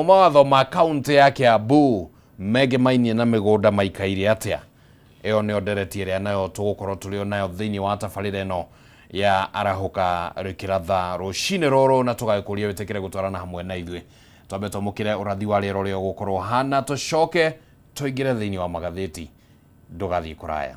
Mawatho ma kaunti ya Kiambu megemainie na mĩgũnda maikaire atĩa? Ĩyo nĩyo ndereti ĩrĩa nayo tũgũkorwo tũrĩ nayo thĩinĩ wa tabarĩra ĩno ya arahũka rĩkĩratha rũcinĩ rũrũ, na tũgagĩkũria wĩtĩkĩre gũtwarana hamwe na ithuĩ. Twambe twamũkĩre ũrathi wa rĩera ũrĩa ũgũkorwo hana, tũcoke tũingĩre thĩinĩ wa magathĩti. Ndũgathiĩ kũraya.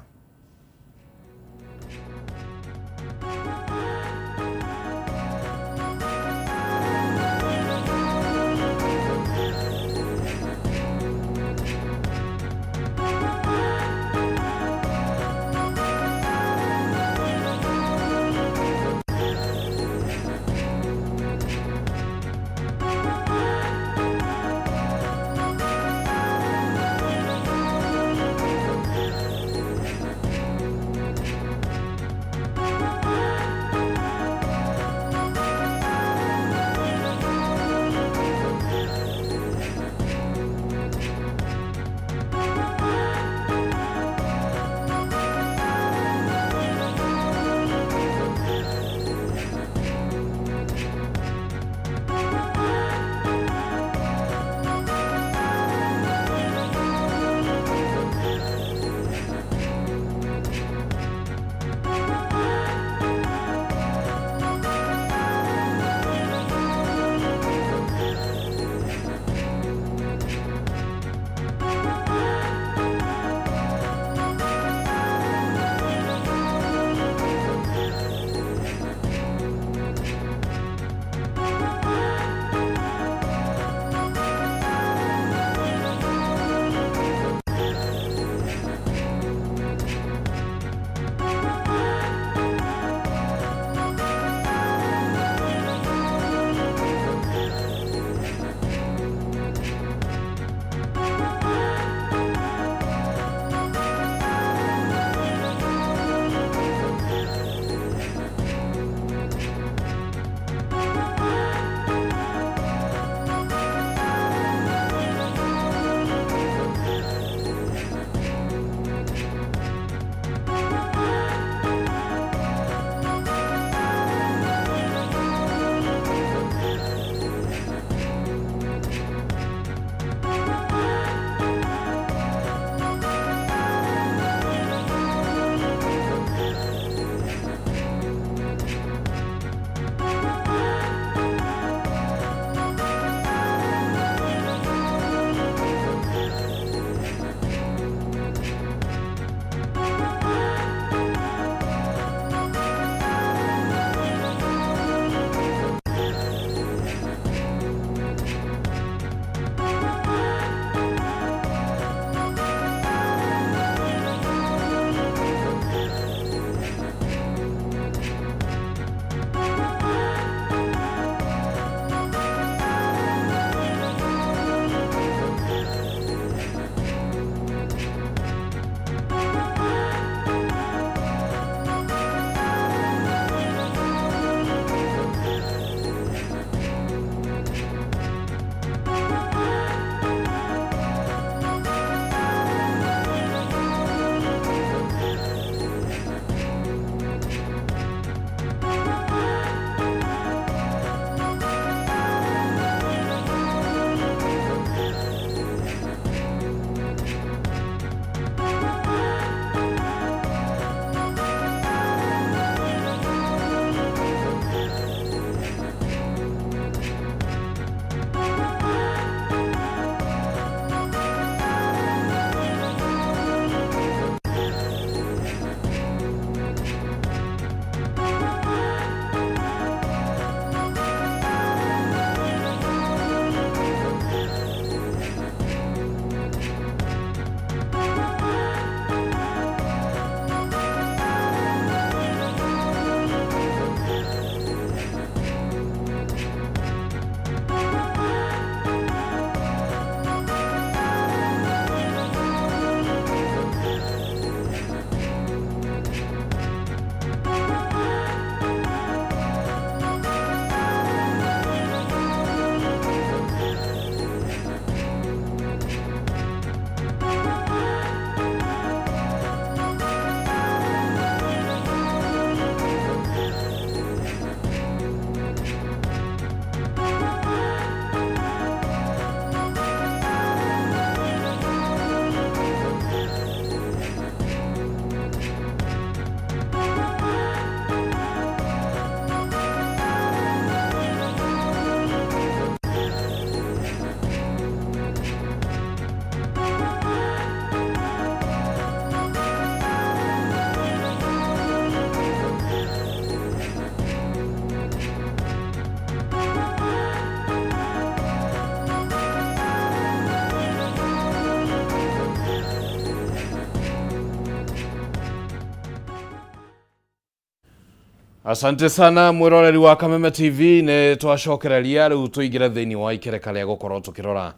Asante sana mwiroreri wa Kameme TV, nĩ twacokereria rĩu tũingĩre thĩinĩ wa ikereka rĩa gũkorwo tũkĩrora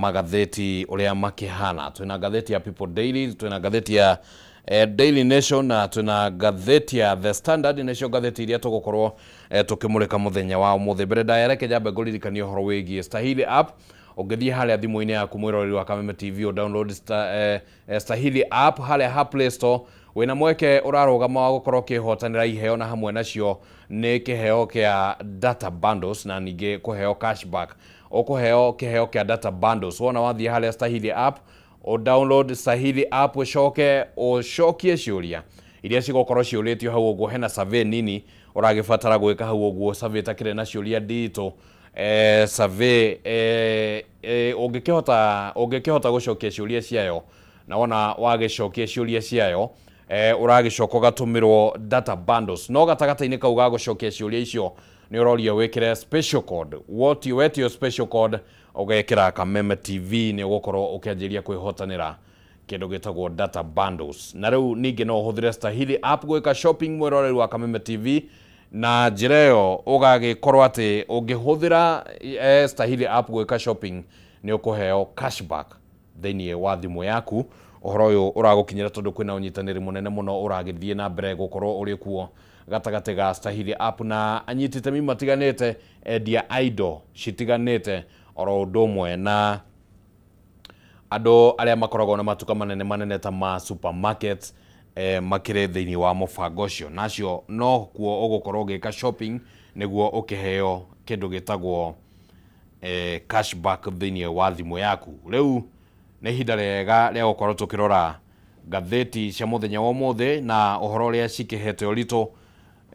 magathĩti ũrĩa makĩhana. Twĩna ngathĩti ya People Daily, twĩna ngathĩti ya Daily Nation na twĩna ngathĩti ya The Standard, nĩcio ngathĩti iria tũgũkorwo tũkĩmũrĩka mũthenya wa ũmũthĩ. Mbere ndayareke njambe ngũririkanie ũhoro wĩgiĩ Stahili app. Ũngĩthiĩ harĩa thimũ-inĩ yaku mwĩroreri wa Kameme TV, download Stahili app harĩa ha Play Store, wĩna mweke ũrarũgama wa gũkorwo ũkĩhotanĩra iheo, na hamwe nacio nĩ kĩheo kĩa data bundles na ningĩ kũheo cashback. Ũkũheo kĩheo kĩa data bundles wona wathiĩ harĩa Stahili app, o download Stahili app, ũcoke ũcokie ciũria iria cigũkorwo ciũrĩtio hau ũguo. Hena survey nini ũragĩbatara gwĩka hau ũguo, survey ĩtakĩrĩ na ciũria nditũ. Survey ũngĩkĩhota gũcokia ciũria ciayo, na wona wagĩcokia ciũria ciayo, ũragĩcoka ũgatũmĩrwo data bundles. No gatagatĩ-inĩ kau ga gũcokia ciũria icio nĩ ũrorio wĩkĩre special code. What you wetio special code, ũgekĩra Kameme TV, nĩ ũgũkorwo ũkĩanjĩria kwĩhotanĩra kĩndũ gĩtagwo data bundles. Na rĩu ningĩ no ũhũthĩre Stahili app gwĩka shopping, mwĩroreri wa Kameme TV, na njĩra ĩyo ũgagĩkorwo atĩ ũngĩhũthĩra Stahili app gwĩka shopping nĩ ũkũheo cashback thĩinĩ wa thimũ yaku. Ũhoro ũyũ ũragũkinyĩra tondũ kwĩna ũnyitanĩri mũnene mũno ũragĩthiĩ na mbere gũkorwo ũrĩ kuo gatagatĩ ga Stahili app na anyiti itemi matiganĩte, endia a indo citiganĩte, oro ũndũ ũmwe na andũ arĩa makoragwo na matuka manene manene ta ma supermarkets, makĩrĩ thĩinĩ wa mũbango ũcio. Nacio no kuo ũgũkorwo ũgĩka shopping nĩguo ũkĩheo kĩndũ gĩtagwo cashback thĩinĩ wa thimũ yaku. Rĩu nĩ ihinda rĩega rĩa gũkorwo tũkĩrora ngathĩti cia mũthenya wa ũmũthĩ na ũhoro ũrĩa cikĩhete ũritũ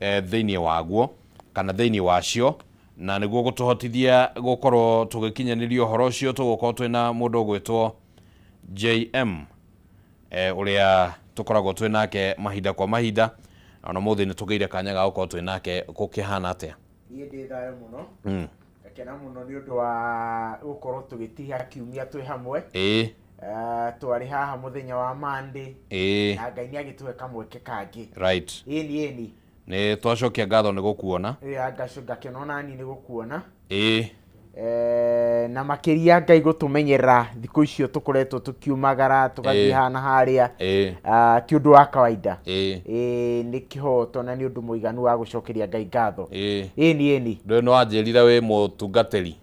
thĩinĩ waguo kana thĩinĩ wacio, na nĩguo gũtũhotithia gũkorwo tũgĩkinyanĩria ũhoro ũcio tũgũkorwo twĩna mũndũ ũgwĩtwo JM, ũrĩa tũkoragwo twĩ nake mahinda kwa mahinda. Ona mũthĩ nĩ tũgĩire kanya ga gũkorwo twĩ nake. Gũkĩhana atĩa? Niĩ ndĩ thayũ mũno. Ngakena mũno nĩ ũndũ wa gũkorwo tũgĩtiha kiumia twĩ hamwe. Twarĩ haha mũthenya wa Monday. Na Ngai nĩ agĩtũhe kamweke kangĩ. Ĩni ĩni. Nĩ twacokia ngatho nĩ gũkuona. Ngakena ona niĩ nĩ gũkuona. Na makĩria Ngai gũtũmenyerera thikũ icio tũkoretwo tũkiumagara tũgathiĩ haha na harĩa. Ti ũndũ wa kawaida. Nĩ kĩhoto na nĩ ũndũ mũiganu wa gũcokeria Ngai ngatho. Ĩni ĩni. Ndũĩ nĩ wanjĩrire wĩ mũtungatĩri.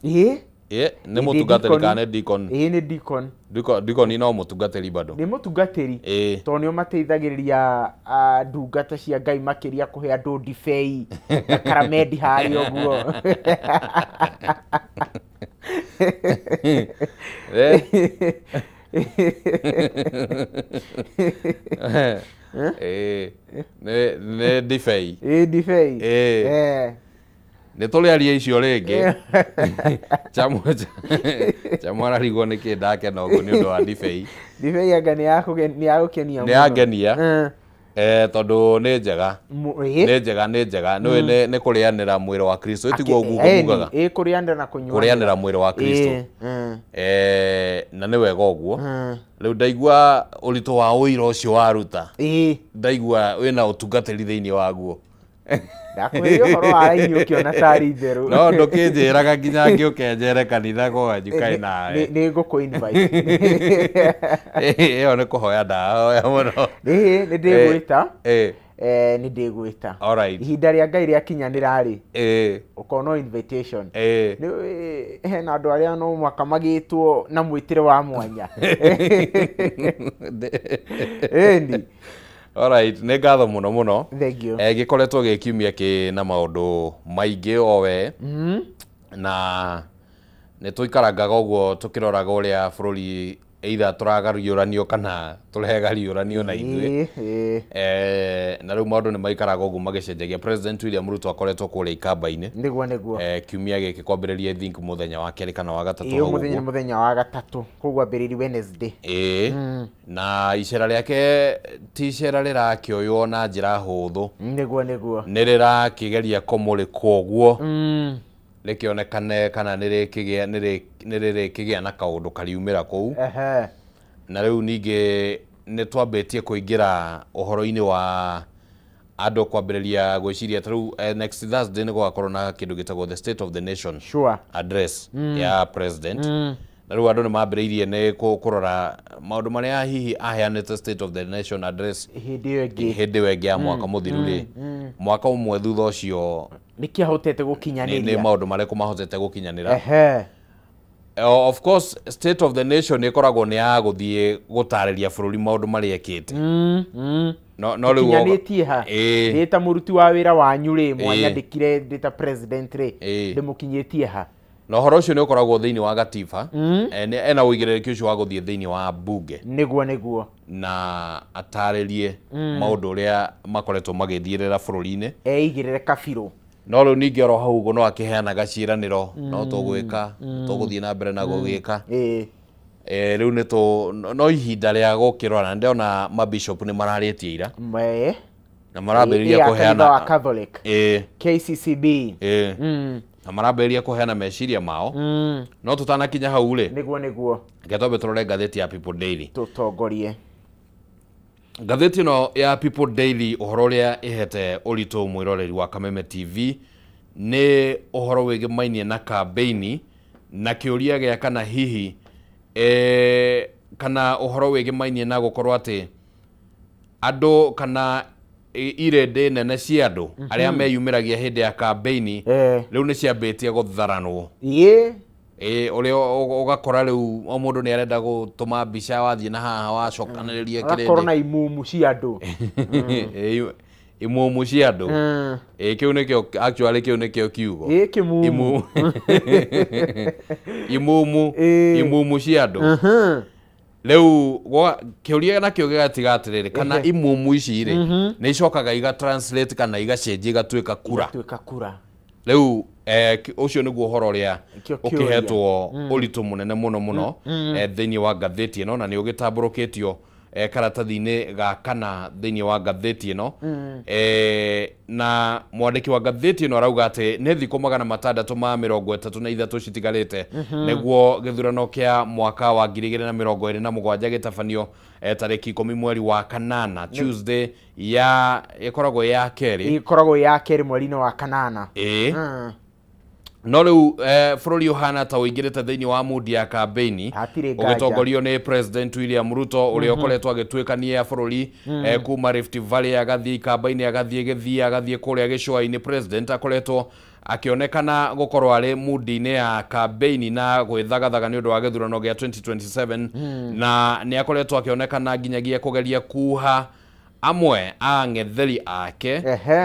Nĩ mũtungatĩri kana nĩ deacon? Nĩ deacon. Deacon no mũtungatĩri bado. Nĩ mũtungatĩri. Tondũ nĩo mateithagĩrĩria ndungata cia Ngai makĩria kũhe andũ ndibei na karamendi harĩa ũguo. Nĩ ndibei. Ndibei. Nĩ tũrĩaria icio rĩngĩ. Chamwe ararigwo nĩkĩ ndakena ũguo nĩ ũndũ wa ndibei. Ndibei anga nĩ ya gũkenia mũno. Nĩ yangenia. Tondũ nĩ njega. Nĩ njega, nĩ njega. Nĩũĩ nĩ kũrĩanĩra mwĩrĩ wa Kristo. Ĩtiguo ũguo mugaga. Kũrĩanĩra na kũnyuanĩra. Kũrĩanĩra mwĩrĩ wa Kristo. Na nĩ wega ũguo. Rĩu ndaigua ũritũ wa ũira ũcio waruta. Ndaigua wĩna ũtungatĩri thĩinĩ waguo. Ndakwĩrire ũhoro wa raini ũkĩona tarĩ itherũ. No ndũkĩnjĩraga nginya ngĩũke njere kanitha kwanyu kaĩ nawe. Nĩ ngũkũ invite. Ĩyo nĩ kũhoya ndahoya mũno. Nĩ ndĩgwĩta. Nĩ ndĩgwĩta. Ihinda rĩa Ngai rĩakinyanĩra rĩ, ũkona invitation. Hena andũ arĩa no mũhaka magĩtwo na mwĩtĩre wa mwanya. Ĩni. Alright, nĩ ngatho mũno mũno. Thank you. Gĩkoretwo gĩ kiumia kĩna maũndũ maingĩ o we. Na nĩ tũikarangaga ũguo tũkĩroraga ũrĩa bũrũri either tũragariũranio kana tũregariũranio na ithuĩ. Na rĩu maũndũ nĩ maikaraga ũguo magĩcenjagia. President William Ruto akoretwo kũrĩa ikamba-inĩ. Nĩguo nĩguo. Kiumia gĩkĩ kwambĩrĩria I think mũthenya wa kerĩ kana wa gatatũ hau ũguo. Mũthenya wa gatatũ, koguo ambĩrĩria Wednesday. Na icera rĩake ti icera rĩrakĩoywo na njĩra hũthũ. Nĩguo nĩguo. Nĩ rĩrakĩgeria kũmũrĩkwo ũguo. Rĩkĩonekane kana nĩ rĩrĩkĩgĩa na kaũndũ kariumĩra kũu. Na rĩu ningĩ nĩ twambĩtie kũingĩra ũhoro-inĩ wa Andũ kwambĩrĩria gwĩciria ta rĩu next Thursday nĩ gũgakorwo na kĩndũ gĩtagwo the State of the Nation address ya president. Na rĩu andũ nĩ mambĩrĩirie nĩ kũrora maũndũ marĩa hihi aheanĩte State of the Nation address hĩndĩ ĩyo ĩngĩ ya mwaka mũthiru rĩ, mwaka ũmwe thutha ũcio nĩkĩ ahotete gũkinyanĩria, nĩ maũndũ marĩkũ mahotete gũkinyanĩra. Of course State of the Nation ĩkoragwo nĩ ya gũthiĩ gũtarĩria bũrũri maũndũ marĩa ekĩte. No rĩu kinyanĩtie ha ndĩ ta mũruti wa wĩra wanyu rĩ, mwanyandĩkire ndĩ ta president rĩ, ndĩmũkinyĩtie ha. Na ũhoro ũcio nĩ ũkoragwo thĩinĩ wa gatiba, ena ũigĩrĩrĩki ũcio wa gũthiĩ thĩinĩ wa bunge nĩguo na atarĩrie maũndũ ũrĩa makoretwo magĩthiĩrĩra bũrũri-inĩ, eigĩrĩre kabirũ. No rĩu ningĩ oro hau ũguo no akĩheanaga ciĩranĩro, no tũgwĩka, tũgũthiĩ na mbere na gũgĩka. Rĩu nĩ no ihinda rĩa gũkĩrora, na ndĩrona mabishop nĩ mararĩtie ira na marambĩrĩria kũheana wa Catholic KCCB na marambĩrĩria kũheana meciria mao. No tũtanakinya hau rĩ, nĩguo reke twambe tũrore ngathĩti ya People Daily, tũtongorie ngathĩti ĩno ya People Daily. Ũhoro ũrĩa ĩhete ũritũ mwĩroreri wa Kameme TV nĩ ũhoro wĩgĩmainie na kambeini na kĩũria gĩa kana hihi kana ũhoro wĩgĩmainie na gũkorwo atĩ andũ kana irĩndĩ nene cia andũ arĩa meyumĩragia hĩndĩ ya kambeini rĩu nĩ ciambĩtie gũtharanwo. Ũrĩa ũgakora rĩu o mũndũ nĩ arenda gũtũma mbica, wathiĩ na haha wacokanĩrĩria kĩrĩndĩ, agakorwo na imumu cia andũ. Imumu cia andũ. Kĩu nĩkĩo actually, kĩu nĩkĩo kiugo kĩmumu. Imumu imumu cia andũ. Rĩu kĩũria nakĩo gĩgatiga atĩrĩrĩ, kana imumu ici rĩ nĩ icokaga iga translate kana igacenjia igatuĩka kura. Rĩu ũcio nĩguo ũhoro ũrĩa ũkĩhetwo ũritũ mũnene mũno mũno thĩinĩ wa ngathĩti ĩno, na nĩ ũgĩtambũrũkĩtio karatathi-inĩ ga kana thĩinĩ wa ngathĩti ĩno. Na mwandĩki wa ngathĩti ĩno arauga atĩ nĩ thikũ 633 citigarĩte nĩguo gĩthurano kĩa mwaka wa 2027 gĩtabanio tarĩki 10 mweri wa kanana, Tuesday ya ĩkoragwo ya kerĩ, ĩkoragwo ya kerĩ mweri-inĩ wa kanana. No rĩu bũrũri ũhana ta ũingĩrĩte thĩinĩ wa mudi ya kambeini ũgĩtongorio nĩ President William Ruto ũrĩa ũkoretwo agĩtuĩkania bũrũri kuma Rift Valley agathiĩ Ikamba-inĩ, agathiĩ Gĩthia, agathiĩ kũrĩa gĩcũa-inĩ. President akoretwo akĩonekana gũkorwo arĩ mudi-inĩ ya kambeini na gwĩthagathaga nĩ ũndũ wa gĩthurano gĩa 2027, na nĩ akoretwo akĩonekana nginyagia kũgeria kuha amwe a ng'etheri ake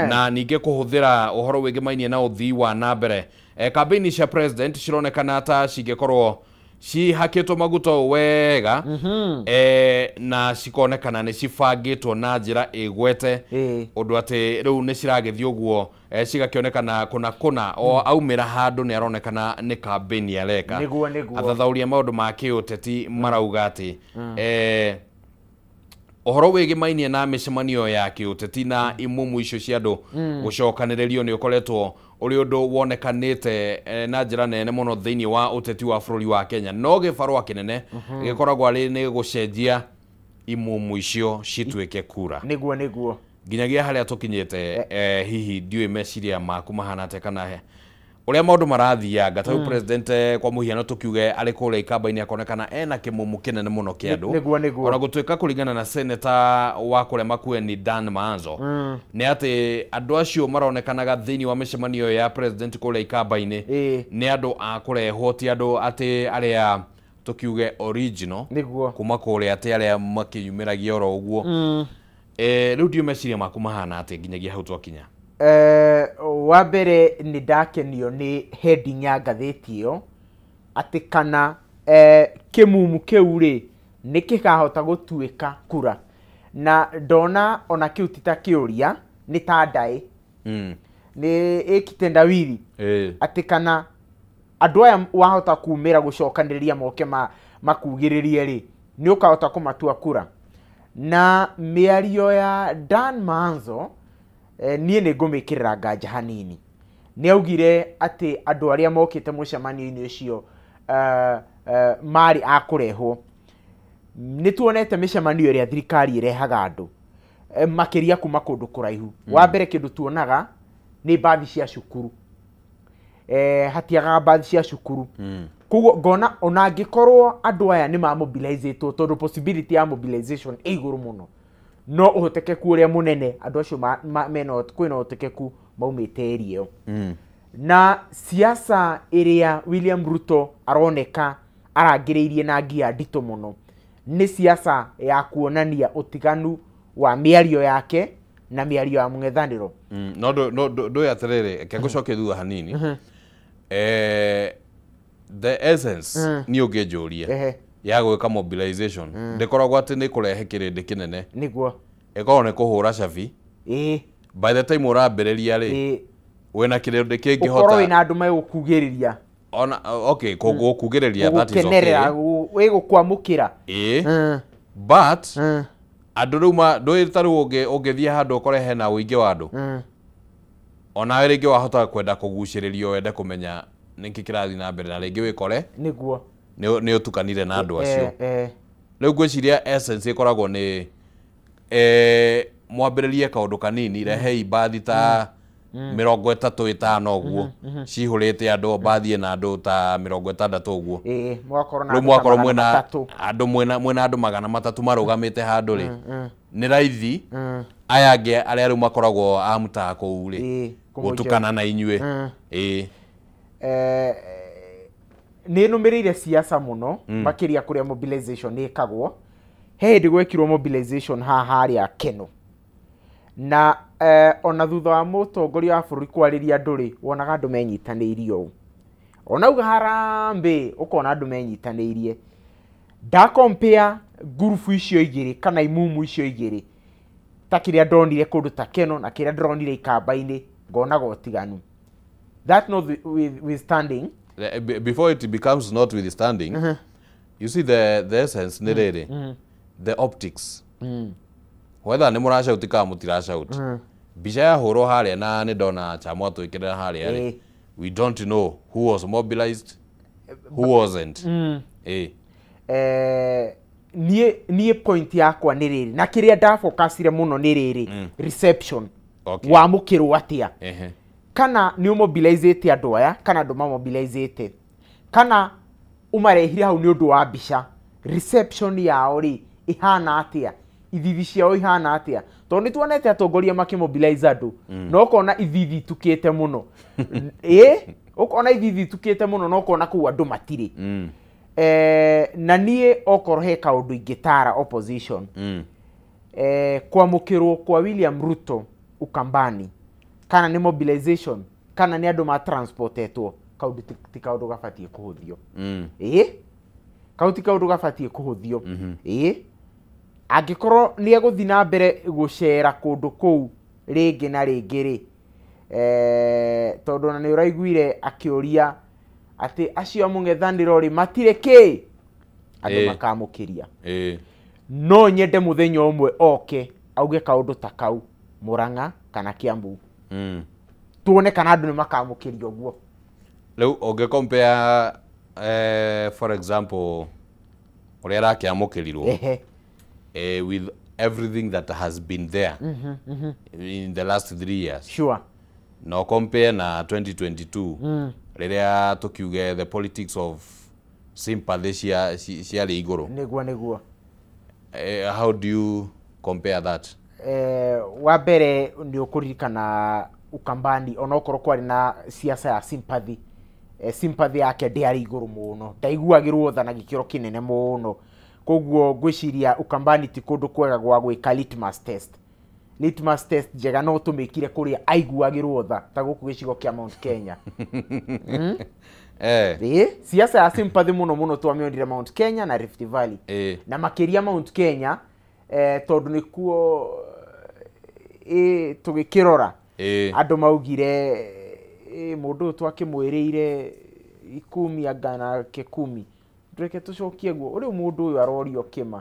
na ningĩ kũhũthĩra ũhoro wĩgĩmainie na ũthii wa na mbere. Kambeini cia president cironekana ta cingĩkorwo cihakĩtwo maguta wega, na cikonekana nĩ cibangĩtwo na njĩra ĩgwete, ũndũ atĩ rĩu nĩ ciragĩthiĩ ũguo, cigakĩonekana kũna kũna o aumĩra handũ nĩ aronekana nĩ kambeini areka. Athathaũri a maũndũ ma kĩũteti marauga atĩ ũhoro wĩgĩmainie na mĩcemanio ya kĩũteti na imumu icio cia andũ gũcokanĩrĩrio nĩ ũkoretwo ũrĩ ũndũ wonekanĩte na njĩra nene mũno thĩinĩ wa ũteti wa bũrũri wa Kenya. No gĩbarũa kĩnene gĩkoragwo arĩ nĩ gũcenjia imumu icio cituĩke kura. Nĩguo nginyagia harĩa tũkinyĩte, hihi ndiũĩ meciria maku mahana atĩa kana ũrĩa maũndũ marathianga. Ta rĩu president kwa mũhiano tũkiuge arĩ kũrĩa Ikamba-inĩ akonekana ena kĩmumu kĩnene mũno kĩa andũ, ona gũtuĩka kũringana na senator wa kũrĩa Makueni Dan Maanzo nĩ atĩ andũ acio maronekanaga thĩinĩ wa mĩcemanio ya president kũrĩa Ikamba-inĩ nĩ andũ a kũrehwo, ti andũ atĩ arĩa tũkiuge original kuma kũrĩa atĩ arĩa makĩyumĩragia oro ũguo. Rĩu ndiũ meciria maku mahana atĩ nginyagia hau twakinya. Wa mbere nĩ ndakenio nĩ heading ya ngathĩti ĩyo atĩ kana kĩmumu kĩu rĩ nĩ kĩkahota gũtuĩka kura, na ndona ona kĩu ti ta kĩũria, nĩ ta ndaĩ, nĩ ĩkitendawili atĩ kana andũ aya wahota kumĩra gũcokanĩrĩria moke makugĩrĩrie rĩ nĩ ũkahota kũmatua kura. Na mĩario ya Dan Maanzo niĩ nĩ ngũmĩkĩrĩra nganja hanini. Nĩ augire atĩ andũ arĩa mokĩte mũcemanio-inĩ ũcio marĩ a kũrehwo. Nĩ tuonete mĩcemanio ĩrĩa thirikari ĩrehaga andũ, Makiria kuma kundu kuraihu. Wa mbere kindu tuonaga ni mbathi cia cukuru. Hatiagaga mbathi cia cukuru. Koguo ngona ona angikorwo andu aya ni ma mobilizetwo tondu possibility ya mobilization ĩ igũrũ mũno, no ũhotekeku ũrĩa mũnene andũ acio mena kwĩna ũhotekeku maumĩte area ĩyo. Na siasa ĩrĩa William Ruto aroneka arangĩrĩirie na ngia nditũ mũno nĩ siasa ya kuonania ũtiganu wa mĩario yake na mĩario ya mũng'ethanĩro. No ndũĩ atĩrĩrĩ, reke ngũcokie thutha hanini. The essence niĩ ũngĩnjũria ya gwĩka mobilization ndĩkoragwo atĩ nĩ kũrehe kĩrĩndĩ kĩnene, nĩguo ĩkoragwo nĩ kũhũra cabi. By the time ũrambĩrĩria rĩ, wĩna kĩrĩndĩ kĩngĩhota ũkorwo wĩna andũ megũkugĩrĩria. Ona okay, gũkugĩrĩria, that is okay, wĩgũkwamũkĩra. But andũ rĩu ndũĩ ta rĩu ũngĩthiĩ handũ ũkore hena ũingĩ wa andũ, onawe rĩngĩ wahota kwenda kũgucĩrĩrio wende kũmenya nĩkĩ kĩrathiĩ na mbere, na rĩngĩ wĩkore nĩguo nĩ ũtukanire na andũ acio. Rĩu ngwĩciria essence ĩkoragwo nĩ mwambĩrĩrie kaũndũ kanini, rehei mbathi ta 35 ũguo cihũrĩte andũ, mbathi ĩna andũ ta 60 ũguo. Rĩu mwakorwo mwĩna andũ mwĩna andũ 300 marũgamĩte handũ rĩ, nĩ raithi aya angĩ arĩa rĩu makoragwo a mũtaa kũu rĩ gũtukana na inyuĩ. Nĩ nũmĩrĩire siasa mũno makĩria kũrĩa mobilization ĩkagwo. He hĩndĩ gwekirwo mobilization haha harĩa Keno, na ona thutha wa mũtongoria wa bũrũri kwarĩria andũ rĩ, wonaga andũ menyitanĩirie ũũ, ona uga harambee ũkona andũ menyitanĩirie. Ndakompea ngurubu icio igĩrĩ kana imumu icio igĩrĩ ta kĩrĩa ndonire kũndũ ta Keno na kĩrĩa ndĩronire Ikamba-inĩ, ngonaga ũtiganu. That notwithstanding, before it becomes notwithstanding, you see the essence nĩ rĩrĩ, the optics, whether nĩ mũracauti kana mũtiracauti, mbica yahũrwo harĩa na nĩ ndona Chamwa twĩkĩrĩra harĩa rĩ, we don't know who was mobilized, who wasn't. Niĩ point yakwa nĩ rĩrĩ, na kĩrĩa ndafocusire mũno nĩ rĩrĩ, reception. Wamũkĩrwo atĩa, kana nĩ ũmobilizĩte andũ aya kana andũ mamobilizĩte, kana ũmarehire hau nĩ ũndũ wa mbica. Reception yao rĩ ihana atĩa, ithithi ciao ihana atĩa, tondũ nĩ tuonete atongoria makĩmobilize andũ na ũkona ithithi itukĩte mũno. Ũkona ithithi itukĩte mũno na ũkona kũu andũ matirĩ. Na niĩ okorwo he kaũndũ ingĩtara opposition, kwamũkĩrwo kwa William Ruto Ukambani, kana nĩ mobilization kana nĩ andũ matransportetwo, kaũndũ ti kaũndũ gabatiĩ kũhũthio. Kau ti kaũndũ gabatiĩ kũhũthio. Angĩkorwo nĩ egũthiĩ na mbere gũcera kũndũ kũu rĩngĩ na rĩngĩ rĩ, tondũ ona nĩ ũraiguire akĩũria atĩ acio a mũng'ethanĩro rĩ matirĩ kĩ, andũ makamũkĩria. No nyende mũthenya ũmwe oke auge kaũndũ ta kau Murang'a kana Kiambu, tuone kana andũ nĩ makamũkĩria ũguo. Rĩu ũngĩ compare for example ũrĩa arakĩamũkĩrirwo with everything that has been there in the last 3 years. Sure. No compare na 2022 rĩrĩa tũkiuge the politics of sympathy ciarĩ igũrũ. Nĩguo nĩguo. How do you compare that? Wa mbere nĩ ũkũririkana Ukambani onokorwo kwarĩ na siasa ya sympathy, sympathy yake ndĩarĩ igũrũ mũno, ndaiguagĩrwo tha na gĩkĩro kĩnene mũno. Koguo ngwĩciria Ukambani ti kũndũ kwega gwa gwĩka litmus test. Litmus test njega no tũmĩkire kũrĩa aiguagĩrwo tha ta gũkũ gĩcigo kĩa Mount Kenya. Siasa ya sympathy mũno mũno twamĩonire Mount Kenya na Rift Valley. Na makĩria Mount Kenya, tondũ nĩkuo tũgĩkĩrora andũ maugire mũndũ ũyũ twakĩmwĩrĩire ikumi anga nake kumi, reke tũcokie guo ũrĩu mũndũ ũyũ arorio kĩma.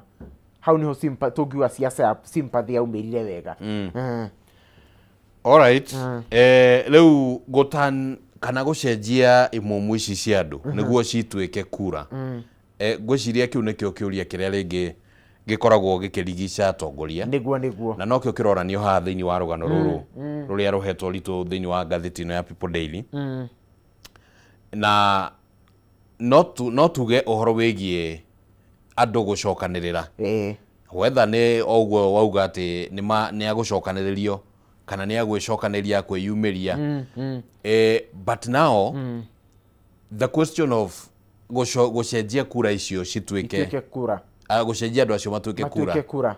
Hau niho tũngiuga siasa ya sympathy yaumĩrire wega. Alright. Rĩu gũtan kana gũcenjia imumu ici cia andũ nĩguo cituĩke kura, ngwĩciria kĩu nĩkĩo kĩũria kĩrĩa rĩngĩ gĩkoragwo gĩkĩrigica atongoria. Nĩguo na nokĩo kĩroranio haha thĩinĩ wa rũgano rũrũ rũrĩa rũhetwo ritũ thĩinĩ wa ngathĩti ĩno ya People Daily. Na no tuge ũhoro wĩgiĩ andũ gũcokanĩrĩra, whether nĩ oguo wauga atĩ nĩ agũcokanĩrĩrio kana nĩ agwĩcokanĩria kwĩyumĩria. But now the question of gũcenjia kura icio cituĩke kura, gũcenjia andũ acio matuĩke kura.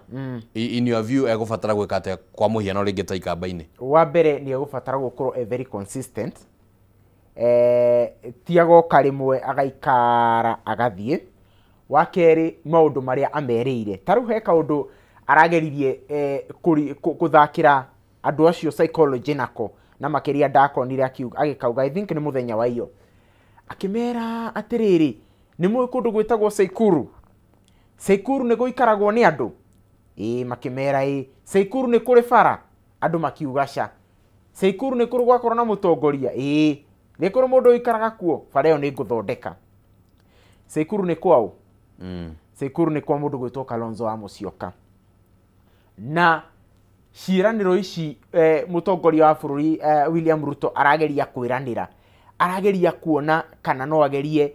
In your view egũbatara gwĩka atĩa kwa mũhiano rĩngĩ ta ikamba-inĩ? Wa mbere nĩ egũbatara gũkorwo e very consistent. Ti agoka rĩmwe agaikara agathiĩ. Wa kerĩ maũndũ marĩa amerĩire, ta rĩu he kaũndũ arageririe gũthakĩra andũ acio psychology nako, na makĩria ndakonire agĩkauga I think nĩ mũthenya wa iyo, akĩmera atĩrĩrĩ, nĩ mũĩ kũndũ gwĩtagwo Saikuru? Saikuru nĩ gũikaragwo nĩ andũ? Ĩĩ, makĩmera ĩĩ. Saikuru nĩ kũrĩ bara? Andũ makiuga ca. Saikuru nĩ kũrĩ gwakorwo na mũtongoria? Ĩĩ. Nĩ kũrĩ mũndũ ũikaraga kuo? Bara ĩyo nĩ ngũthondeka. Saikuru nĩ kwaũ? Saikuru nĩ kwa mũndũ gwĩtwo Kalonzo wa Musyoka. Na ciĩranĩro ici mũtongoria wa bũrũri William Ruto arageria kwĩranĩra, arageria kuona kana no agerie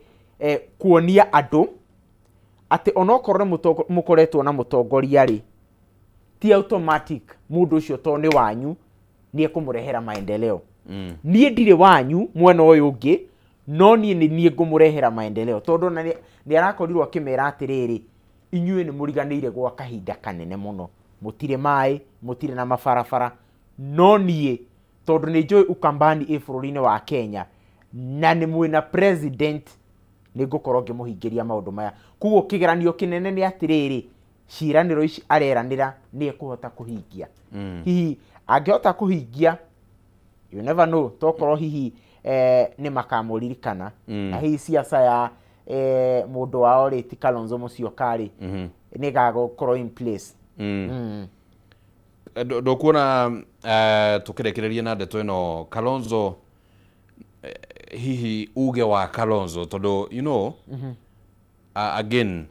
kuonia andũ atĩ onokorwo nĩ mũkoretwo na mũtongoria rĩ, ti automatic mũndũ ũcio to nĩ wanyu nĩ ekũmũrehera maendeleo. Niĩ ndirĩ wanyu mwena ũyũ ũngĩ, no niĩ nĩ niĩ ngũmũrehera maendeleo. Tondũ nĩ arakorirwo akĩmera atĩrĩrĩ, inyuĩ nĩ mũriganĩire gwa kahinda kanene mũno, mũtirĩ maĩ, mũtirĩ na mabarabara, no niĩ tondũ nĩ njũĩ Ukambani ĩ bũrũri-inĩ wa Kenya na nĩ mwĩna president, nĩ ngũkorwo ngĩmũhingĩria maũndũ maya. Koguo kĩgeranio kĩnene nĩ atĩrĩrĩ, ciĩranĩro ici areranĩra nĩ ekũhota kũhingia. Hihi angĩhota kũhingia, you never know, tokorwo hihi nĩ makamũririkana. Na hihi siasa ya mũndũ wao rĩ, ti Kalonzo Musyoka rĩ, nĩ ĩgagũkorwo in place. Ndukuona tũkĩrekereria na ndeto ĩno Kalonzo, hihi uge wa Kalonzo tondũ you know, again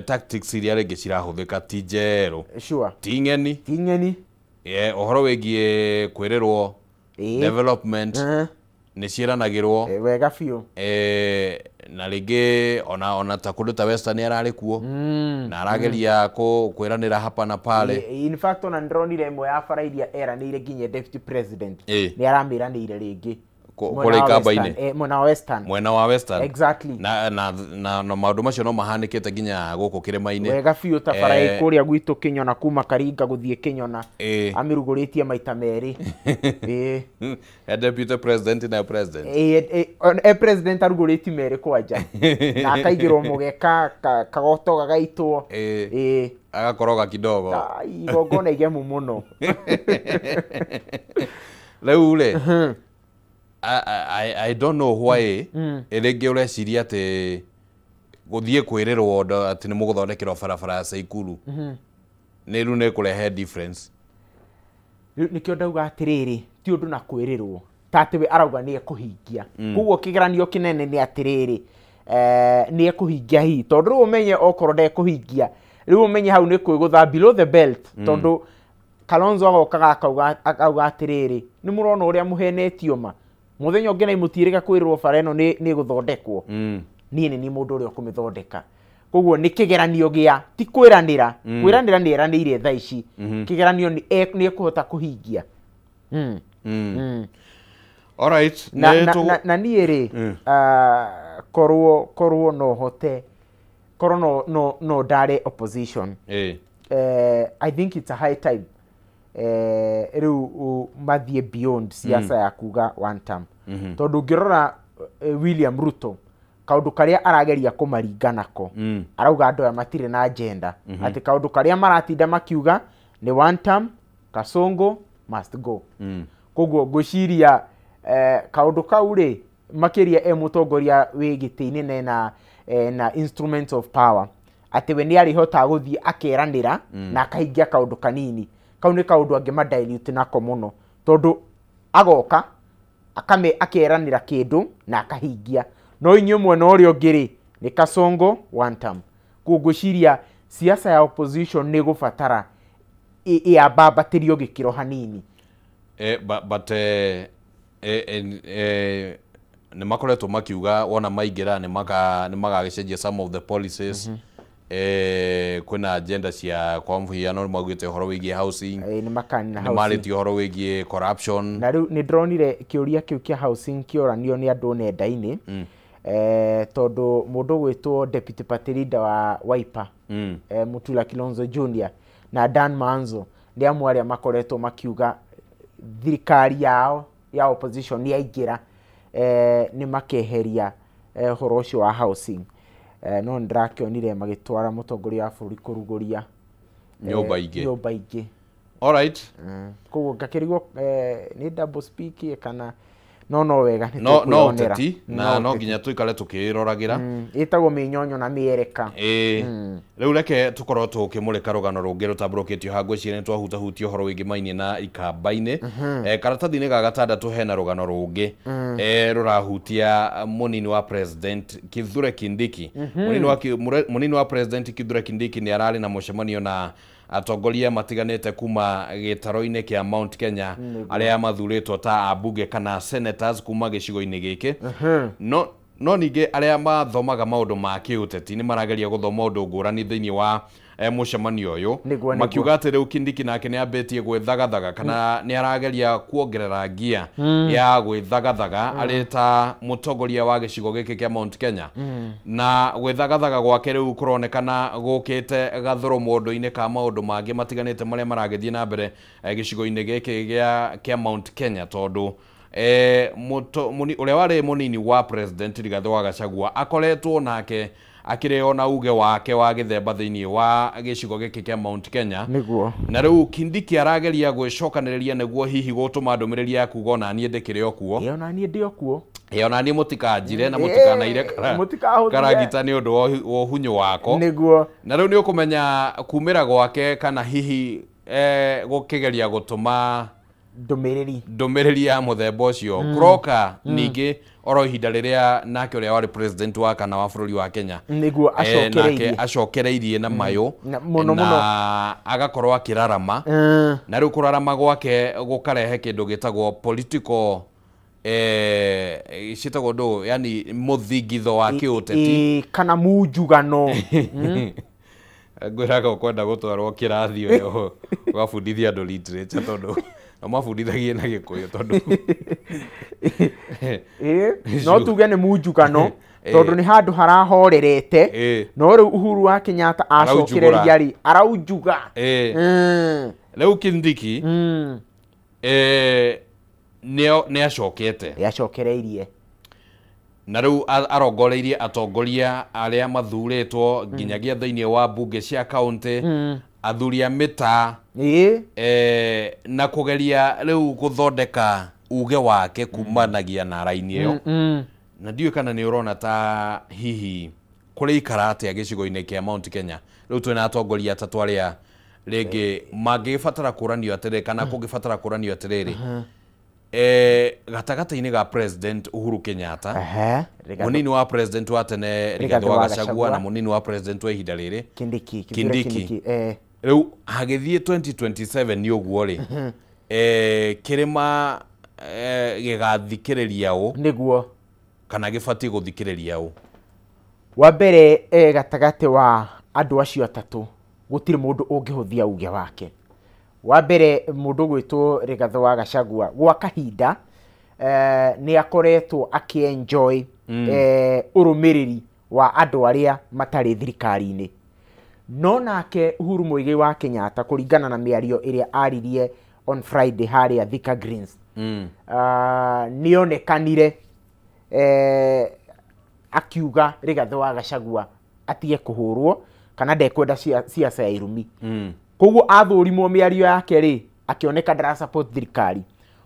tactics iria rĩngĩ cirahũthĩka ti njerũ, sure, ti ng'eni, ũhoro wĩgiĩ kwĩrĩrwo development nĩ ciĩranagĩrwo wega biũ, na rĩngĩ ona ta kũndũ ta Western ararĩ kuo na arageria kwĩranĩra hapa na pale. In fact ona ndĩronire ĩmwe ya bara iria eranĩire nginya deputy president nĩ aramĩranĩire rĩngĩ kũrĩ ikamba-inĩ mwena wa Western, mwena wa Western, exactly. Na maũndũ macio no mahanĩkĩte nginya gũkũ kĩrĩma-inĩ wega biũ, ta bara kũrĩa gwitũ Kĩnyona, kuma Karinga gũthiĩ Kĩnyona, amĩrugũrĩtie maita merĩ. Deputy president na president, president arugũrĩtie merĩ kwanja, na akaigĩrwo mũgeka kagoto gagaitwo, agakoroga kidogo, igongona igemu mũno. Rĩu rĩ, I don't know why rĩngĩ ũreciria atĩ gũthiĩ kwĩrĩrwo atĩ nĩ mũgũthondekerwo barabara ya Saikuru nĩ rĩu nĩ kũrehe difference. Nĩkĩo ndauga atĩrĩrĩ, ti ũndũ na kwĩrĩrwo, ta atĩ we arauga nĩ ekũhingia. Koguo kĩgeranio kĩnene nĩ atĩrĩrĩ, nĩ ekũhingia hihi, tondũ rĩu ũmenye okorwo ndekũhingia, rĩu ũmenye hau nĩ kwĩgũtha below the belt, tondũ Kalonzo agokaga akauga atĩrĩrĩ, nĩ mũrona ũrĩa mũhenetio ma, mũthenya ũngĩ na imũtiĩrĩga kwĩrĩrwo bara ĩno nĩ ĩgũthondekwo, niĩ nĩ niĩ mũndũ ũrĩa ũkũmĩthondeka. Koguo nĩ kĩgeranio gĩa ti kwĩranĩra, kwĩranĩra nĩ eranĩire thaa ici, kĩgeranio nĩ ekũhota kũhingia. All right. Na niĩ rĩ, korwo no hote, korwo no ndare opposition, I think it's a high time rĩu mathiĩ beyond siasa ya kuga one term. Tondũ ũngĩrora William Ruto, kaũndũ karĩa arageria kũmaringa nako, arauga andũ aya matirĩ na agenda, atĩ kaũndũ karĩa maratinda makiuga nĩ one term, Kasongo must go. Koguo ngwĩciria kaũndũ kau rĩ, makĩria e mũtongoria wĩ gĩtĩ-inĩ na instruments of power, atĩ we nĩ arĩhotaga gũthiĩ akeranĩra na akahingia kaũndũ kanini. Kau nĩ kaũndũ angĩma dilute nako mũno, tondũ agoka akeranĩra kĩndũ na akahingia, no inyuĩ mwena ũrĩa ũngĩ rĩ, nĩ Kasongo one term. Koguo ngwĩciria Siasa ya opposition nĩ gũbatara ĩyambambatĩrio gĩkĩro hanini. But nĩ makoretwo makiuga wona maingĩra nĩ magagĩcenjia some of the policies. Kwĩna agenda cia kwa mũhiano nĩ maugĩte ũhoro wĩgiĩ housing, nĩ makanina nĩ housing, marĩtie ũhoro wĩgiĩ corruption. Na rĩu nĩ ndĩronire kĩũria kĩu kĩa housing kĩoranio nĩ andũ nenda-inĩ, tondũ mũndũ ũgwĩtwo Deputy Party Leader wa Wiper, Mutula Kilonzo Junior na Dan Manzo nĩ amwe arĩa makoretwo makiuga thirikari yao ya opposition nĩ yaingĩra, nĩ makeheria ũhoro ũcio wa housing. No nĩndĩrakĩonire magĩtwara mũtongoria wa bũrũri kũrugũria nyũmba ingĩ. Nyũmba ingĩ. All right. Koguo ngakĩrigwo nĩ double speak kana no wega nĩ no tũkwĩyonera. ũteti na no nginya tũikare tũkĩroragĩra. Ĩtagwo mĩnyonyo na mĩereka. Rĩu reke tũkorwo tũkĩmũrĩka rũgano rũngĩ rũtambũrũkĩtio ha ngwĩciria nĩ twahutahutia ũhoro wĩgiĩ na ikamba-inĩ. Karatathi-inĩ ga gatandatũ hena rũgano rũngĩ rũrahutia mũnini wa President Kithure Kindiki. Mũnini wa President Kithure Kindiki nĩ ararĩ na mũcemanio na atongoria matiganĩte kuma gĩtaro-inĩ kĩa Mount Kenya arĩa mathurĩtwo ta ambunge kana senators kuma gĩcigo-inĩ gĩkĩ. No ningĩ arĩa mathomaga maũndũ ma kĩũteti nĩ marageria gũthoma ũndũ ngũrani thĩinĩ wa mũcemanio ũyũ, makiuga atĩ rĩu Kindiki nake nĩ ambĩtie gwĩthagathaga kana nĩ arageria kuongerera ngia ya gwĩthagathaga arĩ ta mũtongoria wa gĩcigo gĩkĩ kĩa Mount Kenya. Na gwĩthagathaga gwake rĩu kũronekana gũkĩte gathũrũ mũndũ-inĩ ka maũndũ mangĩ matiganĩte marĩa maragĩthiĩ na mbere gĩcigo-inĩ gĩkĩ kĩa Mount Kenya, tondũ ũrĩa warĩ mũnini wa President Rigathĩ wa Gachagua akoretwo nake akĩrĩ ona uge wake wa gĩthemba thĩinĩ wa gĩcigo gĩkĩ kĩa Mount Kenya. Nĩguo. Na rĩu Kindiki arageria gwĩcokanĩrĩria nĩguo hihi gũtũma ndũmĩrĩri ya kuga ona niĩ ndĩkĩrĩ o kuo. Ona niĩ ndĩ o kuo. Ona niĩ mũtikanjire na mũtikanaire karangita nĩ ũndũ wa ũhunyũ wako. Nĩguo. Na rĩu nĩ ũkũmenya kumĩra gwake kana hihi gũkĩgeria gũtũma ndũmĩrĩri ya mũthemba ũcio kũroka ningĩ oro ihinda rĩrĩa nake ũrĩa warĩ president wa kana wa bũrũri wa Kenya nĩguo nake acokereirie na mayũ na agakorwo akĩrarama, na rĩu kũrarama gwake gũkarehe kĩndũ gĩtagwo political ciĩtagwo ndũ, yani mũthingitho wa kĩũteti kana munjugano. Ngwĩraga ũkwenda gũtwarwo kĩrathi ũyũ ũgabundithia andũ literature tondũ no mabundithagie na Gĩkũyũ tondũ no tuge nĩ munjugano tondũ nĩ handũ harahorerete, no rĩu Uhuru wa Kenyatta acokereria rĩ araunjuga. Rĩu Kindiki nĩ acokete, nĩ acokereirie na rĩu arongoreirie atongoria arĩa mathurĩtwo nginyagia thĩinĩ wa mbunge cia kaunti, athuri a mĩtaa, na kũgeria rĩu gũthondeka uge wake kumanagia na raini ĩyo. Na ndiũĩ kana nĩ ũrona ta hihi kũrĩikara atĩa gĩcigo-inĩ kĩa Mount Kenya rĩu twĩna atongoria atatũ arĩa rĩngĩ mangĩbatara kũranio atĩrĩrĩ kana kũngĩbatara kũranio atĩrĩrĩ, gatagatĩ-inĩ ga President Uhuru Kenyatta, mũnini wa President wa tene Rigathĩ wa Gachagua na mũnini wa President wa ihinda rĩrĩ Kindiki. Rĩu hagĩthiĩ 2027 nĩ ũguo rĩ, kĩrĩma gĩgathikĩrĩria ũ nĩguo kana gĩbatiĩ gũthikĩrĩria ũ? Wa mbere gatagatĩ wa andũ acio atatũ gũtirĩ mũndũ ũngĩhũthia uge wake. Wa mbere mũndũ ũgwĩtwo Rigathĩ wa Gachagua gwa kahinda nĩ akoretwo akĩenjoy ũrũmĩrĩri wa andũ arĩa matarĩ thirikari-inĩ. No nake Uhuru Muigai wa Kenyatta kũringana na mĩario ĩrĩa aririe on Friday harĩa Thika Greens, nĩonekanire akiuga Rigathĩ wa Gachagua atige kũhũrwo kana ndekwenda siasa ya irumi. Koguo athũrimwo mĩario yake rĩ akĩoneka ndara support thirikari.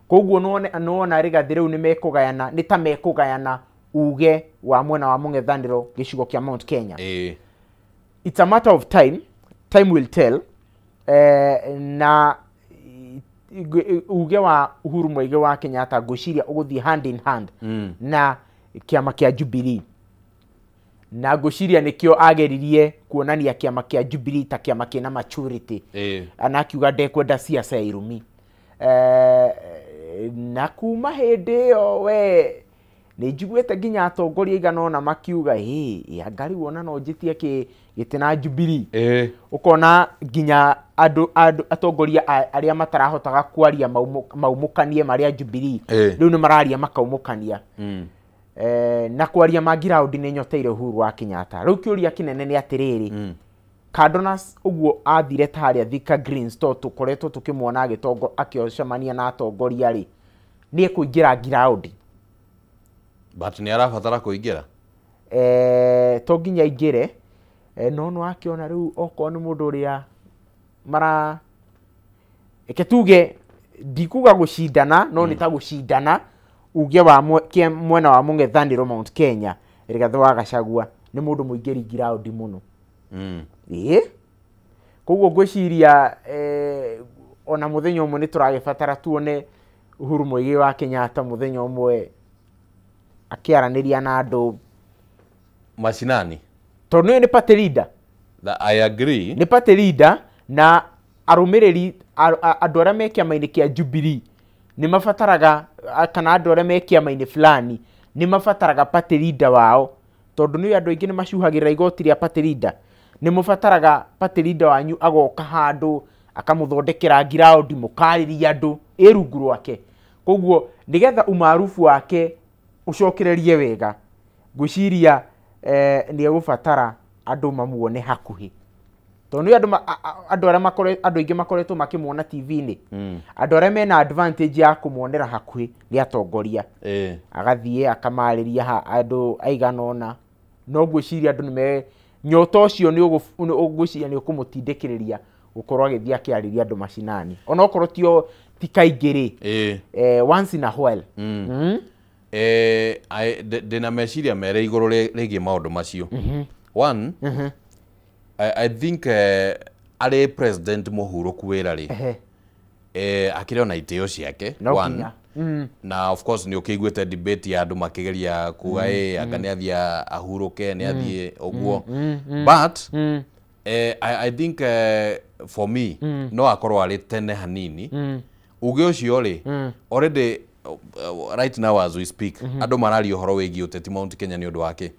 Koguo nĩwona Rigathĩ rĩu nĩmekũgayana, nĩ ta mekũgayana uge wa mwena wa mũng'ethanĩro gĩcigo kĩa Mount Kenya. It's a matter of time, time will tell. Na uge wa Uhuru Muigai wa Kenyatta ngwĩciria ũgũthiĩ hand in hand na kĩama kĩa Jubilee. Na ngwĩciria nĩkĩo ageririe kuonania kĩama kĩa Jubilee ta kĩama kĩna maturity. Na akiuga ndekwenda siasa ya irumi. Na kuma hĩndĩ ĩyo we nĩ njiguĩte nginya atongoria aigana ũna makiuga ĩ anga rĩu ona no njĩtie gĩtĩ na Jubilee. Ũkona nginya andũ atongoria arĩa matarahotaga kwaria maumũkanie marĩa Jubilee rĩu nĩ mararia makaumũkania. Na kwaria ma ground nĩ nyoteire Uhuru wa Kenyatta. Rĩu kĩũria kĩnene nĩ atĩrĩrĩ, kando na ũguo athire ta harĩa Thika Greens to tũkoretwo tũkĩmuona agĩtongo akĩcemania na atongoria rĩ, nĩ ekũingĩra ground. But nĩ arabatara kũingĩra? To nginya aingĩre, no no akĩona rĩu okorwo nĩ mũndũ ũrĩa mara eke tuge ndikuga gũcindana no nĩ ta gũcindana uge wa mwena wa mũng'ethanĩro Mount Kenya Rigathĩ wa Gachagua nĩ mũndũ mũingĩri ground mũno. Ĩĩ koguo ngwĩciria ona mũthenya ũmwe nĩ tũragĩbatara tuone Uhuru Muigai wa Kenyatta mũthenya ũmwe akĩaranĩria na andũ mashinani, tondũ nĩ party leader. I agree, nĩ party leader na arũmĩrĩri andũ arĩa me kĩama-inĩ kĩa Jubilee nĩ mabataraga, kana andũ arĩa me kĩama-inĩ fulani nĩ mabataraga party leader wao, tondũ nĩ andũ aingĩ nĩ macuhagĩrĩra igoti rĩa party leader. Nĩ mũbataraga party leader wanyu agoka handũ akamũthondekera ground mũkarĩria andũ ĩ rungu rwake. Koguo nĩgetha umaarufu wake ũcokererie wega, ngwĩciria nĩ egũbatara andũ mamuone hakuhĩ, tondũ nĩ andũ arĩa andũ aingĩ makoretwo makĩmuona TV-inĩ. Andũ arĩa mena advantage ya kũmuonera hakuhĩ nĩ atongoria. Agathiĩ akamarĩria andũ aigana ũna, no ngwĩciria andũ nĩ nyota ũcio nĩ ngwĩciria nĩ ũkũmũtindĩkĩrĩria gũkorwo agĩthiĩ akĩarĩria andũ macinani, onokorwo tio ti kaingĩ rĩ, once in a while. Ndĩna meciria merĩ igũrũ rĩgiĩ maũndũ macio. One, I think arĩ president mũhurũku wĩra rĩ, akĩrĩ ona itĩo ciake. One, na of course nĩ ũkĩiguĩte debate ya andũ makĩgeria kuga ĩ anga nĩ athiĩ ahurũke, nĩ athiĩ ũguo, but I think for me no akorwo arĩ tene hanini. Uge ũcio rĩ, already right now as we speak andũ mararia ũhoro wĩgiĩ ũteti Mount Kenya nĩ ũndũ wake,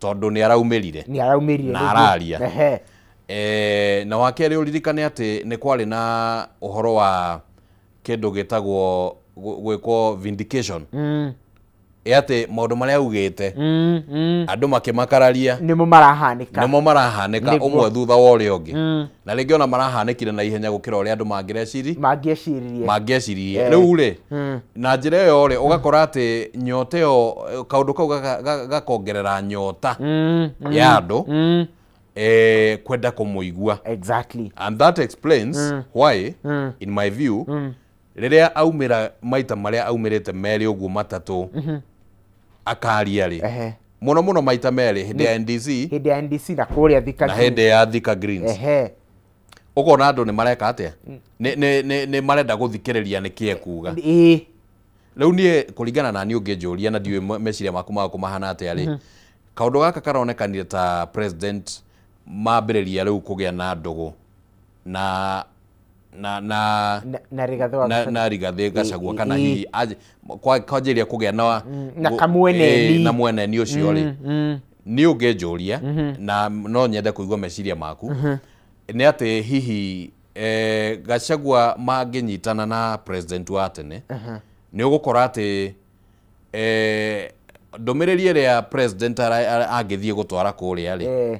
tondũ nĩ araumĩrire na araria. Na wa kerĩ ũririkane atĩ nĩ kwarĩ na ũhoro wa kĩndũ gĩtagwo gwĩkwo vindication, ĩ atĩ maũndũ marĩa augĩte andũ makĩmakararia nĩmo marahanĩka, nĩmo marahanĩka ũmwe thutha wa ũrĩa ũngĩ, na rĩngĩ ona marahanĩkire na ihenya gũkĩra ũrĩa andũ mangĩreciririe. Rĩu rĩ, na njĩra ĩyo rĩ, ũgakora atĩ nyota ĩyo, kaũndũ kau gakongerera nyota ya andũ kwenda kũmũigua. Exactly. And that explains why in my view rĩrĩa aumĩra maita marĩa aumĩrĩte merĩ ũguo matatũ akaria rĩ, mũno mũno maita merĩ hĩndĩ ya NDC, hĩndĩ ya NDC na kũrĩa Thika na hĩndĩ ya Thika Greens, ũkona andũ nĩ mareka atĩa, nĩ marenda gũthikĩrĩria nĩkĩ ekuga. Rĩu niĩ kũringana na niĩ ũngĩnjũria na ndiũĩ meciria maku magũkũ mahana atĩa rĩ, kaũndũ gaka karonekanire ta president mambĩrĩria rĩu kũgĩa na ndũgũ na na na na Rigathĩ wa na Rigathĩ Gachagua, kana hihi kwanjĩrĩria kũgĩa na na kamweneni na mweneni ũcio rĩ, niĩ ũngĩnjũria na no nyende kũigua meciria maku nĩ atĩ hihi Gachagua mangĩnyitana na president wa tene, nĩ ũgũkora atĩ ndũmĩrĩri ĩrĩa president angĩthiĩ gũtwara kũrĩa rĩ,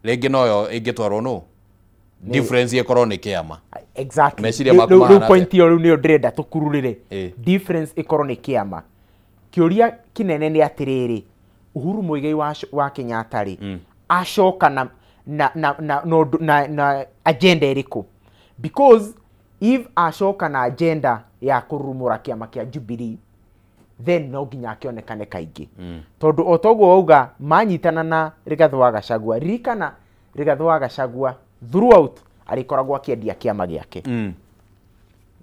rĩngĩ noyo ĩngĩtwarwo nũ difference ĩkorwo nĩ kĩama. Exactly. Meciria maku mahana atĩa? Point ĩyo rĩu nĩyo ndĩrenda tũkururĩre. Difference ĩkorwo nĩ kĩama. Kĩũria kĩnene nĩ atĩrĩrĩ, Uhuru Muigai wa Kenyatta rĩ, acoka na na na na na na agenda ĩrĩkũ? Because if acoka na agenda ya kũrurumũra kĩama kĩa Jubilee, then no nginya akĩonekane kaingĩ. Tondũ o toguo wauga manyitana na Rigathĩ wa Gachagua, ririkana Rigathĩ wa Gachagua throughout arĩkoragwo akĩendia kĩama gĩake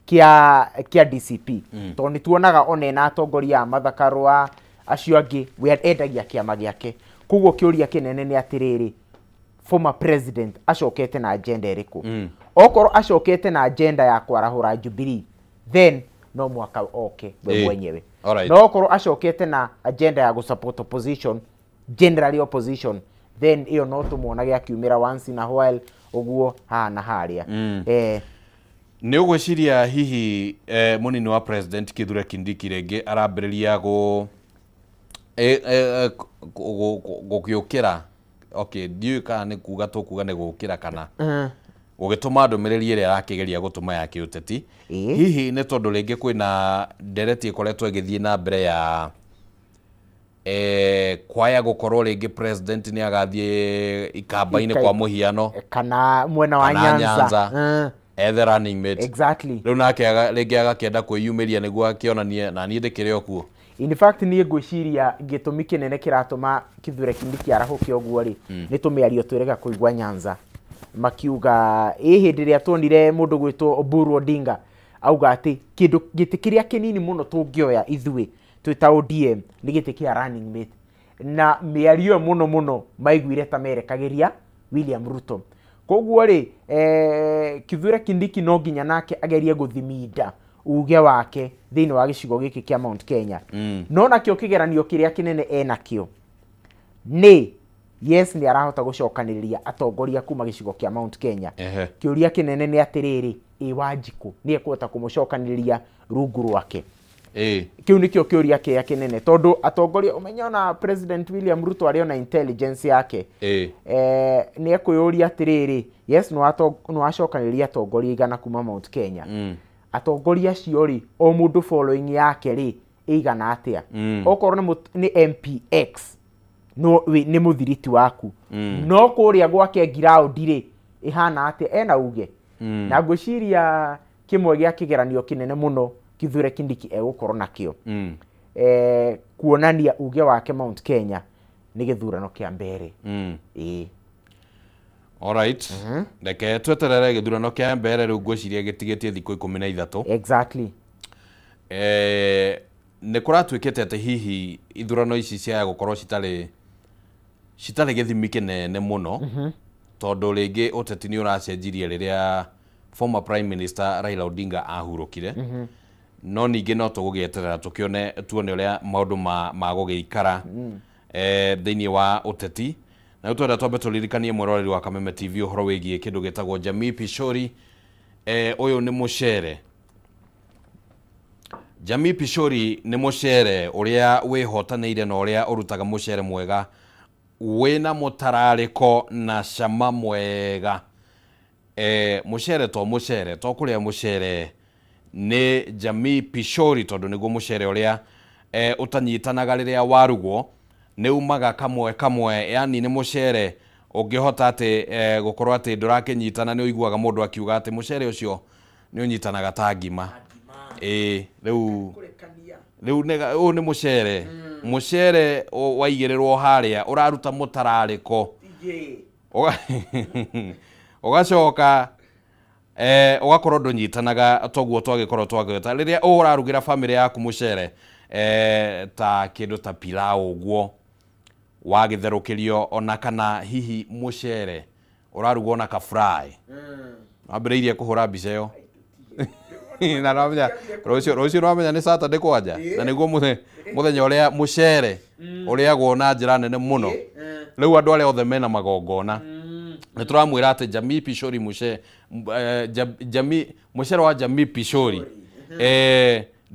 kĩa DCP, tondũ nĩ tuonaga ona ena atongoria a Martha Karua acio angĩ we endagia kĩama gĩake. Koguo kĩũria kĩnene nĩ atĩrĩrĩ, former president acokete na agenda ĩrĩkũ? Okorwo acokete na agenda ya kwarahũra Jubilee, then no mwaka oke we mwenyewe. No okorwo acokete na agenda ya gũsupport opposition, generally opposition, then iyo no tumuonage akiumĩra once in a while ũguo haha na harĩa. Nĩ ũgwĩciria hihi mũnini wa president Kithure Kindiki rĩngĩ arambĩrĩria gũgĩũkĩra, okay, ndiũĩ kana nĩ kuga tũkuga nĩ gũkĩra kana gũgĩtũma ndũmĩrĩri ĩrĩa arakĩgeria gũtũma ya kĩũteti. Hihi nĩ tondũ rĩngĩ kwĩna ndereti ĩkoretwo ĩgĩthiĩ na mbere ya kwaya gũkorwo rĩngĩ president nĩ agathiĩ ikamba-inĩ kwa mũhiano kana mwena wa Nyanza ethe running mate. Exactly. Rĩu nake rĩngĩ agakĩenda kwĩyumĩria nĩguo akĩonanie na niĩ ndĩkĩrĩ o kuo. In fact niĩ ngwĩciria gĩtũmi kĩnene kĩratũma Kithure Kindiki arahũke ũguo rĩ, nĩ tũmĩario twĩrĩga kũigua Nyanza makiuga ĩ hĩndĩ ĩrĩa tuonire mũndũ gwĩtwo Oburu Odinga auga atĩ kĩndũ gĩtĩ kĩrĩa kĩnini mũno tũngĩoya ithuĩ twĩ ta ODM nĩ gĩtĩ kĩa running mate, na mĩario ĩyo mũno mũno maiguire ta merekagĩria William Ruto. Koguo rĩ, Kithure Kindiki no nginya nake agerie gũthiminda uge wake thĩinĩ wa gĩcigo gĩkĩ kĩa Mount Kenya. No nakĩo kĩgeranio kĩrĩa kĩnene enakĩo nĩ yes nĩ arahota gũcokanĩrĩria atongoria kuma gĩcigo kĩa Mount Kenya. Kĩũria kĩnene nĩ atĩrĩrĩ, ĩ Wanjikũ nĩ ekũhota kũmũcokanĩrĩria rungu rwake? Kĩu nĩkĩo kĩũria kĩrĩa kĩnene, tondũ atongoria ũmenye ona President William Ruto arĩ ona intelligence yake nĩ ekwĩyũria atĩrĩrĩ, yes nĩ wacokanĩrĩria atongoria igana kuma Mount Kenya. Atongoria acio rĩ, o mũndũ following yake rĩ ĩigana atĩa? Okorwo nĩ MPX no nĩ mũthiriti waku, no kũrĩa gwake ground rĩ ĩhana atĩa? Ena uge. Na ngwĩciria kĩmwe gĩa kĩgeranio kĩnene mũno Kithure Kindiki egũkorwo nakĩo kuonania uge wake Mount Kenya nĩ gĩthurano kĩa mbere. Alright. Reke tweterere gĩthurano kĩa mbere rĩu ngwĩciria gĩtigĩtie thikũ 13. Exactly. Nĩ kũratuĩkĩte atĩ hihi ithurano ici ciaya gũkorwo citarĩ gĩthimi kĩnene mũno, tondũ rĩngĩ ũteti nĩ ũracenjirie rĩrĩa former Prime Minister Raila Odinga ahurũkire. No ningĩ no tũgũgĩeterera tũkĩone tuone ũrĩa maũndũ magũgĩikara thĩinĩ wa ũteti. Na rĩu twenda twambe tũririkanie mwĩroreri wa Kameme TV ũhoro wĩgiĩ kĩndũ gĩtagwo Jamii Pishori. Ũyũ nĩ mũcere. Jamii Pishori nĩ mũcere ũrĩa wĩhotanĩire na ũrĩa ũrutaga mũcere mwega wĩna mũtararĩko na cama mwega. Mũcere to mũcere to kũrĩa mũcere nĩ Jamii Pishori, tondũ nĩguo mũcere ũrĩa ũtanyitanaga rĩrĩa warugwo, nĩ umaga kamwe kamwe, yani nĩ mũcere ũngĩhota atĩ gũkorwo atĩ ndũrakĩnyitana, nĩ ũiguaga mũndũ akiuga atĩ mũcere ũcio nĩ ũnyitanaga ta ngima. Rĩu ũyũ nĩ mũcere. Mũcere waigĩrĩrwo harĩa ũraruta mũtararĩko, ũgacoka ũgakorwo ndũnyitanaga toguo twagĩkorwo twagĩta rĩrĩa ũrarugĩra bamĩrĩ yaku mũcere ta kĩndũ ta pilau ũguo wagĩtherũkĩrio, ona kana hihi mũcere ũrarugwo na ka fry. Wambĩrĩirie kũhũra mbica ĩyo na nĩwamenya rũciũ nĩwamenya nĩ Saturday kwanja, na nĩguo mũthenya ũrĩa mũcere ũrĩagwo na njĩra nene mũno. Rĩu andũ arĩa othe mena magongona nĩ tũramwĩra atĩ Jamii Pishori mũcere wa Jamii Pishori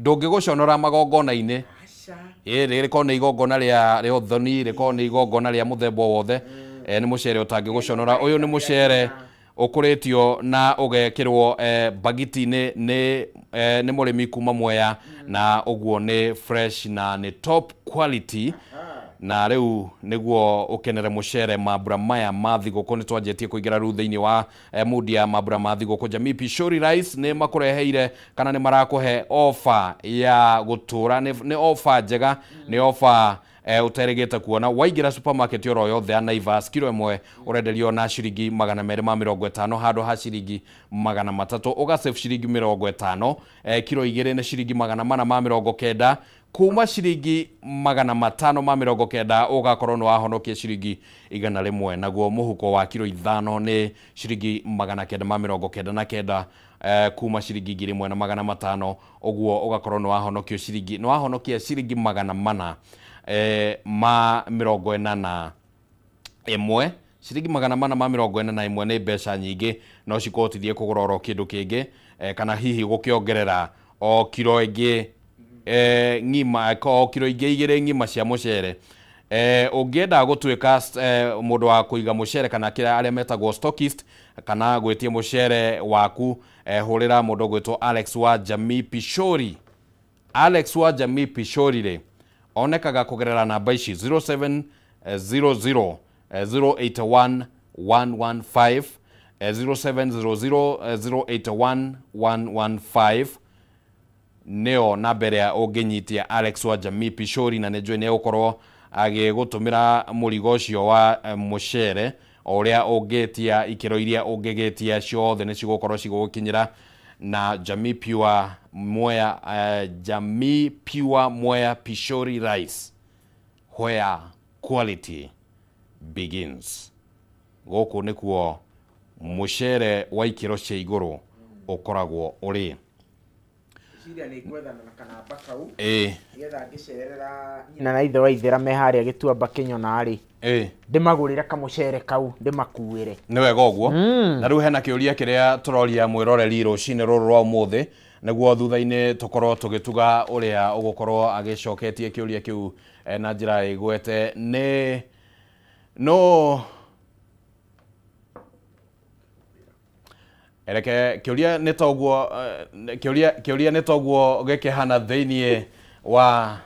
ndũngĩgũconora magongona-inĩ. Rĩkorwo nĩ igongona rĩa ũthoni, rĩkorwo nĩ igongona rĩa mũthemba o wothe, nĩ mũcere ũtangĩgũconora. Ũyũ nĩ mũcere ũkũrĩtio na ũgekĩrwo bagiti-inĩ nĩ mũrĩmi kuma Mwea, na ũguo nĩ fresh na nĩ top quality. Na rĩu nĩguo ũkenere mũcere mambura maya ma thigũkũ. Nĩ twanjĩtie kũingĩra rĩu thĩinĩ wa mood ya mambura ma thigũkũ. Jamii Pishori Rice nĩ makũreheire kana nĩ marakũhe offer ya gũtũra, nĩ offer njega, nĩ offer Ũterĩgĩte kuona waingĩra supermarket oro yothe ya Naivas, kiro ĩmwe ũrenderio na ciringi 250 handũ ha ciringi 300, ũgasave ciringi 50. Kiro 2 nĩ ciringi 490, kuma ciringi 590 ũgakorwo nĩ wahonokia ciringi 100. Naguo mũhuko wa kiro 5 nĩ ciringi 999, kuma ciringi 1500, ũguo ũgakorwo nĩ wahonokio ciringi, nĩ wahonokia ciringi 400 ma 41. Ciringi 441 nĩ mbeca nyingĩ, no cikũhotithie kũgũra oro kĩndũ kĩngĩ, kana hihi gũkĩongerera o kiro ĩngĩ ng'ima, o kiro ingĩ 2 ng'ima cia mũcere. Ũngĩenda gũtuĩka mũndũ wa kũiga mũcere kana kĩrĩa arĩa metagwo stockist, kana gwĩtia mũcere waku, hũrĩra mũndũ ũgwĩtwo Alex wa Jamii Pishori. Alex wa Jamii Pishori rĩ onekaga kũgerera namba ici 0700 081 115, 0700 081 115 nĩyo namba ĩrĩa ũngĩnyitia Alex wa Jamii Pishori, na nĩnjũĩ nĩegũkorwo agĩgũtũmĩra mũrigo ũcio wa mũcere o ũrĩa ũngĩtia, ikĩro iria ũngĩgĩtia ciothe nĩ cigũkorwo cigũgũkinyĩra na Jamii Pure Mwea, Jamii Pure Mwea Pishori Rice, where quality begins. Gũkũ nĩkuo mũcere wa ikĩro cia igũrũ ũkoragwo ũrĩ. Ciria nĩ ngwethana na kanamba kau nĩgetha ngĩcerera nyina na ithe wa ithera me harĩa Gĩtuamba Kĩnyona rĩ, ndĩmagũrĩre kamũcere kau ndĩmakuĩre. Nĩ wega ũguo. Na rĩu hena kĩũria kĩrĩa tũroria mwĩroreri rũcinĩ rũrũ rwa ũmũthĩ, nĩguo thutha-inĩ tũkorwo tũgĩtuga ũrĩa ũgũkorwo agĩcoketie kĩũria kĩu na njĩra ĩgwete. Nĩ no Ereke kĩũria nĩ toguo, kĩũria nĩ toguo gĩkĩhana thĩiniĩ wa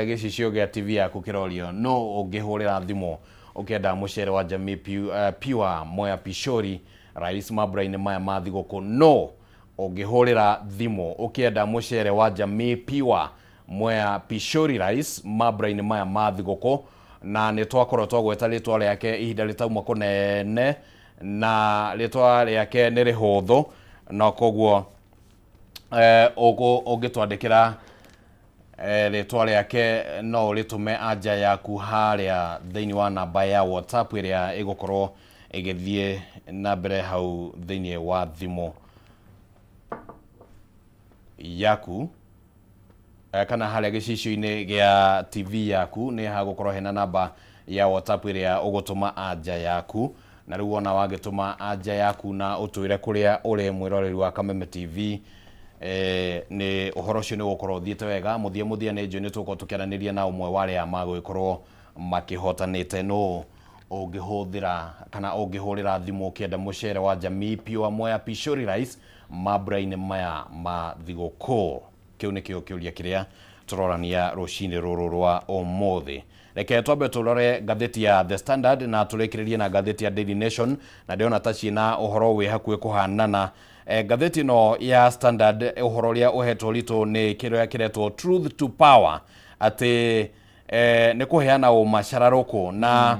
gĩcicio gĩa TV yaku kĩrorio, no ũngĩhũrĩra thimũ ũkĩenda mũcere wa Jamii Pure Mwea Pishori Rice mambura-inĩ maya ma thigũkũ. No ũngĩhũrĩra thimũ ũkĩenda mũcere wa Jamii Pure Mwea Pishori Rice mambura-inĩ maya ma thigũkũ, na nĩ twakorwo twagweta rĩtwa rĩake ihinda rĩtauma kũnene, na rĩtwa rĩake nĩ rĩhũthũ, na koguo ũngĩtwandĩkĩra rĩtwa rĩake no ũrĩtũme anja yaku harĩa thĩinĩ wa namba ya WhatsApp ĩrĩa ĩgũkorwo ĩgĩthiĩ na mbere hau thĩinĩ wa thimũ yaku, kana harĩa gĩcicio-inĩ gĩa TV yaku nĩ hagũkorwo hena namba ya WhatsApp ĩrĩa ũgũtũma anja yaku. Na rĩu wona wagĩtũma anja yaku na ũtwĩre kũrĩa ũrĩ mwĩroreri wa Kameme TV, nĩ ũhoro ũcio nĩ ũgũkorwo ũthiĩte wega. Mũthia mũthia nĩ njũĩ nĩ tũgũkorwo tũkĩaranĩria na ũmwe wa arĩa magũgĩkorwo makĩhotanĩte. No ũngĩhũthĩra kana ũngĩhũrĩra thimũ ũkĩenda mũcere wa Jamii Pure Mwea Pishori Rice mambura-inĩ maya ma thigũkũ. Kĩu nĩkĩo kĩũria kĩrĩa tũrorania rũcinĩ rũrũ rwa ũmũthĩ. Reke twambe tũrore ngathĩti ya The Standard na tũrĩkĩrĩrie na ngathĩti ya Daily Nation, na ndĩrona ta ciĩna ũhoro wĩ hakuhĩ kũhanana. Ngathĩti ĩno ya Standard ũhoro ũrĩa ũhetwo ritũ nĩ kĩrĩa kĩretwo Truth to Power, atĩ nĩ kũheana ũmacararũkũ na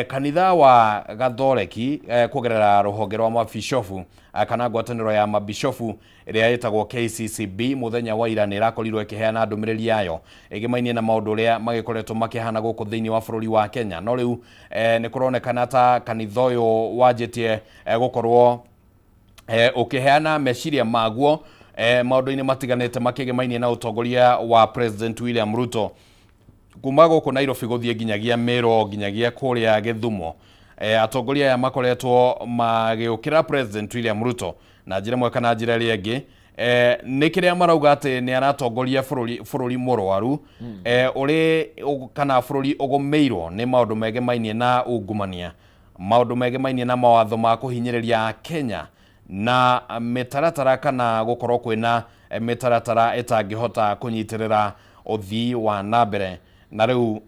kanitha wa Gathoreki kũgerera rũhonge rwa mabishofu kana ngwatanĩro ya mabishofu ĩrĩa ĩtagwo KCCB mũthenya wa ira nĩ ĩrakorirwo ĩkĩheana ndũmĩrĩri yayo ĩgĩmainie na maũndũ ũrĩa magĩkoretwo makĩhana gũkũ thĩinĩ wa bũrũri wa Kenya. No rĩu nĩ kũronekana ta kanitha ũyũ wanjĩtie gũkorwo ũkĩheana meciria maguo maũndũ-inĩ matiganĩte makĩgĩmainie na ũtongoria wa President William Ruto kuma gũkũ Nairobi gũthiĩ nginyagia Meru nginyagia kũrĩa Gĩthumo. Atongoria aya makoretwo magĩũkĩra President William Ruto na njĩra ĩmwe kana njĩra ĩrĩa ĩngĩ. Nĩ kĩrĩa marauga atĩ nĩ aratongoria bũrũri mũrwaru, ũrĩ kana bũrũri ũgũmĩirwo nĩ maũndũ megemainie na ungumania, maũndũ megemainie na mawatho ma kũhinyĩrĩria Kenya na mĩtaratara kana gũkorwo kwĩna mĩtaratara ĩtangĩhota kũnyitĩrĩra ũthii wa na mbere. Na rĩu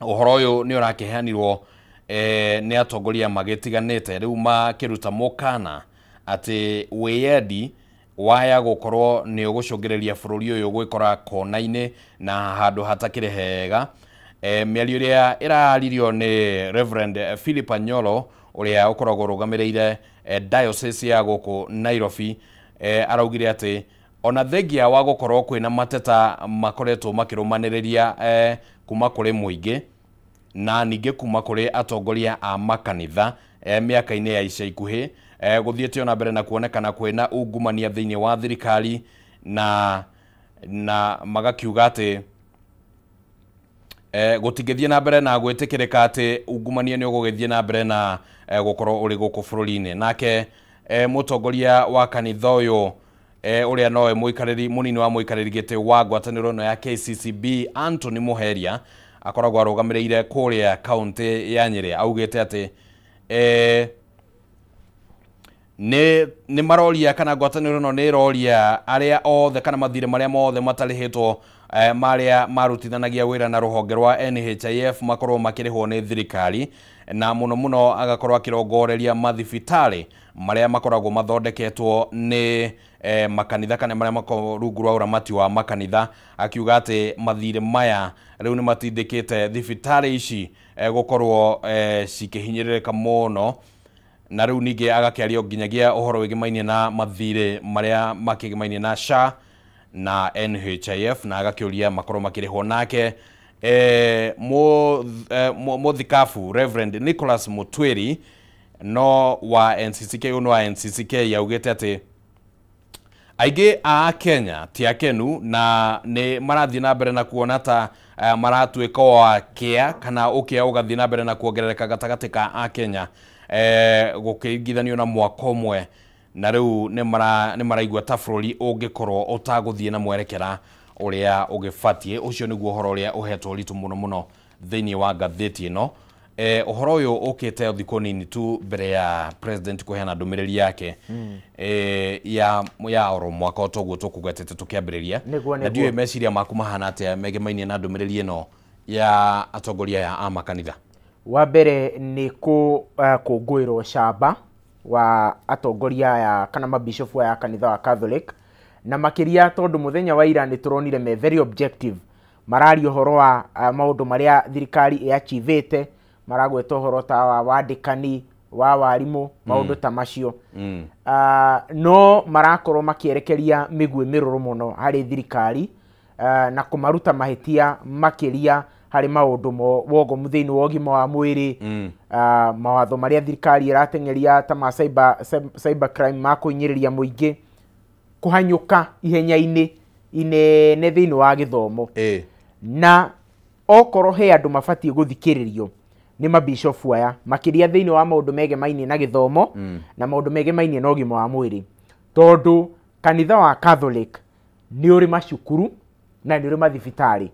ũhoro ũyũ nĩ ũrakĩheanirwo nĩ atongoria magĩtiganĩte rĩu makĩruta mũkana atĩ wĩyendi waya gũkorwo nĩ ũgũcũngĩrĩria bũrũri ũyũ gwĩkora kona-inĩ na handũ hatakĩrĩ hega. Mĩario ĩrĩa ĩraririo nĩ Reverend Philip Anyolo ũrĩa ũkoragwo ũrũgamĩrĩire diocese ya gũkũ Nairobi, araugire atĩ ona thengia wa gũkorwo kwĩna mateta makoretwo makĩrũmanĩrĩria kuma kũrĩ mũingĩ na ningĩ kuma kũrĩ atongoria a makanitha mĩaka-inĩ ya ica ikuhĩ, gũthiĩte ona mbere na kuonekana kwĩna ungumania thĩinĩ wa thirikari, na magakiuga atĩ gũtingĩthiĩ na mbere na gwĩtĩkĩrĩka atĩ ungumania nĩ ũgũgĩthiĩ na mbere na gũkorwo ũrĩ gũkũ bũrũri-inĩ. Nake mũtongoria wa kanitha ũyũ ũrĩa nowe mũikarĩri mũnini wa mũikarĩri gĩtĩ wa ngwatanĩro ĩno ya KCCB Anthony Muheria akoragwo arũgamĩrĩire kũrĩa kaunti ya Nyĩrĩ, augĩte atĩ nĩ maroria kana ngwatanĩro ĩno nĩ ĩroria arĩa othe kana mathirĩ marĩa mothe matarĩhĩtwo marĩa marutithanagia wĩra na rũhonge rwa NHIF makorwo makĩrĩhwo nĩ thirikari, na mũno mũno agakorwo akĩrongoreria mathibitarĩ marĩa makoragwo mathondeketwo nĩ makanitha kana marĩa makoragwo rungu rwa ũramati wa makanitha, akiuga atĩ mathirĩ maya rĩu nĩ matindĩkĩte thibitarĩ ici gũkorwo cikĩhinyĩrĩrĩka mũno. Na rĩu ningĩ agakĩaria nginyagia ũhoro wĩgĩmainie na mathirĩ marĩa makĩgĩmainie na SHA na NHIF, na agakĩũria makorwo makĩrĩhwo. Nake mũthikabu Reverend Nicholas Mutwiri no wa NCCK no wa NCCK yaugĩte atĩ aingĩ a Kenya ti akenu na nĩ marathiĩ na mbere na kuona ta maratuĩka wa kĩa kana ũkĩa ũgathiĩ na mbere na kuongerereka gatagatĩ ka Akenya gũkĩringithanio na mwaka ũmwe, na rĩu nĩ maraigua ta bũrũri ũngĩkorwo ũtagũthiĩ na mwerekera ũrĩa ũgĩbatiĩ. Ũcio nĩguo ũhoro ũrĩa ũhetwo ũritũ mũno mũno thĩinĩ wa ngathĩti ĩno. Ũhoro ũyũ ũkĩte thikũ nini tu mbere ya president kũheana ndũmĩrĩri yake ya oro mwaka o toguo tũkũgwetete tũkĩambĩrĩria. Na ndiũĩ meciria maku mahana atĩa megemainie na ndũmĩrĩri ĩno ya atongoria aya a makanitha. Wa mbere nĩ kũngũĩrwo camba wa atongoria aya kana mabishofu aya kanitha wa Catholic, na makĩria tondũ mũthenya wa ira nĩ tũronire me very objective, mararia ũhoro wa maũndũ marĩa thirikari ĩachivĩte, maragweta ũhoro ta wa wandĩkani wa warimũ, maũndũ ta macio. No marakorwo makĩerekeria mĩguĩ mĩrũrũ mũno harĩ thirikari, na kũmaruta mahĩtia makĩria harĩ maũndũ wogomu thĩinĩ wa ũgima wa mwĩrĩ, mawatho marĩa thirikari ĩrateng'eria ta ma cyber crime ma kũhinyĩrĩria mũingĩ, kũhanyũka ihenya-inĩ inene thĩinĩ wa gĩthomo. Na okorwo he andũ mabatiĩ gũthikĩrĩrio nĩ mabishofu aya makĩria thĩinĩ wa maũndũ megemainie na gĩthomo na maũndũ megemainie na ũgima wa mwĩrĩ, tondũ kanitha wa Catholic nĩ ũrĩ macukuru na nĩ ũrĩ mathibitarĩ,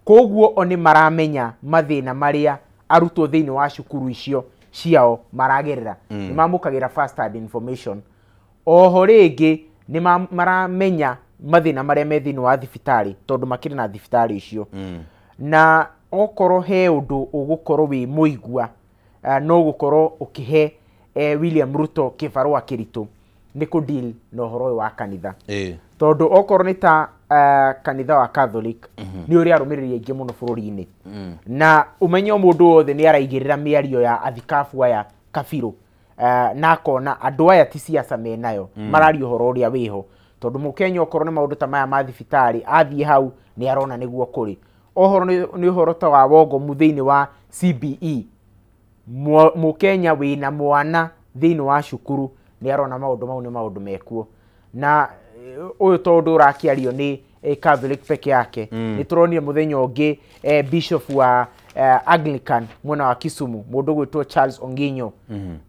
koguo o nĩ maramenya mathĩna marĩa arutwo thĩinĩ wa cukuru icio ciao maragerera. Nĩ mamũkagĩra first hand information. Oho rĩngĩ nĩ maramenya mathĩna marĩa me thĩinĩ wa thibitarĩ tondũ makĩrĩ na thibitarĩ icio. Na okorwo he ũndũ ũgũkorwo wĩ mũigua, no gũkorwo ũkĩhe William Ruto kĩbarũa kĩritũ nĩ kũ deal na ũhoro ũyũ wa kanitha. Tondũ okorwo nĩ ta kanitha wa Catholic nĩ ũrĩ arũmĩrĩri aingĩ mũno bũrũri-inĩ, na ũmenye mũndũ wothe nĩ araigĩrĩra mĩario ya athikabu aya kabirũ, na akona andũ aya ti siasa menayo, mararia ũhoro ũrĩa wĩho, tondũ mũkenya okorwo nĩ maũndũ ta maya ma thibitarĩ athiĩ hau nĩ arona nĩguo kũrĩ. Ũhoro nĩ ũhoro ta wa wogomu thĩinĩ wa CBE, mũkenya wĩna mwana thĩinĩ wa cukuru nĩ arona maũndũ mau nĩ maũndũ mekuo. Na ũyũ tondũ ũrakĩario nĩ Catholic peke yake, nĩ tũronire mũthenya ũngĩ bishop wa Anglican mwena wa Kisumu mũndũ gwĩtwo Charles Onginyo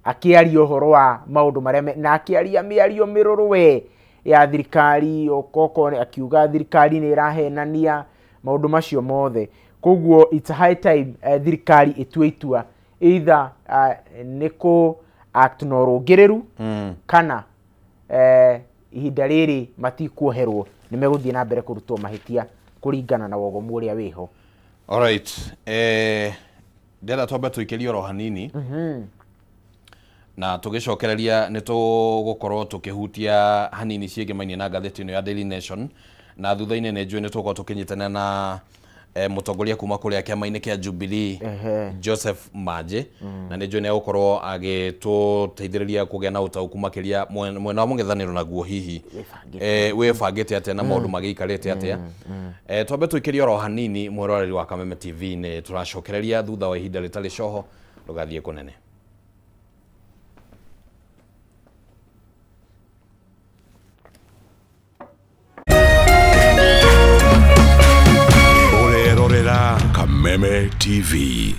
akĩaria ũhoro wa maũndũ marĩa na akĩaria mĩario mĩrũrũ we ya thirikari, okoko akiuga thirikari nĩ ĩrahenania maũndũ macio mothe. Koguo it's high time thirikari ĩtue itua either nĩ kũ act na ũrũngĩrĩru kana ihinda rĩrĩ matikuoherwo, nĩ megũthiĩ na mbere kũrutwo mahĩtia kũringana na wogomu ũrĩa wĩho. Alright, ndĩrenda twambe tũikĩrie oro hanini na tũgĩcokereria nĩ tũgũkorwo tũkĩhutia hanini ciĩgĩmainie na ngathĩti ĩno ya Daily Nation, na thutha-inĩ nĩ njũĩ nĩ tũgũkorwo tũkĩnyitanĩra na Mũtongoria kuma kũrĩa kĩama-inĩ kĩa Jubilee Joseph Manji, na nĩ njũĩ nĩ egũkorwo agĩtũteithĩrĩria kũgĩa na ũtaũku makĩria mwena wa mũng'ethanĩro naguo hihi wĩbangĩte atĩa na maũndũ magĩikarĩte atĩa. Twambe tũikĩrie oro hanini mwĩroreri wa Kameme TV, nĩ tũracokereria thutha wa ihinda rĩtarĩ coho, ndũgathiĩ kũnene. Kameme TV.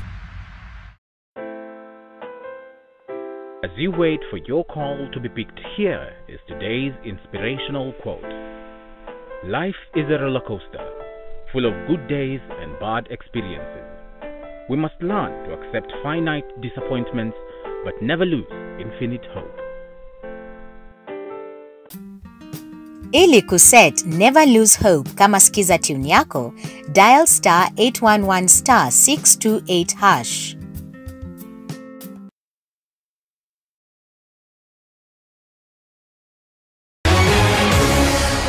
As you wait for your call to be picked, here is today's inspirational quote. Life is a roller coaster, full of good days and bad experiences. We must learn to accept finite disappointments, but never lose infinite hope. Ili kuset Never Lose Hope kama skiza tune yako, dial star 811 star 628 hash.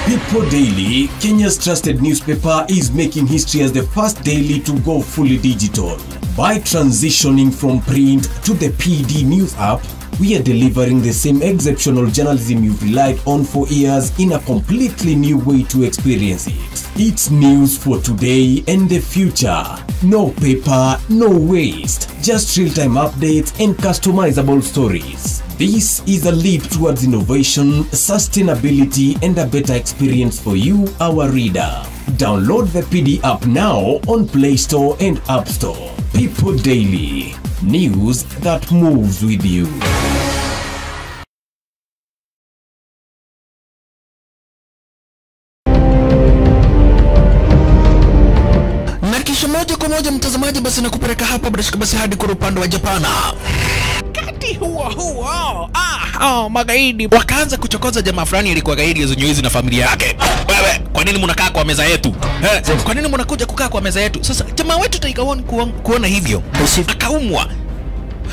People Daily, Kenya's trusted newspaper, is making history as the first daily to go fully digital. By transitioning from print to the PD News app, we are delivering the same exceptional journalism you've relied on for years in a completely new way to experience it. It's news for today and the future. No paper, no waste. Just real-time updates and customizable stories. This is a leap towards innovation, sustainability, and a better experience for you, our reader. Download the PD app now on Play Store and App Store. People Daily. News that moves with you. Na kisha moja kwa moja mtazamaji, basi nakupeleka hapa basi hadi kwa upande wa Japana. Kati huo huo magaidi wakaanza kuchokoza jamaa fulani alikuwa gaidi zenyewe na familia yake. Wewe, kwa nini mnakaa kwa meza yetu? Kwa nini mnakuja kukaa kwa meza yetu? Sasa jamaa wetu Tiger One kuona hivyo akaumwa.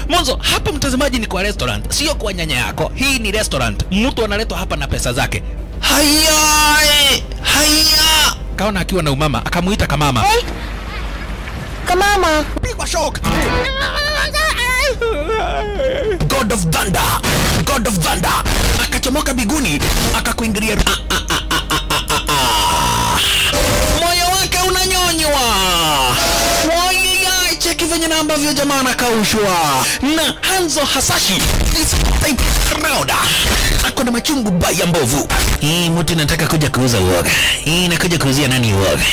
Mwanzo hapa mtazamaji ni kwa restaurant, sio kwa nyanya yako. Hii ni restaurant. Mtu analetwa hapa na pesa zake. Haya, haya. Kaona akiwa na umama, akamuita kamama. Hey. Kamama. Pigwa shock. God of Thunder, God of Thunder akachomoka biguni akakuingilia. Moyo wake unanyonywa. Wai, cheki venye na ambavyo jamaa anakaushwa na Hanzo Hasashi. This type crowd ako na machungu baya mbovu. Hii mtu nataka kuja kuuza uoga. Hii nakuja kuuzia nani uoga?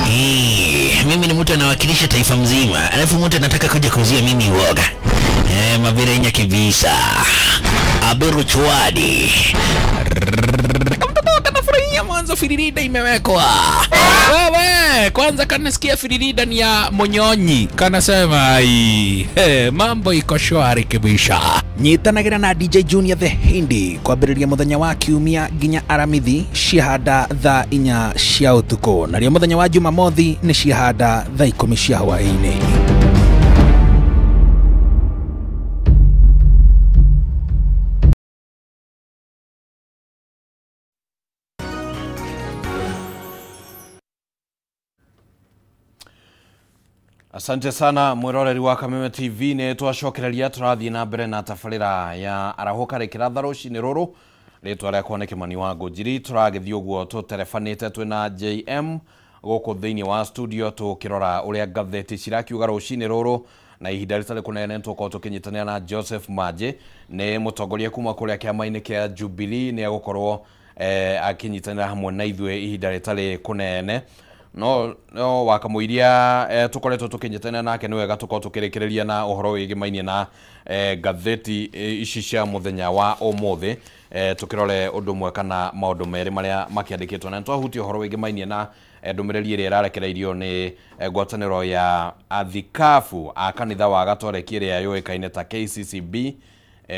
Hii mimi ni mtu anawakilisha taifa mzima, alafu mtu anataka kuja kuuzia mimi uoga. Mabirenya kibisa. Aberu chwadi. Kamtoto kanafurahia mwanzo firirida imewekwa. Wewe, kwanza kanasikia firirida ni ya monyonyi. Kanasema ai, mambo iko shwari kibisha. Nyitanagira na DJ Junior the Hindi kwambĩrĩria mũthenya wa kiumia nginya Aramithi ciahanda thaa 4 cia ũtukũ, narĩo mũthenya wa Jumamothi nĩ ciahanda thaa 10 cia hwaĩ-inĩ. Asante sana mwiroreri wa Kameme TV, nĩ twacokereria tũrathiĩ na mbere na tabarĩra ya arahũka rĩkĩratha rũcinĩ rũrũ. Rĩtwa rĩakwa nĩ Kĩmani wa Ngũnjiri. Tũragĩthiĩ ũguo tũterebanĩte twĩna JM gũkũ thĩinĩ wa studio tũkĩrora ũrĩa ngathĩti cirakiuga rũcinĩ rũrũ, na ihinda rĩtarĩ kũnene tũkorwo tũkĩnyitanĩra na Joseph Manji, nĩ mũtongoria kuma kũrĩa kĩama-inĩ kĩa Jubilee, nĩ egũkorwo akĩnyitanĩra hamwe na ithuĩ ihinda rĩtarĩ kũnene. No wakamũiria tukoretwo tukinyitanĩra nake nĩ wega tũkorwo tũkĩrĩkĩrĩria na ũhoro wĩgĩmainie na ngathĩti ici cia mũthenya wa ũmũthĩ, tũkĩrore ũndũ ũmwe kana maũndũ merĩ marĩa makĩandĩkĩtwo, na nĩtwahutia ũhoro wĩgĩmainie na ndũmĩrĩri ĩrĩa ĩrarekereirio nĩ ngwatanĩro ya athikabu a kanitha wa Gatoreki ĩrĩa yũĩkaine ta KCCB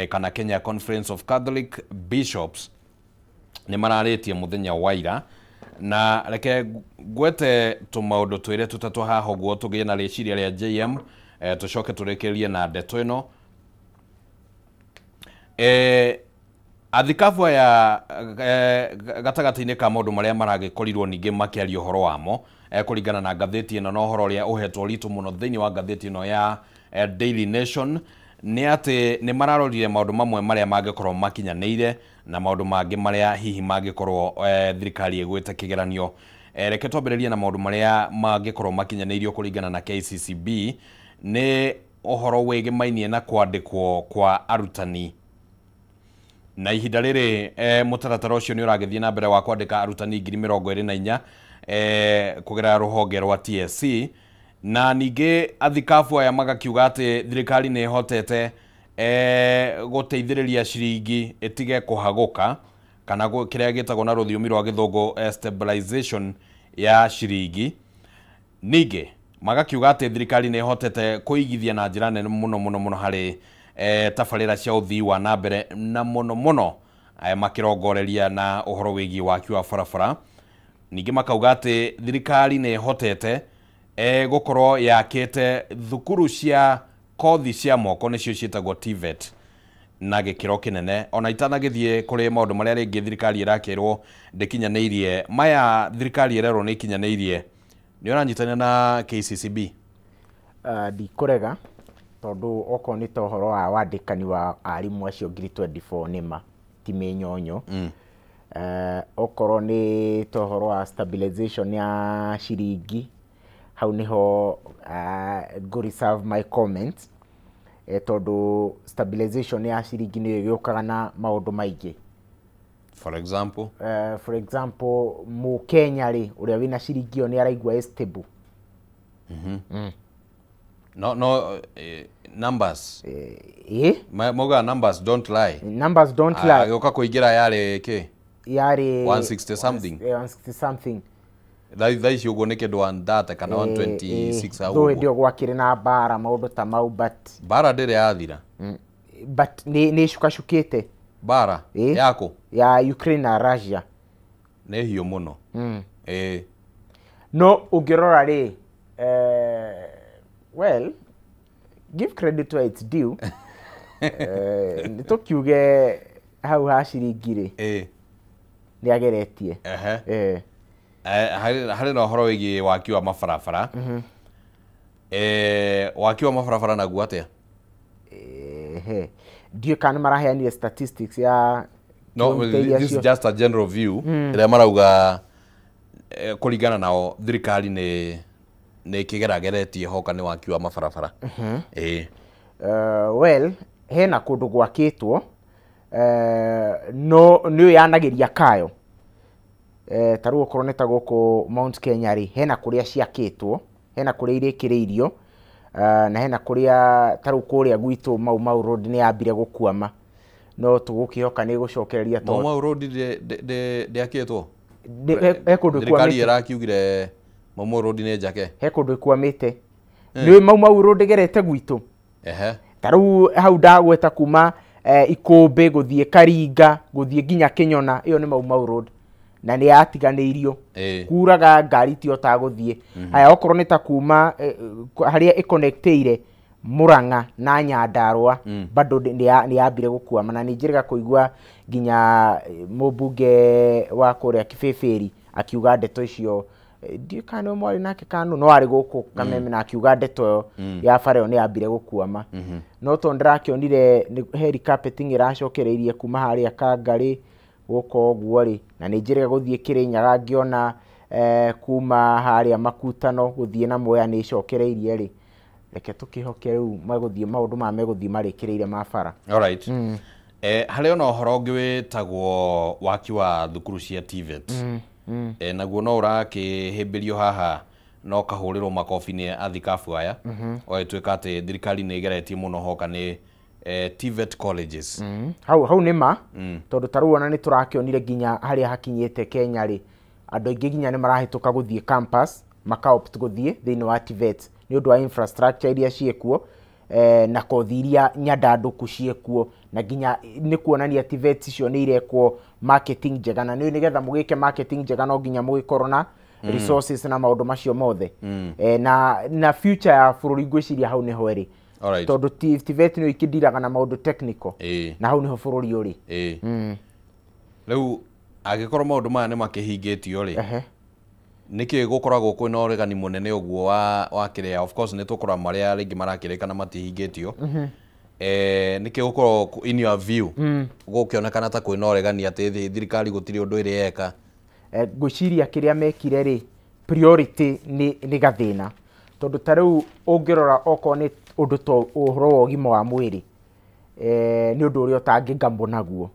kana Kenya Conference of Catholic Bishops. Nĩ mararĩtie mũthenya wa ira, na reke ngwete tũmaũndũ twĩrĩ tũtatũ haha ũguo tũgĩe na rĩciria rĩa JM, tũcoke tũrĩkĩrĩrie na ndeto ĩno. Athikabu aya gatagatĩ-inĩ ka maũndũ marĩa maragĩkorirwo ningĩ makĩaria ũhoro wamo kũringana na ngathĩti ĩno na ũhoro ũrĩa ũhetwo ritũ mũno thĩinĩ wa ngathĩti ĩno ya Daily Nation nĩ atĩ nĩ mararorire maũndũ mamwe marĩa mangĩkorwo makinyanĩire na maũndũ mangĩ marĩa hihi mangĩkorwo thirikari ĩgwĩte kĩgeranio. Reke twambĩrĩrie na maũndũ marĩa mangĩkorwo makinyanĩirio kũringana na KCCB nĩ ũhoro wĩgĩmainie na kwandĩkwo kwa arutani. Na ihinda rĩrĩ mũtaratara ũcio nĩ ũragĩthiĩ na mbere wa kwandĩka arutani 24,000 kũgerera rũhonge rwa TSC. Na ningĩ athikabu aya magakiuga atĩ thirikari nĩ ĩhotete gũteithĩrĩria ciringi ĩtige kũhagũka kana kĩrĩa gĩtagwo na rũthiomi rwa gĩthũngũ stabilization ya ciringi. Ningĩ magakiuga atĩ thirikari nĩ ĩhotete kũigithia na njĩra nene mũno mũno mũno harĩ tabarĩra cia ũthii wa na mbere na mũno mũno makĩrongoreria na ũhoro wĩgiĩ waki wa barabara. Ningĩ makauga atĩ thirikari nĩ ĩhotete gũkorwo yakĩte thukuru cia kothi cia moko nĩcio ciĩtagwo TVET na gĩkĩro kĩnene. Ona itanagĩthiĩ kũrĩ maũndũ marĩa rĩngĩ thirikari ĩrakĩrwo ndĩkinyanĩirie, maya thirikari ĩrerwo nĩ ikinyanĩirie, nĩ ũranyitanĩra na KCCB? Ndikũrega tondũ okorwo nĩ ta ũhoro wa wandĩkani wa arimũ acio 24,000 nĩma ti mĩnyonyo. Okorwo nĩ ta ũhoro wa stabilization ya ciringi hau nĩho ngũ reserve my comment tondũ stabilization ya ciringi nĩyo ĩgĩũkaga na maũndũ maingĩ. For example? For example, Mũkenya rĩ ũrĩa wĩna ciringi ĩyo nĩ araigua stable. No, no, numbers. Mauga numbers don't lie. Numbers don't lie. Agĩũka kũingĩra yarĩ kĩ? Yarĩ 160 something. 160 something. Thaa ici ũguo nĩ kĩndũ 130 kana 126 hau. Though hĩndĩ ĩyo gwakĩrĩ na mbara maũndũ ta mau, but mbara ndĩrĩ yathira. But nĩ ĩcukacukĩte. Mbara yaku? Ya Ukraine na Russia. Nĩ hiũ mũno. No ũngĩrora rĩ, well, give credit where it's due. Nĩ tũkiuge hau ha ciringi rĩ, nĩ ageretie. Harĩ na ũhoro wĩgiĩ waki wa mabarabara. Waki wa mabarabara naguo atĩa? Ndiũĩ kana maraheanire statistics ya No, this is just a general view. Ĩrĩa marauga kũringana nao thirikari nĩ kĩgerageretie hoka nĩ waki wa mabarabara. Well, hena kũndũ gwakĩtwo no nĩ yanagĩria kayo. Ta rĩu okorwo nĩ ta gũkũ Mount Kenya rĩ, hena kũrĩa ciakĩtwo, hena kũrĩa irĩkĩrĩirio, na hena kũrĩa ta rĩu kũrĩa gwitũ Mau Mau Road nĩ yambire gũkwama, no tũgũkĩhoka nĩ ĩgũcokereria. Mau Mau Road ndĩakĩtwo? He kũndũ ĩkwamĩte. Thirikari ĩrakiugire Mau Mau Road nĩ njake. He kũndũ ĩkwamĩte. Nĩ Mau Mau Road ĩgerete gwitũ. Ta rĩu hau ndagweta kuma Ikũmbĩ gũthiĩ Karinga gũthiĩ nginya Kĩnyona, ĩyo nĩ Mau Mau Road na nĩ yatiganĩirio. Kuraga ngari tihotaga gũthiĩ. Haya okorwo nĩ ta kuma harĩa ĩconnectĩire Murang'a na Nyandarua bado nĩ yambire gũkwama, na nĩ njĩrĩga kũigua nginya mũmbunge wa kũrĩa Kibĩbĩri akiuga ndeto icio. Ndiũĩ kana nĩ mwarĩ nake kana no arĩ gũkũ Kameme na akiuga ndeto ĩyo ya bara ĩyo nĩ yambire gũkwama. No tondũ ndĩrakĩonire he recarpeting ĩracokereirie kuma harĩa Kangarĩ gũka ũguo rĩ, na nĩ njĩrĩga gũthiĩ Kĩrĩnyaga ngĩona kuma harĩa Makutano gũthiĩ na Mwea nĩ ĩcokereirie rĩ, reke tũkĩhoke rĩu magũthiĩ maũndũ maya megũthiĩ marĩkĩrĩire ma bara. Alright. Harĩ ona ũhoro ũngĩ wĩtagwo waki wa thukuru cia TVET. Naguo no ũrakĩhĩmbĩrio haha no kahũrĩrwo makobi nĩ athikabu aya. Ũgagĩtuĩka atĩ thirikari nĩ ĩgeretie mũno hoka nĩ TVET colleges. Hau nĩ ma, tondũ ta rĩu ona nĩ tũrakĩonire nginya harĩa hakinyĩte Kenya rĩ, andũ aingĩ nginya nĩ marahĩtũka gũthiĩ campus, maka opt gũthiĩ thĩinĩ wa TVET nĩ ũndũ wa infrastructure iria ciĩkuo, na kothi iria nyandandũku ciĩkuo, na nginya nĩ kuonania TVET icio nĩ irekwo marketing njega, na nĩ nĩgetha mũgĩke marketing njega no nginya mũgĩkorwo na resources na maũndũ macio mothe. Na future ya bũrũri ngwĩciria hau nĩho ĩrĩ. Tondũ TVET nĩ ikĩndiraga na maũndũ technical. Na hau niho bũrũri ũrĩ. Rĩu angĩkorwo maũndũ maya nĩ makĩhingĩtio rĩ, nĩkĩ gũkoragwo kwĩna ũregani mũnene ũguo wa kĩrĩa? Of course nĩ tũkũrora marĩa rĩngĩ marakĩrĩka na matihingĩtio. Nĩkĩ gũkorwo in your view gũkĩonekana ta kwĩna ũregani atĩ thirikari gũtirĩ ũndũ ĩrĩ yeka? Ngwĩciria kĩrĩa mekire rĩ, priority nĩ gathĩna. Tondũ ta rĩu ũngĩrora okorwo nĩ ũndũ ta ũhoro wa ũgima wa mwĩrĩ, nĩ ũndũ ũrĩa ũtangĩgambo naguo.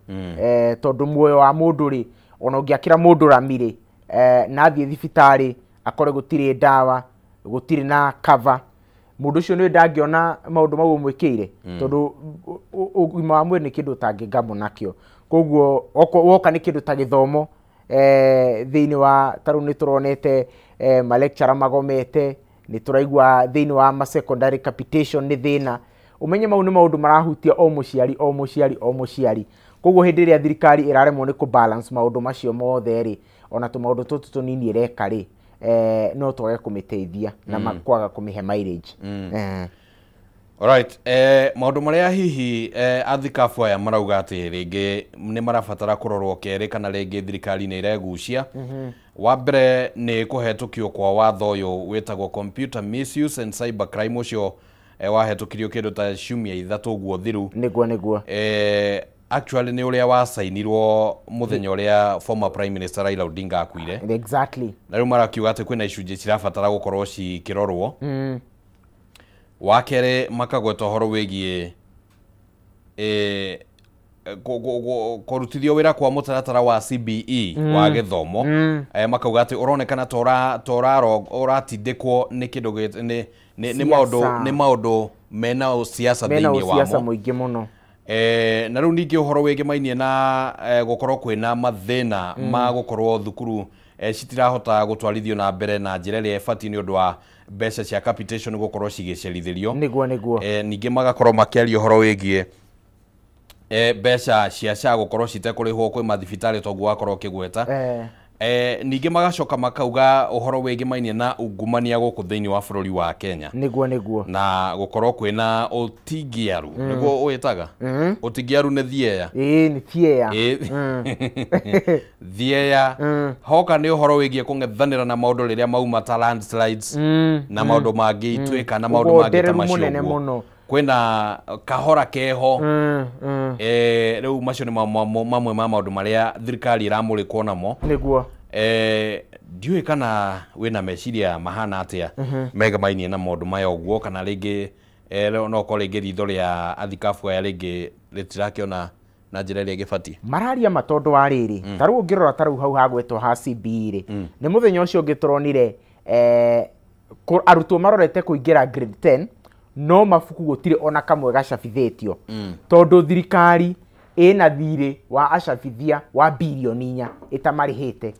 Tondũ muoyo wa mũndũ rĩ, ona ũngĩakĩra mũndũ rami rĩ, na athiĩ thibitarĩ akore gũtirĩ ndawa, gũtirĩ na cover, mũndũ ũcio nĩ ndangĩona maũndũ mau ũmwĩkĩire. Tondũ ũgima wa mwĩrĩ nĩ kĩndũ ũtangĩgambo nakĩo. Koguo woka nĩ kĩndũ ta gĩthomo, thĩinĩ wa ta rĩu nĩ tũronete ma lecturer magomete, nĩ tũraigua thĩinĩ wa ma secondary capitation nĩ thĩna. Ũmenye mau nĩ maũndũ marahutia o mũciari o mũciari o mũciari. Koguo hĩndĩ ĩrĩa thirikari ĩraremwo nĩ kũ balance maũndũ macio mothe rĩ, ona tũmaũndũ tũtũ tũnini ĩreka rĩ, no twage kũmĩteithia na kwaga kũmĩhe mileage. Alright, maũndũ marĩa hihi athikabu aya marauga atĩ rĩngĩ nĩ marabatara kũrorwo kerĩ kana rĩngĩ thirikari nĩ iregucia. Wa mbere nĩ kũhetũkio kwa watho ũyũ wĩtagwo Computer Misuse and Cyber Crime, ũcio wahetũkirio kĩndũ ta ciumia ithatũ ũguo thiru. Nĩguo nĩguo. Actually nĩ ũrĩa wacainirwo mũthenya ũrĩa former Prime Minister Raila Odinga akuire. Exactly. Na rĩu marakiuga atĩ kwĩna icunjĩ cirabatara gũkorwo cikĩrorwo. Wa kerĩ makagweta ũhoro wĩgiĩ kũrutithio wĩra kwa mũtaratara wa CBE wa gĩthomo. Makauga atĩ ũronekana ta ũratindĩkwo nĩ kĩndũ nĩ maũndũ mena siasa thĩinĩ wamo. Mena siasa mũingĩ mũno. Na rĩu ningĩ ũhoro wĩgĩmainie na gũkorwo kwĩna mathĩna ma gũkorwo thukuru citirahota gũtwarithio na mbere na njĩra ĩrĩa ĩbatiĩ nĩ ũndũ wa mbeca cia capitation gũkorwo cigĩcerithĩrio. Nĩguo nĩguo. Ningĩ magakorwo makĩaria ũhoro wĩgiĩ mbeca cia SHA gũkorwo citekũrĩhwo kwĩ mathibitarĩ toguo wakorwo ũkĩgweta. Ningĩ magacoka makauga ũhoro wĩgĩmainie na ungumania gũkũ thĩinĩ wa bũrũri wa Kenya. Nĩguo nĩguo. Na gũkorwo kwĩna ũtingiaru. Nĩguo ũĩtaga? Ũtingiaru nĩ thieya. Ĩĩ nĩ thieya. Thieya. Hoka nĩ ũhoro wĩgiĩ kũng'ethanĩra na maũndũ rĩrĩa mauma ta landslides na maũndũ mangĩ ituĩka na maũndũ mangĩ ta macio ũguo. Kwĩna kahora keho. Rĩu macio nĩ mamwe ma maũndũ marĩa thirikari ĩramũrĩkwo namo. Nĩguo. Ndiũĩ kana wĩna meciria mahana atĩa megamainie na maũndũ maya ũguo, kana rĩngĩ no korwo rĩngĩ ritho rĩa athikabu aya rĩngĩ rĩtirakĩona na njĩra ĩrĩa ĩgĩbatiĩ. Mararia ma tondũ wa rĩrĩ, ta rĩu ũngĩrora ta rĩu hau hagwetwo ha CBE rĩ, nĩ mũthenya ũcio ũngĩ tũronire arutwo marorete kũingĩra grade 10 no mabuku gũtirĩ ona kamwe gacabithĩtio. Tondũ thirikari ĩna thirĩ wa acabithia wa birioni 4 ĩtamarĩhĩte.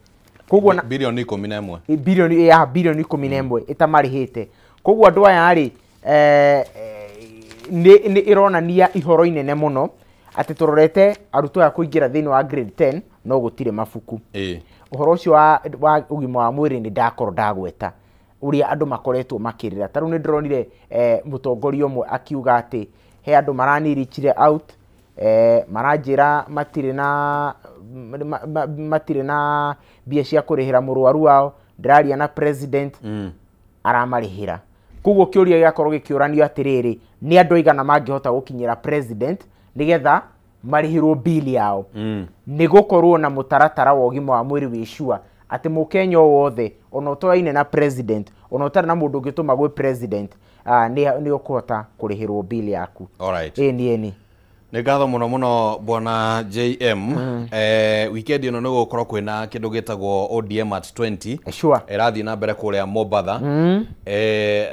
Koguo birioni 11. Birioni ya birioni 11 ĩtamarĩhĩte. Koguo andũ aya rĩ, nĩ ĩronania ihoro inene mũno atĩ tũrorete arutwo aya kũingĩra thĩinĩ wa grade 10 no gũtirĩ mabuku. Ũhoro ũcio wa ũgima wa mwĩrĩ nĩ ndakorwo ndagweta ũrĩa andũ makoretwo makĩrĩra. Ta rĩu nĩ ndĩronire mũtongoria ũmwe akiuga atĩ he andũ maranirichire out, maranjĩra matirĩ na mbia cia kũrĩhĩra mũrwaru wao, ndĩraria na president aramarĩhĩra. Koguo kĩũria gĩakorwo gĩkĩũranio atĩrĩrĩ, nĩ andũ aigana mangĩhota gũkinyĩra president nĩgetha marĩhĩrwo bill yao. Nĩ gũkorwo na mũtaratara wa ũgima wa mwĩrĩ wĩ sure atĩ mũkenya o wothe ona ũtoyaine na president, ona ũtarĩ na mũndũ ũngĩtũma gwĩ president, nĩ ũkũhota kũrĩhĩrwo bill yaku. Alright. Ĩni ĩni. Nĩ ngatho mũno mũno bwana JM. Weekend ĩno nĩ gũgũkorwo kwĩna kĩndũ gĩtagwo ODM at 20. Sure. Ĩrathiĩ na mbere kũrĩa Mombatha.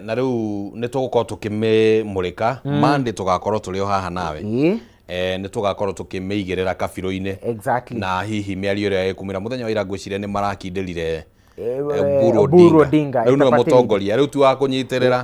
Na rĩu nĩ tũgũkorwo tũkĩmĩmũrĩka. Monday tũgakorwo tũrĩ o haha nawe. Nĩ tũgakorwo tũkĩmĩigĩrĩra kabirũ-inĩ. Exactly. Na hihi mĩario ĩrĩa ĩkumĩra mũthenya wa ira ngwĩciria nĩ marakindĩrire Oburu Odinga. Rĩu nĩwe mũtongoria, rĩu ti wa kũnyitĩrĩra.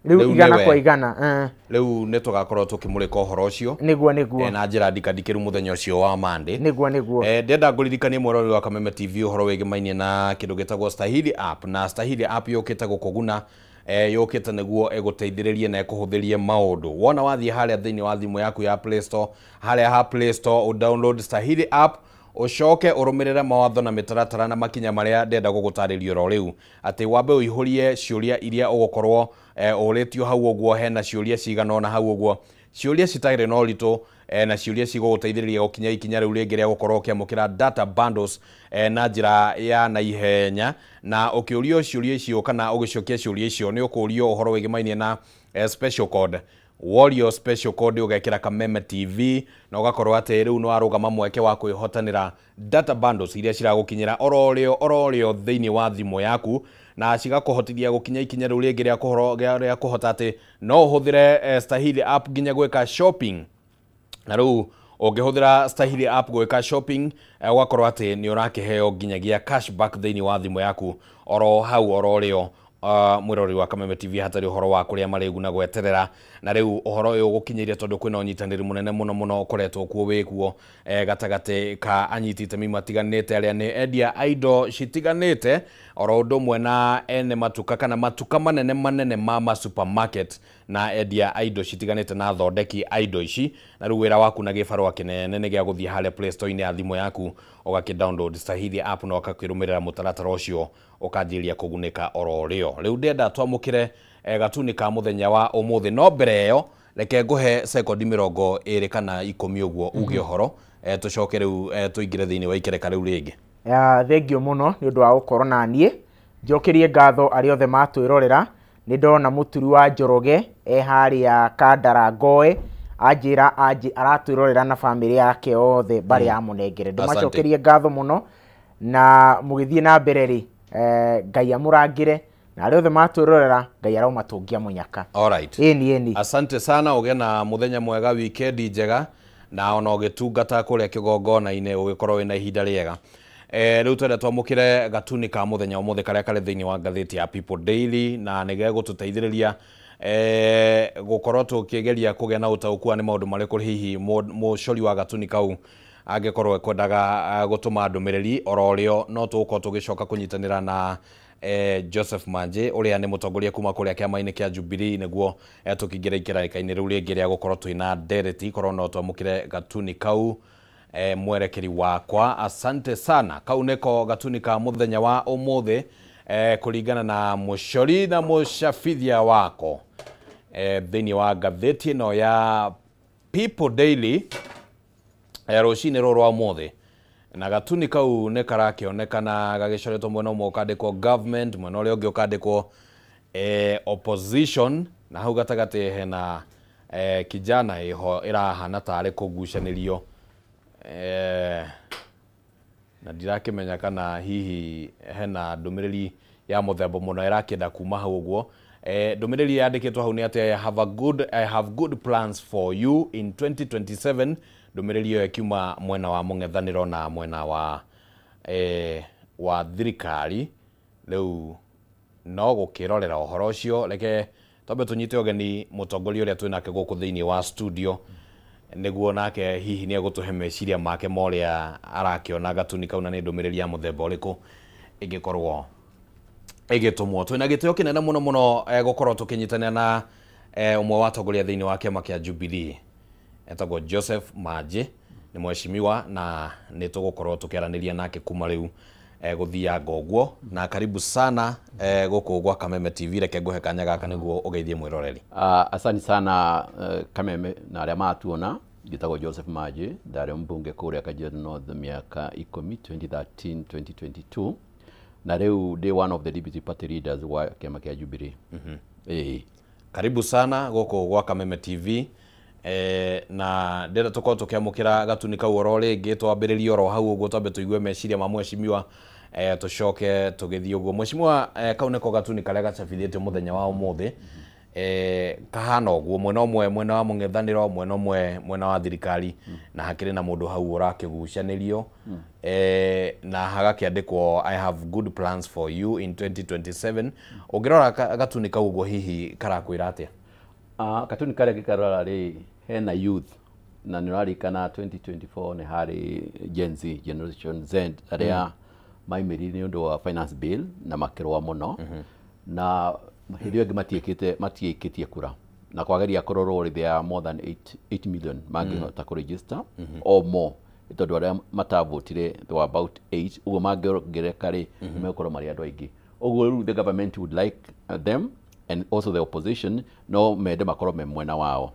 Rĩu igana kwa igana. Rĩu nĩ tũgakorwo tũkĩmũrĩka ũhoro ũcio. Nĩguo nĩguo. Na njĩra ndikandikĩru mũthenya ũcio wa Monday. Nĩguo nĩguo. Ndĩrenda ngũririkanie mweroreri wa Kameme TV ũhoro wĩgĩmainie na kĩndũ gĩtagwo Stahili app, na Stahili app yũkĩte gũkũguna yũkĩte nĩguo ĩgũteithĩrĩrie na ĩkũhũthĩrie maũndũ. Wona wathiĩ harĩa thĩinĩ wa thimũ yaku ya Play Store, harĩa ha Play Store ũ download Stahili app, ucoke urumirire mawatho na mitaratara na makinya maria ndenda gũgũtarĩria oro rĩu, atĩ wambe ũihũrie ciũria iria ũgũkorwo ũrĩtio hau ũguo. Hena ciũria cigana ũna hau ũguo, ciũria citarĩ na ũritũ na ciũria cigũgũteithĩrĩria gũkinya ikinya rĩu rĩngĩ rĩa gũkorwo ũkĩamũkĩra data bundles na njĩra ya naihenya. Na ũkĩũrio ciũria icio kana ũgĩcokia ciũria icio nĩ ũkũrio ũhoro wĩgĩmainie na special code. Worio special code ũgekĩra Kameme TV na ũgakorwo atĩ rĩu nĩ warũgama mweke wa kwĩhotanĩra data bundles iria ciragũkinyĩra oro rĩo thĩinĩ wa thimũ yaku, na cigakũhotithia gũkinya ikinya rĩu rĩngĩ rĩa kũhota atĩ no ũhũthĩre Stahili app nginya gwĩka shopping. Na rĩu ũngĩhũthĩra Stahili app gwĩka shopping, ũgakorwo atĩ nĩ ũrakĩheo nginyagia cashback thĩinĩ wa thimũ yaku oro hau oro rĩo. Mwĩrori wa Kameme TV hatarĩ ũhoro wa kũrĩa marĩgu na gweterera. Na rĩu ũhoro ũyũ ũgũkinyĩire tondũ kwĩna ũnyitanĩri mũnene mũno mũno ũkoretwo kuo wĩkuo gatagatĩ ka anyiti itemi matiganĩte arĩa nĩ endia a indo citiganĩte, oro ũndũ ũmwe na ene matuka kana matuka manene manene ma supermarket na endia a indo citiganĩte na athondeki a indo ici. Na rĩu wĩra waku na gĩbarũa kĩnene nĩ gĩa gũthiĩ harĩa Play Store-inĩ ya thimũ yaku ũgakĩ download Stahili app na ũgakĩrũmĩrĩra mũtaratara ũcio ũkanjĩrĩria kũgunĩka oro rĩo. Rĩu ndĩrenda twamũkĩre gatuni ka mũthenya wa ũmũthĩ, no mbere ĩyo reke ngũhe sekondi 20 kana 10 ũguo uge ũhoro, tũcoke rĩu tũingĩre thĩinĩ wa ikereka rĩu rĩngĩ. Thengio mũno nĩ ũndũ wa gũkorwo na niĩ. Njokerie ngatho arĩa othe matwĩrorera. Nĩ ndona mũturi wa Njoroge e harĩa Kandara Ngoe anjĩra aratwĩrorera na bamĩrĩ yake othe mbarĩ ya Mũnengere. Ndũmacokerie ngatho mũno na mũgĩthiĩ na mbere rĩ, Ngai amũrangĩre na arĩa othe matwĩrorera Ngai aromatũngia mũnyaka. Alright. Ĩni. Asante sana, ũgĩe na mũthenya mwega, wikendi njega, na ona ũgĩtungata kũrĩa kĩgongona-inĩ ũgĩkorwo wĩna ihinda rĩega. Rĩu twenda twamũkĩre gatuni ka mũthenya ũmũthĩ karĩa karĩ thĩinĩ wa ngathĩti ya People Daily, na nĩ gegũtũteithĩrĩria gũkorwo tũkĩgeria kũgĩa na ũtaũku wa nĩ maũndũ marĩkũ hihi mũcori wa gatuni kau angĩkorwo ekwendaga gũtũma ndũmĩrĩri oro rĩo. No tũgũkorwo tũgĩcoka kũnyitanĩra na Joseph Manje ũrĩa nĩ mũtongoria kuma kũrĩa kĩama-inĩ kĩa Jubilee nĩguo tũkĩingĩra ikereka-inĩ rĩu rĩngĩ rĩa gũkorwo twĩna ndereti. Korwo no twamũkĩre gatuni kau mwerekeri wakwa, asante sana. Kau nĩko gatuni ka mũthenya wa ũmũthĩ kũringana na mũcori na mũcabithia wako thĩinĩ wa ngathĩti ĩno ya People Daily rũcinĩ rũrũ rwa ũmũthĩ. Na gatuni kau nĩ karakĩonekana gagĩcoretwo mwena ũmwe ũkandĩkwo government, mwena ũrĩa ũngĩ ũkandĩkwo opposition, na hau gatagatĩ hena kijana ĩho ĩrahana tarĩ kũgucanĩrio, na ndirakĩmenya kana hihi hena ndũmĩrĩri ya mũthemba mũno ĩrakĩenda kuma hau ũguo. Ndũmĩrĩri yandĩkĩtwo hau nĩ atĩ I have good plans for you in 2027. Ndũmĩrĩri ĩyo ĩkiuma mwena wa mũng'ethanĩro na mwena wa thirikari. Rĩu no gũkĩrorera ũhoro ũcio, reke twambe tũnyite ũgeni mũtongoria ũrĩa twĩnake gũkũ thĩinĩ wa studio nĩguo nake hihi nĩ egũtũhe meciria make ma ũrĩa arakĩona gatuni kau na nĩ ndũmĩrĩri ya mũthemba ũrĩkũ ĩngĩkorwo ĩgĩtũmwo. Twĩna gĩtĩo kĩnene mũno mũno gũkorwo tũkĩnyitanĩra na ũmwe wa atongoria thĩinĩ wa kĩama kĩa Jubilee etagwo Joseph Manje, nĩ mheshimiwa na nĩ tũgũkorwo tũkĩaranĩria nake kuma rĩu gũthianga ũguo. Na karibu sana gũkũ gwa Kameme TV. Reke ngũhe kanya gaka nĩguo ũgeithie mwĩroreri. Asante sana Kameme na arĩa matuona. Njĩtagwo Joseph Manje, ndarĩ mbunge kũrĩa Kajiado North mĩaka 10, 2013 2022, na rĩu ndĩ one of the deputy party leaders wa kĩama kĩa Jubilee. Karibu sana gũkũ gwa Kameme TV. Na ndĩrenda tũkorwo tũkĩamũkĩra gatuni kau oro rĩngĩ, twambĩrĩrie oro hau ũguo, twambe tũigue meciria ma mheshimiwa, tũcoke tũgĩthiĩ ũguo. Mheshimiwa, kau nĩko gatuni karĩa gacabithĩtio mũthenya wa ũmũthĩ, kahana ũguo, mwena ũmwe mwena wa mũng'ethanĩro, mwena ũmwe mwena wa thirikari, na hakĩrĩ na mũndũ hau ũrakĩgucanĩrio, na hagakĩandĩkwo I have good plans for you in 2027. Ũngĩrora gatuni kau ũguo hihi karakwĩra atĩa? Katuni karĩa gĩkarora rĩ, hena youth na nĩ ũrarikana 2024 nĩ harĩ Gen Z, Generation Z arĩa maimĩrire nĩ ũndũ wa finance bill na makĩrũa mũno. Na Hĩndĩ ĩyo ĩngĩ matiĩkĩtie kura na kwageria kũrorwo rĩ, there are more than 8 million mangĩhota kũregister or more, tondũ arĩa matavotire they were about 8, ũguo mangĩongerereka rĩ, megũkorwo marĩ andũ aingĩ. Ũguo rĩu the government would like them and also the opposition no mende makorwo me mwena wao.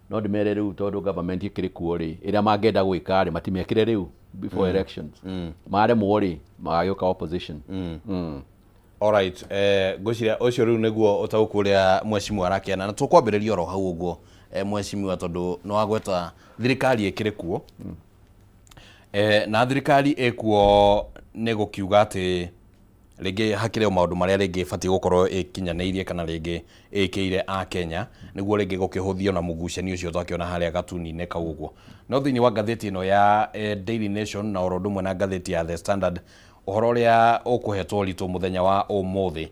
No ndĩmere rĩu tondũ government ĩkĩrĩ kuo rĩ, ĩrĩa mangĩenda gwĩka rĩ, matimekire rĩu before elections. Maremwo rĩ, magagĩũka opposition. Alright, ngwĩciria ũcio rĩu nĩguo ũtaũku ũrĩa mheshimiwa arakiana, na tũkwambĩrĩria oro hau ũguo, mheshimiwa, tondũ nĩ wagweta thirikari ĩkĩrĩ kuo. Na thirikari ĩkuo nĩ gũkiuga atĩ rĩngĩ hakĩrĩ o maũndũ marĩa rĩngĩ ĩbatiĩ gũkorwo ĩkinyanĩirie kana rĩngĩ ĩkĩire a Kenya nĩguo rĩngĩ gũkĩhũthio na mũgucanio ũcio twakĩona harĩa gatuni-inĩ kau ũguo. No thĩinĩ wa ngathĩti ĩno ya Daily Nation na oro ũndũ ũmwe na ngathĩti ya The Standard, ũhoro ũrĩa ũkũhetwo ũritũ mũthenya wa ũmũthĩ,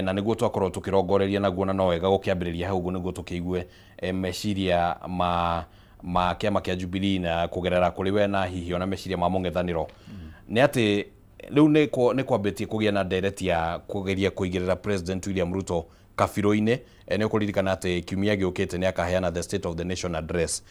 na nĩguo twakorwo tũkĩrongoreria naguo, na no wega gũkĩambĩrĩria hau ũguo nĩguo tũkĩigue meciria ma kĩama kĩa Jubilee na kũgerera kũrĩ we, na hihi ona meciria ma mũng'ethanĩro, nĩ atĩ rĩu nĩ kwambĩtie kũgĩa na ndereti ya kũgeria kũigĩrĩra President William Ruto kabirũ-inĩ. Nĩ ũkũririkana atĩ kiumia gĩũkĩte nĩ akaheana the State of the Nation Address.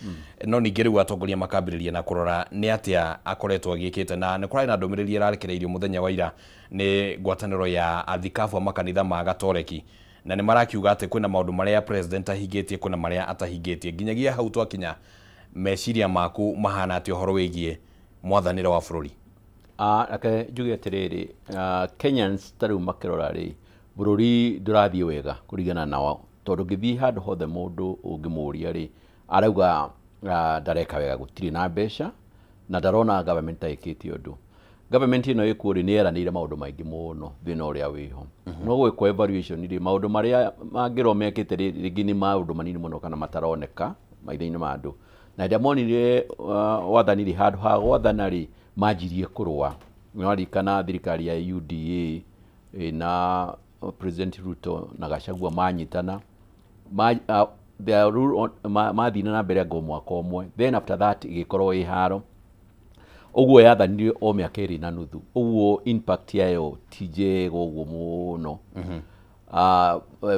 No ningĩ rĩu atongoria makambĩrĩria na kũrora nĩ atĩa akoretwo agĩkĩte, na nĩ kũrarĩ na ndũmĩrĩri ĩrarekereirio mũthenya wa ira nĩ ngwatanĩro ya athikabu a makanitha ma Gatoreki, na nĩ marakiuga atĩ kwĩna maũndũ marĩa president ahingĩtie, kwĩna marĩa atahingĩtie. Nginyagia hau twakinya, meciria maku mahana atĩa ũhoro wĩgiĩ mwathanĩre wa bũrũri? Reke njuge atĩrĩrĩ, Kenyans ta rĩu makĩrora rĩ, bũrũri ndũrathiĩ wega kũringana nao, tondũ ũngĩthiĩ handũ hothe mũndũ ũngĩmũria rĩ, arauga ndareka wega, gũtirĩ na mbeca na ndarona government ta ĩkĩte ũndũ. Government ĩno ĩkuo rĩ, nĩ yeranĩire maũndũ maingĩ mũno thĩna ũrĩa wĩho. No gwĩkwo evaluation rĩ, maũndũ marĩa mangĩrwo mekĩte rĩ, rĩngĩ nĩ maũndũ manini mũno kana mataroneka maitho-inĩ ma andũ. Na rĩrĩa monire wathani rĩ, handũ ha gwathana rĩ, manjirie kũrũa. Nĩwaririkana thirikari ya UDA na President Ruto na Gachagua manyitana, their rule mathire na mbere ngo mwaka ũmwe, then after that ĩgĩkorwo ĩ haro ũguo, yathanire o mĩaka 2.5, ũguo impact yayo ti njega ũguo mũno.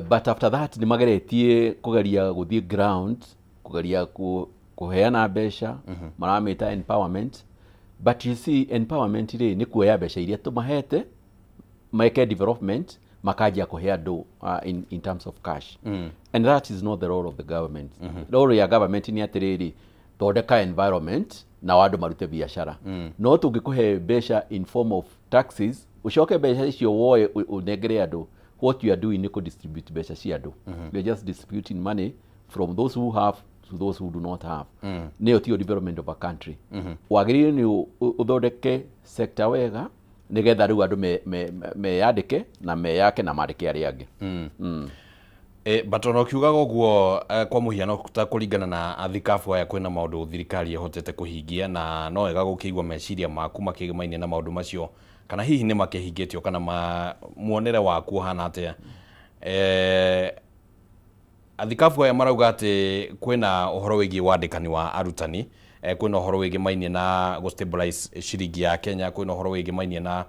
But after that nĩ mageretie kũgeria gũthiĩ ground, kũgeria kũheana mbeca, maramĩta empowerment, but you see, empowerment rĩ, nĩ kuoya mbeca iria tũmahete meke development, makanjia kũhe andũ in terms of cash, and that is not the role of the government. Role ya government nĩ atĩrĩrĩ, thondeka environment na andũ marute biacara. No tũngĩkũhe mbeca in form of taxes, ũcoke mbeca icio woe ũnengere andũ, what you are doing nĩ kũ-distribute mbeca cia andũ. You are just distributing money from those who have to those who do not have. Nĩyo tiyo development of a country. Wagĩrĩire nĩ ũthondeke sector wega nĩgetha rĩu andũ meyandĩke na meyake na mandĩke arĩa angĩ. But ona ũkiugaga ũguo, kwa mũhiano ta kũringana na athikabu aya, kwĩna maũndũ thirikari ĩhotete kũhingia, na no wega gũkĩigua meciria maku makĩgemaine na maũndũ macio, kana hihi nĩ makĩhingĩtio, kana muonere waku ũhana atĩa? Athikabu aya marauga atĩ kwĩna ũhoro wĩgiĩ wandĩkani wa arutani, kwĩna ũhoro wĩgĩmainie na gũ-stabilize ciringi ya Kenya, kwĩna ũhoro wĩgĩmainie na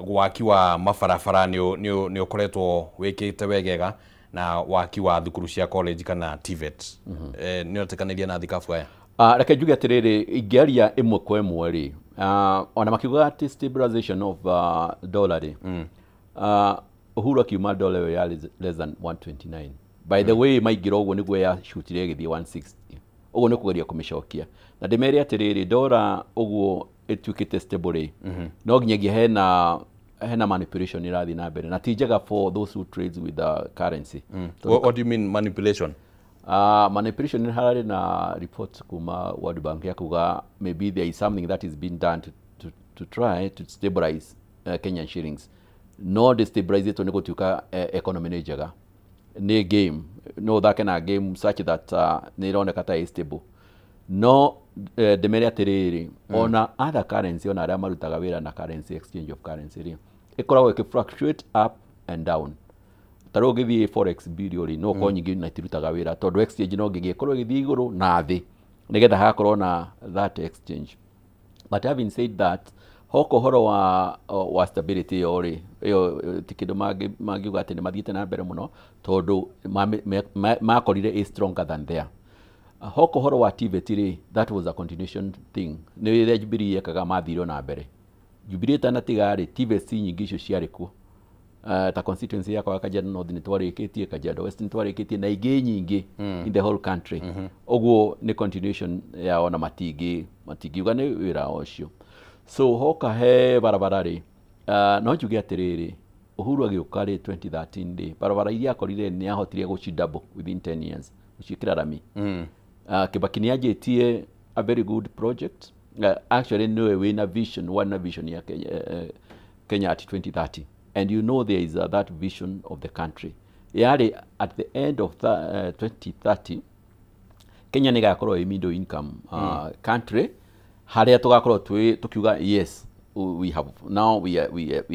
waki wa mabarabara nĩ ũkoretwo wĩkĩte wegega, na waki wa thukuru cia college kana TVET. Nĩ ũretĩkanĩria na thikabu aya? Reke njuge atĩrĩrĩ, ingĩaria ĩmwe kwa ĩmwe rĩ, ona makiugaga atĩ stabilization of dollar rĩ, Uhuru akiuma dollar ĩyo yarĩ less than 129. By the way, maingĩra ũguo nĩguo yacutire ĩgĩthiĩ 160, ũguo nĩ kũgeria kũmĩcokia. Na ndĩmere atĩrĩrĩ, dollar ũguo ĩtuĩkĩte stable rĩ, no nginyagia hena manipulation ĩrathiĩ na mbere na ti njega for those who trades with the currency. What do you mean, manipulation? Manipulation nĩ hararĩ na report kuma World Bank ya kuga maybe there is something that is being done to try to stabilize Kenyan shillings. No destabilize nĩ gũtuĩka economy nĩ njega, nĩ game no ũthake na game such that nĩ ĩroneka ta ĩ stable. No ndĩmere atĩrĩrĩ, ona other currency, ona arĩa marutaga wĩra na currency, exchange of currency rĩ, ĩkoragwo ĩkĩ fluctuate up and down. Ta rĩu ũngĩthiĩ forex bureau rĩ, no ũkorwo nyingĩ na itirutaga wĩra tondũ exchange no nginyagia ĩkorwo ĩgĩthiĩ igũrũ na thĩ nĩgetha hagakorwo na that exchange. But having said that, Hoka ũhoro wa stability ĩyo rĩ, ĩyo ti kĩndũ mangiuga atĩ nĩ mathiĩte na mbere mũno tondũ makorire is stronger than there. Hoka ũhoro wa TVET rĩ, that was a continuation thing. Nĩ rĩrĩa Jubilee yekaga mathire na mbere. Jubilee ĩtanatiga rĩ, TVET nyingĩ icio ciarĩ kuo. Ta constituency yakwa ya Kajiado North nĩ twarĩkĩtie, Kajiado West nĩ twarĩkĩtie na ingĩ nyingĩ in the whole country. Ũguo nĩ continuation yao na matingiuga nĩ wĩra ũcio. So hoka he barabara rĩ, no njuge atĩrĩrĩ, Uhuru agĩũka rĩ 2013 rĩ, barabara iria akorire nĩ ahotire gũci double within 10 years, gũciĩkĩra rami. Kibaki nĩ anjĩtie a very good project. Actually nĩwe wĩna vision, wana vision ya Kenya, Kenya at 2030. And you know there is that vision of the country. Yari at the end of 2030, Kenya nĩ ĩgakorwo ĩ middle income country, harĩa tũgakorwo tukiuga yes, we have now we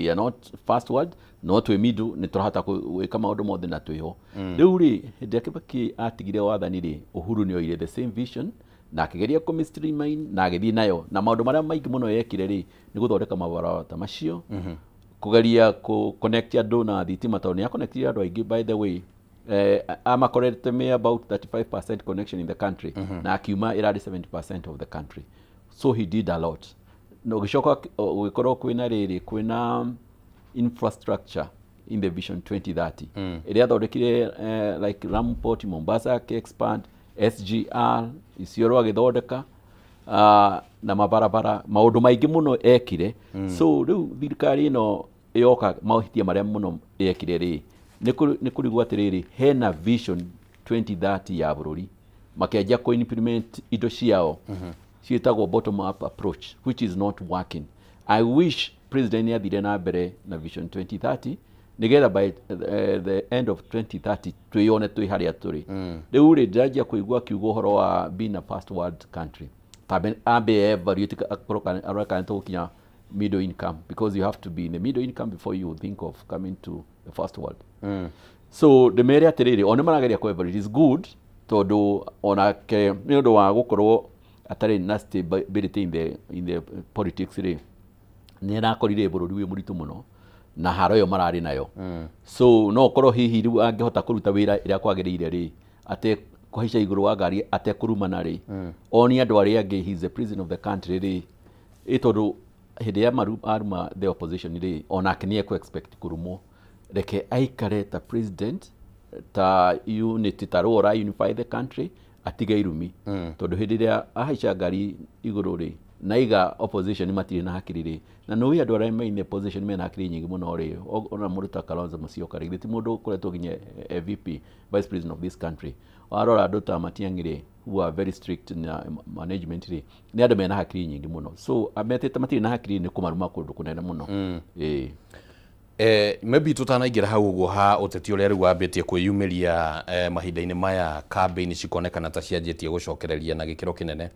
are not first world, no twĩ middle, nĩ tũrahota gwĩka maũndũ mothe na twĩho. Rĩu rĩ, hĩndĩ ĩrĩa Kibaki atigire wathani rĩ, Uhuru nĩ oire the same vision na akĩgeria kũmĩ streamline na agĩthiĩ nayo, na maũndũ marĩa maingĩ mũno yekire rĩ, nĩ gũthondeka mabarabara ta macio, kũgeria kũ connect andũ na thitima tondũ nĩ aconnectire andũ aingĩ by the way. Amakorete me about 35% connection in the country, na akiuma ĩrarĩ 70% of the country. So he did a lot. Na ũgĩcoka ũgĩkorwo kwĩna rĩrĩ, kwĩna infrastructure in the vision 2030 ĩrĩa athondekire, like Lamu Port, Mombasa expand, SGR Isiolo agĩthondeka, na mabarabara, maũndũ maingĩ mũno ekire. So rĩu thirikari ĩno yoka mahĩtia marĩa mũno yekire rĩ, nĩ kũrigwo atĩrĩrĩ, hena vision 2030 ya bũrũri, makĩanjia kũ implement indo ciao ciĩtagwo bottom up approach, which is not working. I wish president nĩ athire na mbere na vision 2030 nĩgetha by the end of 2030 twĩyone twĩ harĩa tũrĩ. Rĩu rĩ, ndĩranjia kũigua akiuga ũhoro wa being a first world country, ambe evaluate akorwo arora kana tũgũkinya middle income, because you have to be in the middle income before you think of coming to the first world. So ndĩmere atĩrĩrĩ, o nĩ marageria kũ evaluate, is good tondũ onake nĩ ũndũ wa gũkorwo atarĩ na stability in the politics rĩ, nĩ arakorire bũrũri wĩ mũritũ mũno na haro ĩyo mararĩ nayo. So no ũkorwo hihi rĩu angĩhota kũruta wĩra ĩrĩa kwagĩrĩire rĩ, ate kũhaica igũrũ wa ngari atekũrumana rĩ, oni andũ arĩa angĩ he is the president of the country rĩ, ĩ tondũ hĩndĩ ĩrĩa aruma the opposition rĩ, onake nĩ ekũ expect kũrumwo. Reke aikare ta president, ta unity, ta rũra unify the country, atige irumi. Tondũ hĩndĩ ĩrĩa ahaica ngari igũrũ rĩ, na iga opposition matirĩ na hakiri rĩ, na nĩ andũ arĩa me in the opposition mena hakiri nyingĩ mũno rĩ, ona mũndũ ta Kalonzo Musyoka rĩ, ti mũndũ ũkoretwo nginya VP, vice president of this country. Warora andũ ta Matiang'i rĩ, who are very strict in management rĩ, nĩ andũ mena hakiri nyingĩ mũno. So ametĩte matirĩ na hakiri nĩ kũmaruma kũndũ kũnene mũno. Maybe tutanaingĩra hau ũguo ha ũteti ũrĩa rĩu wambĩtie kwĩyumĩria mahinda-inĩ maya, kambĩini cikonekana ta cianjĩtie gũcokereria na gĩkĩro kĩnene.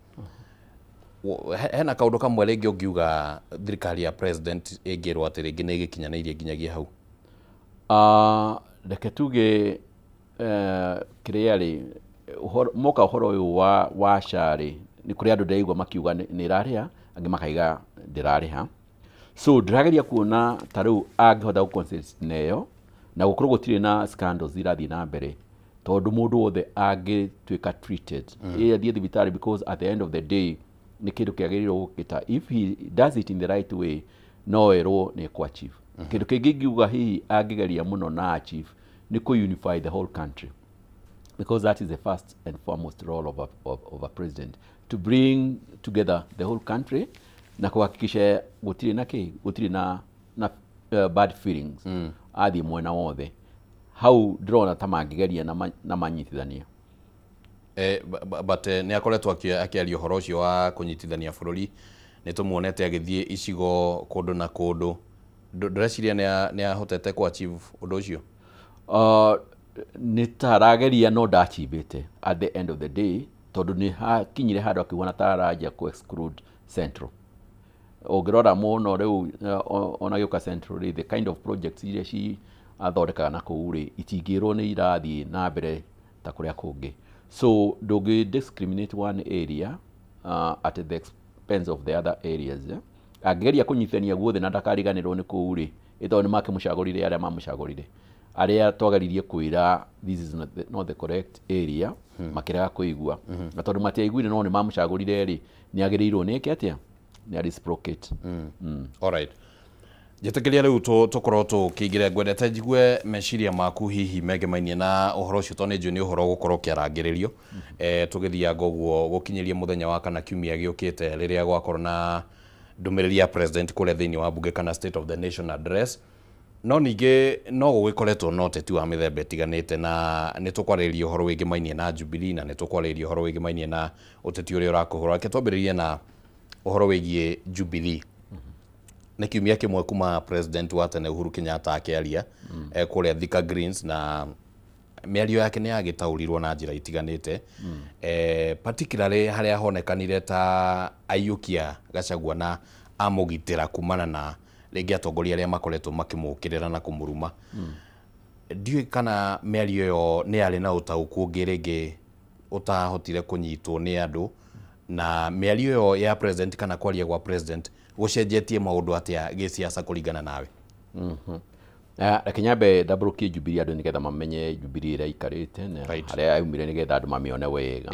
Hena kaũndũ kamwe rĩngĩ ũngiuga thirikari ya president ĩngĩrwo atĩ rĩngĩ nĩ ĩgĩkinyanĩirie nginyagia hau? Reke tuge kĩrĩa rĩ, moka ũhoro ũyũ wa SHA rĩ, nĩ kũrĩ andũ ndĩraigua makiuga nĩ ĩrarĩha, angĩ makaiga ndĩrarĩha. So ndĩrageria kuona ta rĩu angĩhota gũ concentrate na ĩyo, na gũkorwo gũtirĩ na scandals irathiĩ na mbere, tondũ mũndũ wothe angĩtuĩka treated, ĩ athiĩ thibitarĩ, because at the end of the day nĩ kĩndũ kĩagĩrĩirwo gũkĩta. If he does it in the right way, no erwo nĩ ekũ achieve. Kĩndũ kĩngĩ ingiuga hihi angĩgeria mũno na achieve nĩ kũ unify the whole country, because that is the first and foremost role of a president, to bring together the whole country na kuhakikisha gũtirĩ na kĩ, gũtirĩ na bad feelings athiĩ mwena wothe. Hau ndĩrona ta mangĩgeria na manyitithania. But nĩ akoretwo akĩaria ũhoro ũcio wa kũnyitithania bũrũri, nĩ tũmuonete agĩthiĩ icigo kũndũ na kũndũ. Ndũreciria nĩ ahotete kũ achieve ũndũ ũcio? Nĩ ta arageria no ndachievĩte at the end of the day, tondũ nĩ hakinyire handũ akĩuga ta aranjia kũ exclude Central. Ũngĩrora mũno rĩu ona gĩũka Central rĩ, the kind of projects iria ci athondekaga na kũu rĩ, itingĩrwo nĩ irathiĩ na mbere ta kũrĩa kũngĩ. So ndũngĩ discriminate one area at the expense of the other areas. Yeah? Angĩgeria kũnyitithania guothe na ndakariganĩrwo nĩ kũu rĩ, ĩtondũ nĩ makĩmũcagũrire arĩa mamũcagũrire. Arĩa twageririe kwĩra this is not the correct area, makĩrega kũigua. Na tondũ matiaiguire no nĩ mamũcagũrire rĩ, nĩ agĩrĩirwo nĩ eke atĩa? Nĩ reciprocate. All right. Njĩtĩkĩria rĩu tũkorwo tũkĩingĩra, ngwendete njigue meciria maku hihi megemainie na ũhoro ũcio, tondũ nĩ njũĩ nĩ ũhoro ũgũkorwo ũkĩarangĩrĩrio tũgĩthianga ũguo gũkinyĩria mũthenya wa kana kiumia gĩũkĩte rĩrĩa gwakorwo na ndũmĩrĩri ya president kũrĩa thĩinĩ wa bunge kana state of the nation address. No ningĩ no gũgĩkoretwo na ũteti wa mĩthemba ĩtiganĩte, na nĩ tũkwarĩrĩria ũhoro wĩgĩmainie na Jubilee, na nĩ tũkwarĩrĩria ũhoro wĩgĩmainie na ũteti ũrĩa ũrakũhũra. Reke twambĩrĩrie na ũhoro wĩgiĩ Jubilee. Nĩ kiumia kĩmwe kuma president wa tene Uhuru Kenyatta akĩaria kũrĩa Thika Greens, na mĩario yake nĩ yagĩtaũrirwo na njĩra itiganĩte, particularly harĩa honekanire ta aiyũkia Gachagua na amũgitĩra kumana na rĩngĩ atongoria arĩa makoretwo makĩmũkĩrĩra na kũmũruma. Ndiũĩ kana mĩario ĩyo nĩ yarĩ na ũtaũku ũngĩ rĩngĩ ũtahotire kũnyitwo nĩ andũ, na mĩario ĩyo ya president kana kwaria gwa president gũcenjetie maũndũ atĩa gĩsiasa kũringana nawe? Reke nyambe ndambũrũkie Jubilee andũ nĩgetha mamenye Jubilee ĩrĩa ĩikarĩte na harĩa yaumire nĩgetha andũ mamĩone wega.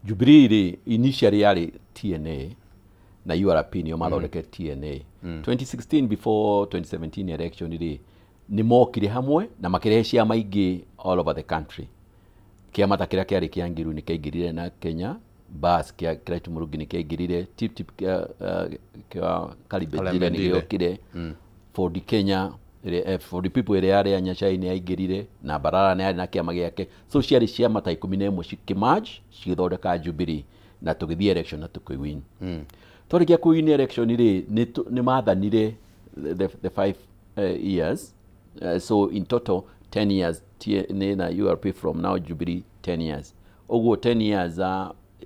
Jubilee rĩ, initially yarĩ TNA na URP nĩo mathondekete TNA. 2016 before 2017 election rĩ, nĩ mokire hamwe na makĩrehe ciama ingĩ all over the country. Kĩama ta kĩrĩa kĩarĩ kĩa Ngiru nĩ kĩaingĩrire na Kenya, Bas kĩa Kiraitu Murungi nĩ kĩaingĩrire, Tip Tip kĩa Kalibejire nĩ gĩokire, Ford Kenya, Ford People ĩrĩa yarĩ ya Nyachae nĩ yaingĩrire, na Mbarara nĩ yarĩ na kĩama gĩake. So ciarĩ ciama ta 11 cikĩmerge cigĩthondeka Jubilee, na tũgĩthiĩ election na tũkĩwin. Twarĩkia kũwin election rĩ, nĩ mathanire the 5 years, so in total 10 years TNA na URP from now Jubilee 10 years. Ũguo 10 years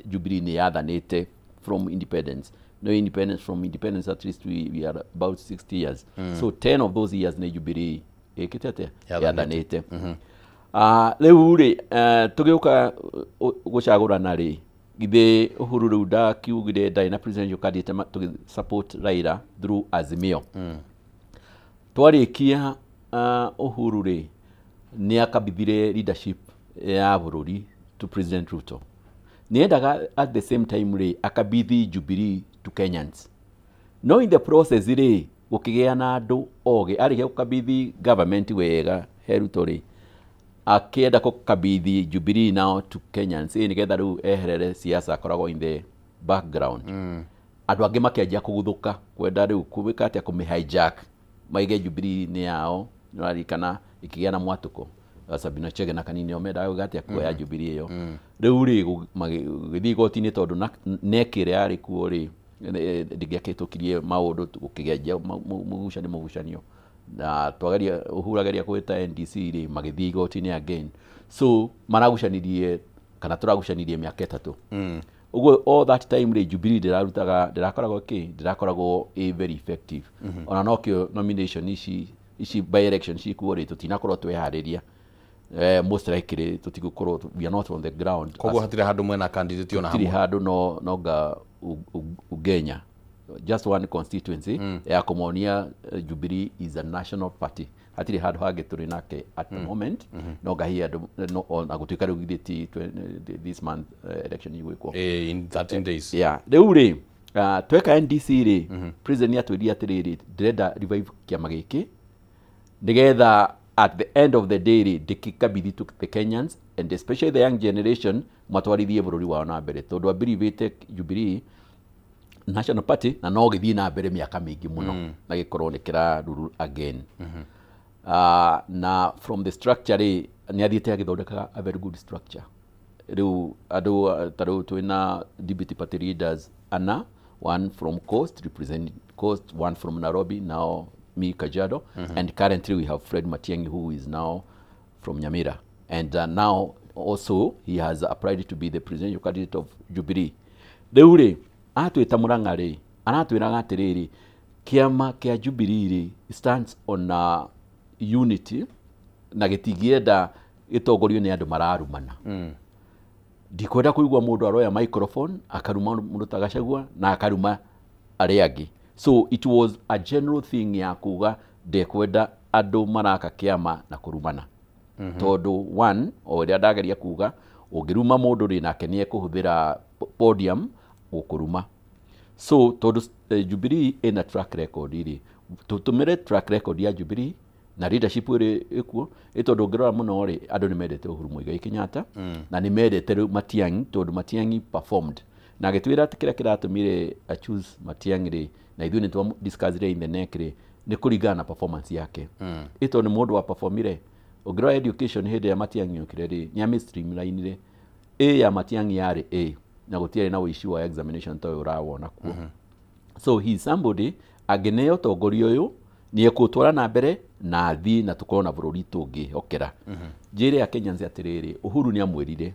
Jubilee nĩ yathanĩte from independence. No independence, from independence at least we are about 60 years. So 10 of those years nĩ Jubilee ĩkĩte atĩa? Yathanĩte. Rĩu rĩ, tũgĩũka gũcagũrana rĩ, githĩ Uhuru rĩu ndakiugire ndarĩ na presidential candidate, tũgĩ support Raila through Azimio. Twarĩkia Uhuru rĩ, nĩ akabithire leadership ya bũrũri to President Ruto. Nĩendaga at the same time rĩ, akabithi Jubilee to Kenyans. No in the process rĩ, gũkĩgĩa na andũ ogĩ, arĩkia gũkabithi government wega he Ruto rĩ, akĩenda gũkabithi Jubilee now to Kenyans, nĩgetha rĩu eherere siasa akoragwo in the background. Andũ angĩ makĩanjia kũguthũka kwenda rĩu gwĩka atĩa, kũmĩ hijack, maige Jubilee nĩ yao. Nĩũraririkana ĩkĩgĩa na mwatũko Sabina Chege na Kanini o mendaga gwĩka atĩa, kuoya Jubilee ĩyo. Rĩu rĩ, magĩthiĩ igoti-inĩ tondũ NEC ĩrĩa yarĩ kuo rĩ, ndĩngĩakĩhĩtũkirie maũndũ, gũkĩgĩa mũgucanio. Na twageria Uhuru ageria gwĩta NDC rĩ, magĩthiĩ igoti-inĩ again. So maragucanirie kana tũragucanirie mĩaka 3. Ũguo all that time rĩ, Jubilee ndĩrarutaga, ndĩrakoragwo kĩ, ndĩrakoragwo ĩ very effective. Ona nokĩo nomination ici by election cikuo rĩ, tũtinakorwo tweharĩria. Most likely tũtigũkorwo, we are not on the ground. Koguo hatirĩ handũ mwena candidate ona hamwe. Hatirĩ handũ no nga Ugenya. Just one constituency ya kũmonia Jubilee is a national party. Hatirĩ handũ hangĩ tũrĩ nake at the moment. No ngahia andũ, no ona gũtuĩka rĩu githĩ ti this month election igwĩkwo. In 13 days. Yeah. Rĩu rĩ, tweka NDC rĩ, president nĩatwĩrire atĩrĩrĩ, ndĩrenda revive kĩama gĩkĩ nĩgetha at the end of the day rĩ, ndĩkĩkabithi to the Kenyans and especially the young generation matwarithie bũrũri wao na mbere, tondũ abirivĩte Jubilee National Party na no gĩthiĩ na mbere mĩaka mĩingĩ mũno na gĩkorwo nĩ kĩraruru again. Na from the structure rĩ, nĩ athiĩte agĩthondekaga a very good structure. Rĩu andũ ta rĩu twĩna deputy party leaders ana, one from Coast representing Coast, one from Nairobi, now me Kajiado, and currently we have Fred Matiang'i who is now from Nyamira, and now also he has applied to be the presidential candidate of Jubilee. Rĩu rĩ, atwĩta Murang'a rĩ, aratwĩraga atĩrĩrĩ, kĩama kĩa Jubilee rĩ stands on unity na gĩtingĩenda gĩtongorio nĩ andũ mararumana. Ndikwenda kũigua mũndũ aroya microphone akaruma mũndũ ta Gachagua na akaruma arĩa angĩ. So it was a general thing ya kuga ndekwenda andũ maraka kĩama na kũrumana. Tondũ one, o ũrĩa ndageria kuga, ũngĩruma mũndũ rĩ nake nĩ ekũhũthĩra podium gũkũruma. So tondũ Jubilee ĩna track record rĩ, tũtũmĩre track record ya Jubilee na leadership ĩrĩ ĩkuo, ĩ tondũ ũngĩrora mũno rĩ, andũ nĩ mendete Uhuru Muigai Kenyatta na nĩ mendete rĩu Matiang'i tondũ Matiang'i performed na agĩtwĩra atĩ kĩrĩa kĩratũmire a choose Matiang'i rĩ, na ithuĩ nĩ twa discussire in the neck rĩ, nĩ kũringana na performance yake. Ĩ tondũ nĩ mũndũ wa performire, ũngĩrora education hĩndĩ ĩrĩa Matiang'i okire rĩ, nĩ amĩ streamlinire. A ya Matiang'i yarĩ A na gũtiarĩ na ũici wa examination ta ũyũ ũrawona kuo. So he is somebody angĩneo ũtongoria ũyũ nĩ ekũtwara na mbere na athiĩ na tũkorwo na bũrũri tũngĩhokera. Njĩre a Kenyans atĩrĩrĩ, Uhuru nĩ amwĩrire,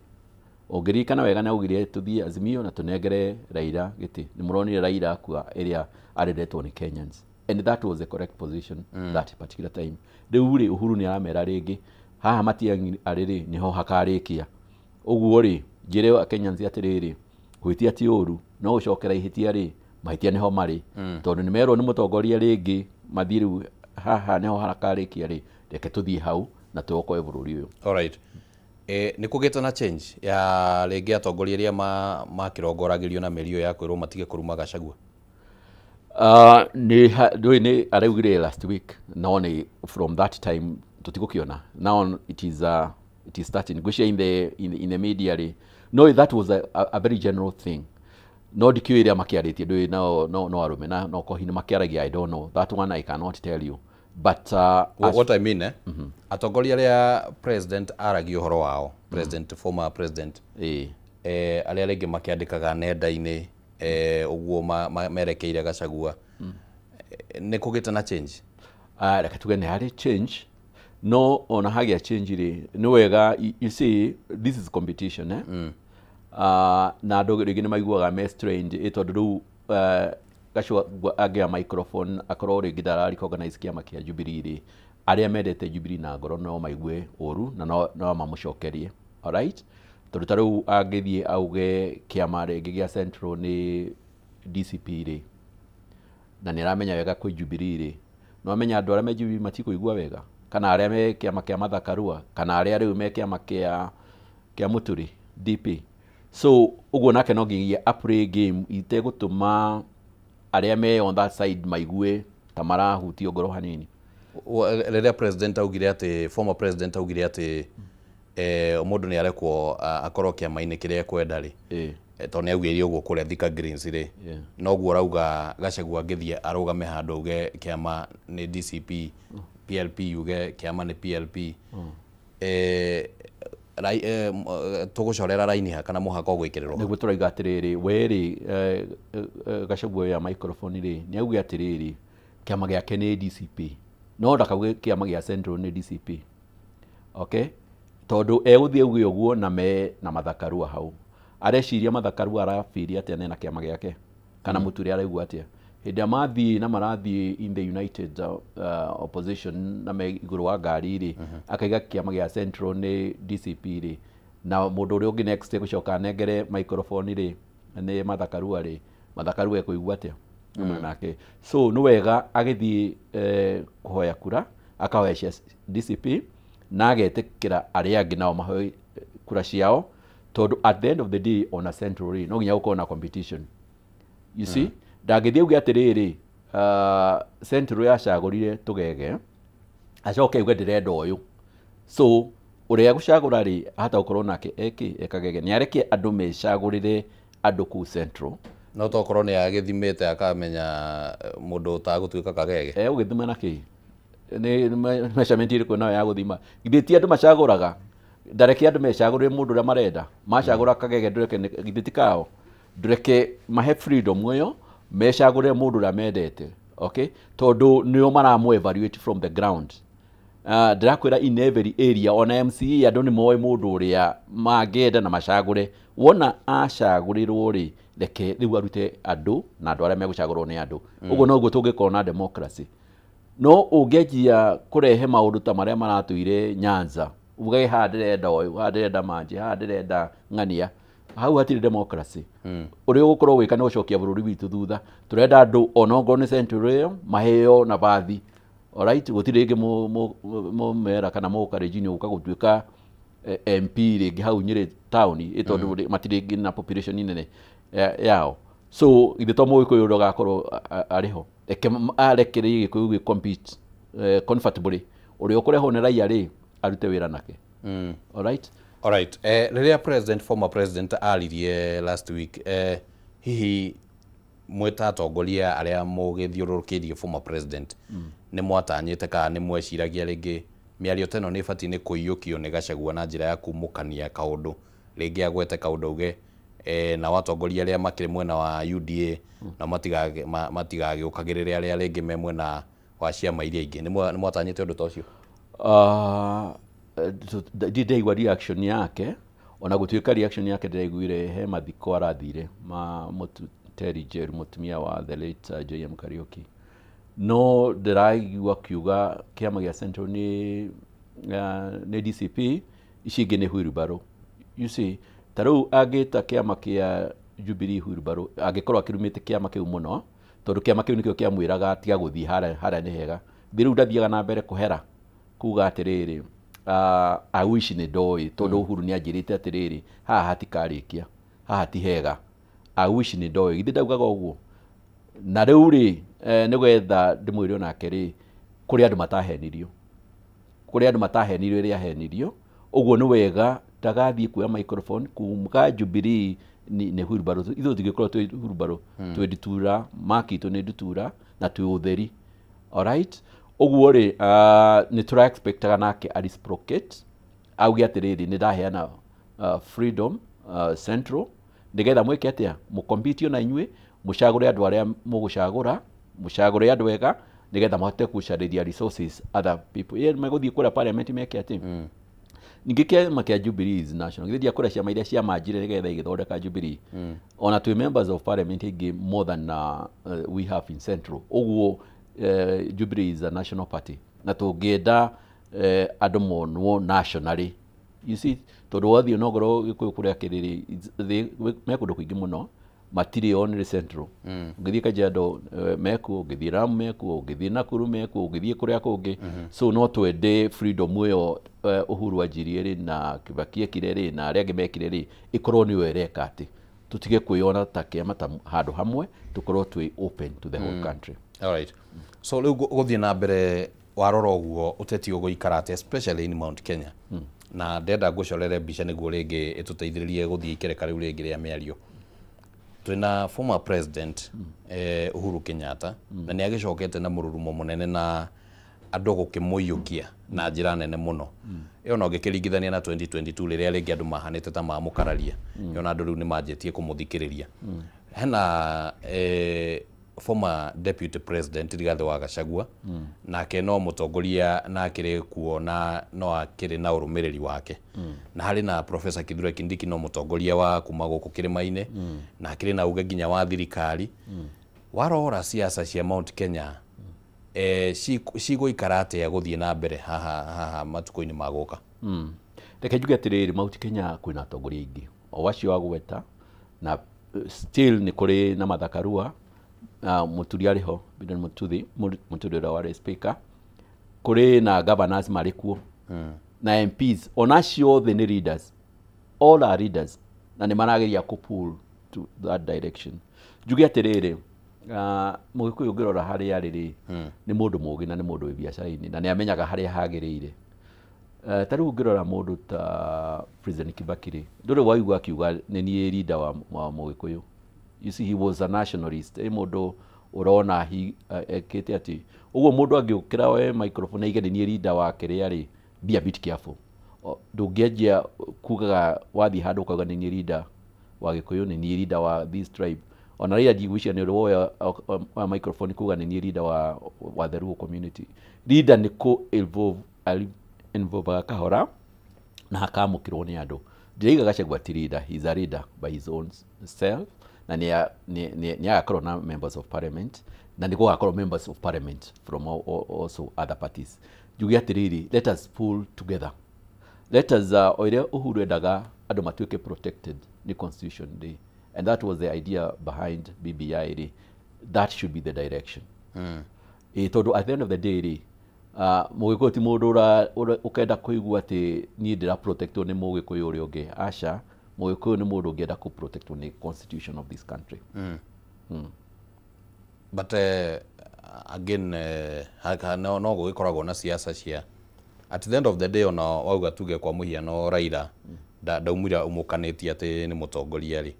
ũngĩririkana wega nĩ augire tũthiĩ Azimio na tũnengere Raila gĩtĩ. Nĩ mũronire Raila akua ĩrĩa areretwo nĩ Kenyans, and that was the correct position that particular time. Rĩu rĩ, Uhuru nĩ aramera rĩngĩ haha Matiang'i arĩ rĩ, nĩho hakarĩkia. Ũguo rĩ, njĩre a Kenyans atĩrĩrĩ, gwĩtia ti ũru, no gũcokera ihĩtia rĩ, mahĩtia nĩho marĩ. Tondũ nĩ merwo nĩ mũtongoria rĩngĩ mathiĩ rĩu haha nĩho hakarĩkia rĩ, reke tũthiĩ hau na tuokoe bũrũri ũyũ. Alright. Nĩ kũgĩte na change ya rĩngĩ atongoria arĩa makĩrongoragĩrio na mĩario ya kwĩrwo matige kũruma Gachagua? Nĩ nĩ araugire last week, no nĩ from that time tũtigũkĩona. Now it is starting ngwĩciria in the media rĩ, no that was a very general thing. No ndikĩũĩ ĩrĩa makĩarĩtie, ndũĩ no arũme na no kohi nĩ makĩaragia, I don't know that one, I cannot tell you, but What I mean, atongoria arĩa president aragia ũhoro wao, president, former president, arĩa rĩngĩ makĩandĩkaga nenda-inĩ ũguo merekeire Gachagua, nĩ kũgĩte na change? Reke tuge nĩ harĩ change, no ona hagĩa change rĩ, nĩ wega, you see this is competition, eh? Na andũ rĩngĩ nĩ maiguaga me strained, ĩ tondũ rĩu Gachagua angĩoya microphone akorwo rĩngĩ ndara recognize kĩama kĩa Jubilee rĩ, arĩa mendete Jubilee na ngoro no maigue ũru na no mamũcokerie. Alright, tondũ ta rĩu angĩthiĩ auge kĩama rĩngĩ gĩa Central nĩ DCP rĩ, na nĩ aramenya wega kwĩ Jubilee rĩ, no amenya andũ arĩa me Jubilee matikũigua wega, kana arĩa me kĩama kĩa Martha Karua, kana arĩa rĩu me kĩama kĩa Mũturi DP. So ũguo nake no nginyagia a play game itegũtũma arĩa me on that side maigue ta marahutio ngoro hanini. Rĩrĩa president augire atĩ, former president augire atĩ mũndũ nĩ arekwo akorwo kĩama-inĩ kĩrĩa ekwenda rĩ, tondũ nĩ augire ũguo kũrĩa Thika Greens rĩ, noguo ũrauga Gachagua angĩthiĩ arũgame handũ auge kĩama nĩ DCP, PLP yuge kĩama nĩ PLP, tũgũcorera raini ha kana mũhaka ũgwĩkĩrĩrwo? Nĩguo tũrauga atĩrĩrĩ, we rĩ, Gachagua oya microphone rĩ, nĩ auge atĩrĩrĩ kĩama gĩake nĩ DCP, no ndakauge kĩama gĩa Central nĩ DCP. Okay, tondũ egũthiĩ auge ũguo na me na Martha Karua hau, areciria Martha Karua arabiria atĩa nena kĩama gĩake, kana Mũturi araigua atĩa hĩndĩ ĩrĩa mathiĩ na marathiĩ in the united opposition na me igũrũ wa ngari rĩ, akaiga kĩama gĩa Central nĩ DCP rĩ, na mũndũ ũrĩa ũngĩ next gũcoka anengere microphone rĩ nĩ Martha Karua rĩ, Martha Karua ekũigua atĩa nake? So nĩ wega agĩthiĩ kũhoya kura akahoya cia DCP na agetĩkĩra arĩa angĩ nao mahoe kura ciao, tondũ at the end of the day ona Central rĩ no nginya gũkorwo na competition, you see. Ndangĩthiĩ auge atĩrĩrĩ Central yacagũrire tũgege, acoke auge ndĩrenda ũyũ, so ũrĩa gũcagũra rĩ ahota gũkorwo nake eki ekagege, nĩ areke andũ mecagũrĩre andũ kũu Central. No tokorwo nĩ agĩthimĩte akamenya mũndũ ũtagũtuĩka kagege. Ũgĩthima na kĩ? Nĩ measurement ĩrĩkũ nayo ya gũthima? Githĩ ti andũ macagũraga? Ndareke andũ mecagũrĩre mũndũ ũrĩa marenda. Macagũra kagege ndũreke githĩ ti kao? Ndũreke mahe freedom ĩyo mecagũrĩre mũndũ ũrĩa mendete. Okay? Tondũ nĩo maramũ evaluate from the ground. Ndĩrakwĩra in every area ona MCA andũ nĩ moĩ mũndũ ũrĩa mangĩenda na macagũre. Wona acagũrĩrwo rĩ, reke rĩu arute andũ na andũ arĩa megũcagũrwo nĩ andũ. Ũguo noguo tũngĩkorwo na democracy. No ũngĩanjia kũrehe maũndũ ta marĩa maratũire Nyanza, uge haha ndĩrenda ũyũ, haha ndĩrenda Manji, haha ndĩrenda Ng'ania, Hau hatirĩ democracy. Ũrĩa ũgũkorwo gwĩka nĩ gũcokia bũrũri witũ thutha. Tũrenda andũ onokorwo nĩ central ĩyo maheo nabathi. Alright, gũtirĩ rĩngĩ mũmera kana mũkarenjini gũka gũtuĩka MP rĩngĩ hau Nyĩrĩ town tondũ matirĩ rĩngĩ na population nene yao. So ithe to Mũgĩkũyũ ndagakorwo arĩ ho. Reke arekererie Gĩkũyũ gĩ compete comfortably. Ũrĩa ũkũrehwo nĩ raia rĩ arute wĩra nake. Alright. Alright. Rĩrĩa president, former president aririe last week, hihi mwĩta atongoria arĩa mũgĩthiũrũrũkĩirie former president nĩ mwatanyĩte kana nĩ mweciragia rĩngĩ mĩario ta ĩno nĩ ĩbatiĩ nĩ kũiyũkio nĩ Gachagua na njĩra ya kumũkania kaũndũ rĩngĩ agwete kaũndũ auge na watongoria arĩa makĩrĩ mwena wa UDA na matigagĩũkagĩrĩre arĩa rĩngĩ me mwena wa ciama iria ingĩ? Nĩ mwatanyĩte ũndũ ta ũcio? Ndindaigua reaction yake, ona gũtuĩka reaction yake ndĩraiguire he mathiko arathire ma Terry Njeru, mũtumia wa the late JM Kariuki. No ndĩraigua kiuga kĩama gĩa Central nĩ DCP, ici ingĩ nĩ wheelbarrow. You see, ta rĩu angĩta kĩama kĩa Jubilee wheelbarrow, angĩkorwo akĩrumĩte kĩama kĩu mũno, tondũ kĩama kĩu nĩkĩo kĩamwĩraga tiga gũthiĩ harĩa nĩ hega. Thĩ rĩu ndathiaga na mbere kũhera kuga atĩrĩrĩ, I wish nĩ ndoĩ tondũ Uhuru nĩ anjĩrĩte atĩrĩrĩ, haha hatikarĩkia, haha ti hega. I wish nĩ ndoĩ, githĩ ndaugaga ũguo? Na rĩu rĩ, nĩgetha ndĩmwĩre onake rĩ, kũrĩ andũ matahenirio. Kũrĩ andũ matahenirio rĩrĩa ahenirio. Ũguo nĩ wega ndagathiĩ kuoya microphone kuga Jubilee nĩ wheelbarrow. Ithuĩ tũngĩkorwo twĩ wheelbarrow, twĩ ndutura, maki itũ nĩ ndutura na twĩ ũtheri. Alright? Ũguo rĩ, nĩ tũra expectaga nake a reciprocate, auge atĩrĩrĩ, nĩ ndaheana freedom Central, nĩgetha mwĩke atĩa? Mũkompete na inyuĩ, mũcagũre andũ arĩa mũgũcagũra, mũcagũre andũ ega, nĩgetha mahote gũcarĩria resources other people. Ye megũthiĩ kũrĩa parliament meke atĩ? Ningĩ kĩama kĩa Jubilee is national. Githĩ ndiakũrĩa ciama iria ciamanjire nĩgetha igĩthondeka Jubilee. Ona twĩ members of parliament aingĩ more than we have in Central. Ũguo Jubilee is a national party. Na tũngĩenda andũ monwo nationally. You see, tondũ wathiĩ onongorwo Gĩkũyũ kũrĩa kĩrĩrĩ, me kũndũ kũingĩ mũno, matirĩ only Central. Ũngĩthiĩ Kajiado mekuo, ũngĩthiĩ Lamu mekuo, ũngĩthiĩ Nakuru mekuo, ũngĩthiĩ kũrĩa kũngĩ. So no twende freedom ĩyo Uhuru anjirie rĩ, na Kibaki ekire rĩ, na arĩa angĩ mekire rĩ, ĩkorwo nĩyo ĩreka atĩ tũtige kwĩyona ta kĩama ta handũ hamwe, tũkorwo twĩ open to the whole country. Alright. So rĩu gũthiĩ na mbere warora ũguo ũteti ũgũikara atĩa, especially in Mount Kenya? Na ndenda ngũcorere mbica nĩguo rĩngĩ ĩtũteithĩrĩrie gũthiĩ ikereka rĩu rĩngĩ rĩa mĩario. Twĩna former president Uhuru Kenyatta, na nĩ agĩcokete na mũrurumo mũnene na andũ gũkĩmũiyũkia na njĩra nene mũno. Ĩyo no ngĩkĩringithania na 2022 rĩrĩa rĩngĩ andũ mahanĩte ta mamũkararia. Ĩyo na andũ rĩu nĩ manjĩtie kũmũthikĩrĩria. Hena former deputy president Rigathi wa Gachagua, nake no mũtongoria na akĩrĩ kuo na no akĩrĩ na ũrũmĩrĩri wake. Na harĩ na Professor Kithure Kindiki no mũtongoria wa kuma gũkũ kĩrĩma-inĩ, na akĩrĩ na uge nginya wa thirikari. Warora siasa cia Mount Kenya cigũikara atĩa gũthiĩ na mbere haha haha matukũ-inĩ ma gũka? Reke njuge atĩrĩrĩ, Mount Kenya kwĩna atongoria aingĩ o acio agweta, na still nĩ kũrĩ na Martha Karua, Mũturi arĩ ho, Biden Mũturi, Mũturi ũrĩa warĩ speaker, kũrĩ na governors marĩ kuo, na MPs, ona acio othe nĩ leaders, all are leaders, na nĩ marageria kũ pull to that direction. Njuge atĩrĩrĩ, Mũgĩkũyũ ũngĩrora harĩa arĩ rĩ, nĩ mũndũ mũũgĩ na nĩ mũndũ wĩ biacara-inĩ, na nĩ amenyaga harĩa hagĩrĩire. Ta rĩu ũngĩrora mũndũ ta President Kibaki rĩ, ndũrĩ waigua akiuga nĩ niĩ leader wa Mũgĩkũyũ. You see, he was a nationalist. Ĩ mũndũ ũrona ekĩte atĩ ũguo mũndũ angĩũkĩra we microphone aige nĩ niĩ leader wa kĩrĩa rĩ, be a bit careful. Ndũngĩanjia kugaga wathiĩ handũ ũkauga nĩ niĩ leader wa Gĩkũyũ, nĩ niĩ leader wa this tribe. Ona rĩrĩa njiguicia nĩ ũrĩ woya microphone kuga nĩ niĩ leader wa the Luo community. Leader nĩ kũ involve kahora na hakamũkĩrwo nĩ andũ. Ndĩraiga Gachagua ti leader, he is a leader by his own self, na nĩ agakorwo na members of parliament, na nĩ gũgakorwo members of parliament from also other parties. Njuge atĩrĩrĩ, let us pull together. Let us, o ĩrĩa Uhuru endaga andũ matuĩke protected nĩ constitution rĩ, and that was the idea behind BBI rĩ, that should be the direction. Tondũ at the end of the day rĩ, Mũgĩkũyũ ti mũndũ ũkenda kũigua atĩ niĩ ndĩra protectwo nĩ Mũgĩkũyũ ũrĩa ũngĩ. Aca, Mũgĩkũyũ nĩ mũndũ ũngĩenda kũ protectwo nĩ constitution of this country. But again, no gũgĩkoragwo na siasa cia at the end of the day, ona wauga tuge kwa mũhiano Raila ndaumire ũmũkanĩtie atĩ nĩ mũtongoria rĩ,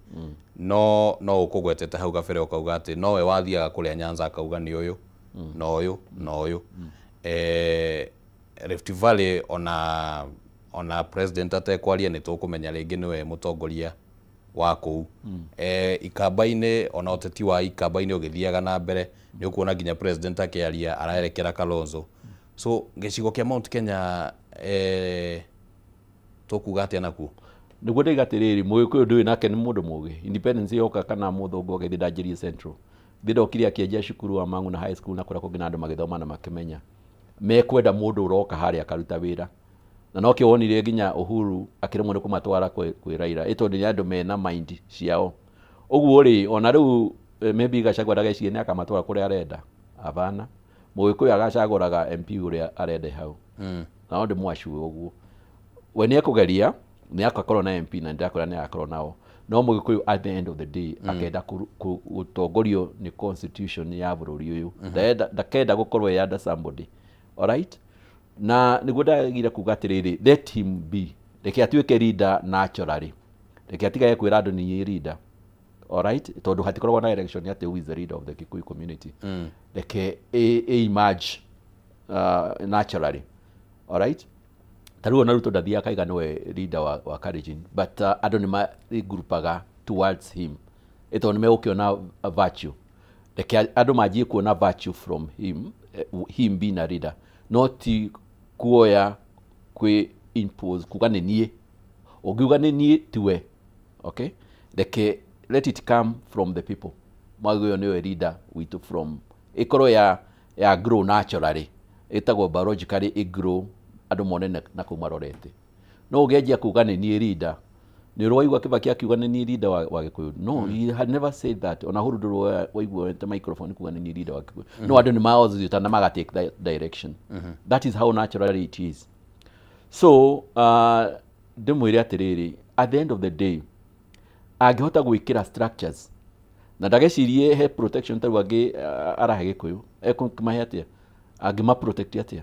no ũkũgwetete hau kabere ũkauga atĩ nowe wathiaga kũrĩa Nyanza akauga nĩ ũyũ na ũyũ na ũyũ. Rift Valley ona president atekwaria nĩ tũkũmenya rĩngĩ nĩwe mũtongoria wa kũu. Ikamba-inĩ ona ũteti wa Ikamba-inĩ ũgĩthiaga na mbere nĩ ũkuona nginya president akĩaria araerekera Kalonzo. So gĩcigo kĩa Mount Kenya tũkuga atĩa nakuo? Nĩguo ndaiga atĩrĩrĩ, Mũgĩkũyũ ndũĩ nake nĩ mũndũ mũgĩ. Independence yoka kana mũthũngũ agĩthiĩ ndanjĩrie Central, thĩ ndokire akĩanjia cukuru wa Mang'u na high school na kũrĩa kũngĩ na andũ magĩthoma na makĩmenya mekwenda mũndũ ũroka harĩa akaruta wĩra. Na nokĩo wonire nginya Uhuru akĩremwo nĩ kũmatwara kwĩ Raila, ĩ tondũ nĩ andũ mena mind ciao. Ũguo rĩ, ona rĩu maybe Gachagua ndagecirie nĩ akamatwara kũrĩa arenda. Abana, Mũgĩkũyũ agacagũraga MP ũrĩa arenda hau. Na no ndĩmwacue ũguo. We nĩ ekũgeria, nĩ akakorwo na MP na ndĩrakwĩra nĩ agakorwo nao. No Mũgĩkũyũ at the end of the day akenda gũtongorio nĩ constitution ya bũrũri ũyũ. Ndakenda gũkorwo e under somebody. Alright? Na nĩguo ndagire kuga atĩrĩrĩ, let him be. Reke atuĩke leader naturally. Reke atigage kwĩra andũ nĩ leader. Alright? Tondũ hatikoragwo na election atĩ who is the leader of the Kikuyu community. Reke emerge naturally. Alright? Ta rĩu ona Ruto ndathiaga akaiga nĩwe leader wa Kalenjin, but andũ nĩ magrupaga towards him. Ĩ tondũ nĩ megũkĩona virtue. Reke andũ manjie kuona virtue from him, him being a leader, no ti kuoya kwĩ impose kuga nĩ niĩ. Ũngiuga nĩ niĩ tiwe. Okay? Reke let it come from the people. Mwagĩrĩirwo nĩwe leader witũ from ĩkorwo ya grow naturally, ĩtagwo biologically ĩ grow andũ mone na kũu marorete. No ũngĩanjia kuga nĩ niĩ leader, nĩ ũraigua Kibaki akiuga nĩ niĩ leader wa Gĩkũyũ. No, he had never said that. Ona Uhuru ndũrĩ waigua ta microphone kuga nĩ niĩ leader wa Gĩkũyũ. No andũ nĩ maoziuta na maga take that direction. That is how naturally it is. So ndĩmwĩre atĩrĩrĩ, at the end of the day angĩhota gwĩkĩra structures na ndagecirie he protection ta rĩu angĩ arahe Gĩkũyũ, ekũmahe atĩa? Angĩma protect atĩa?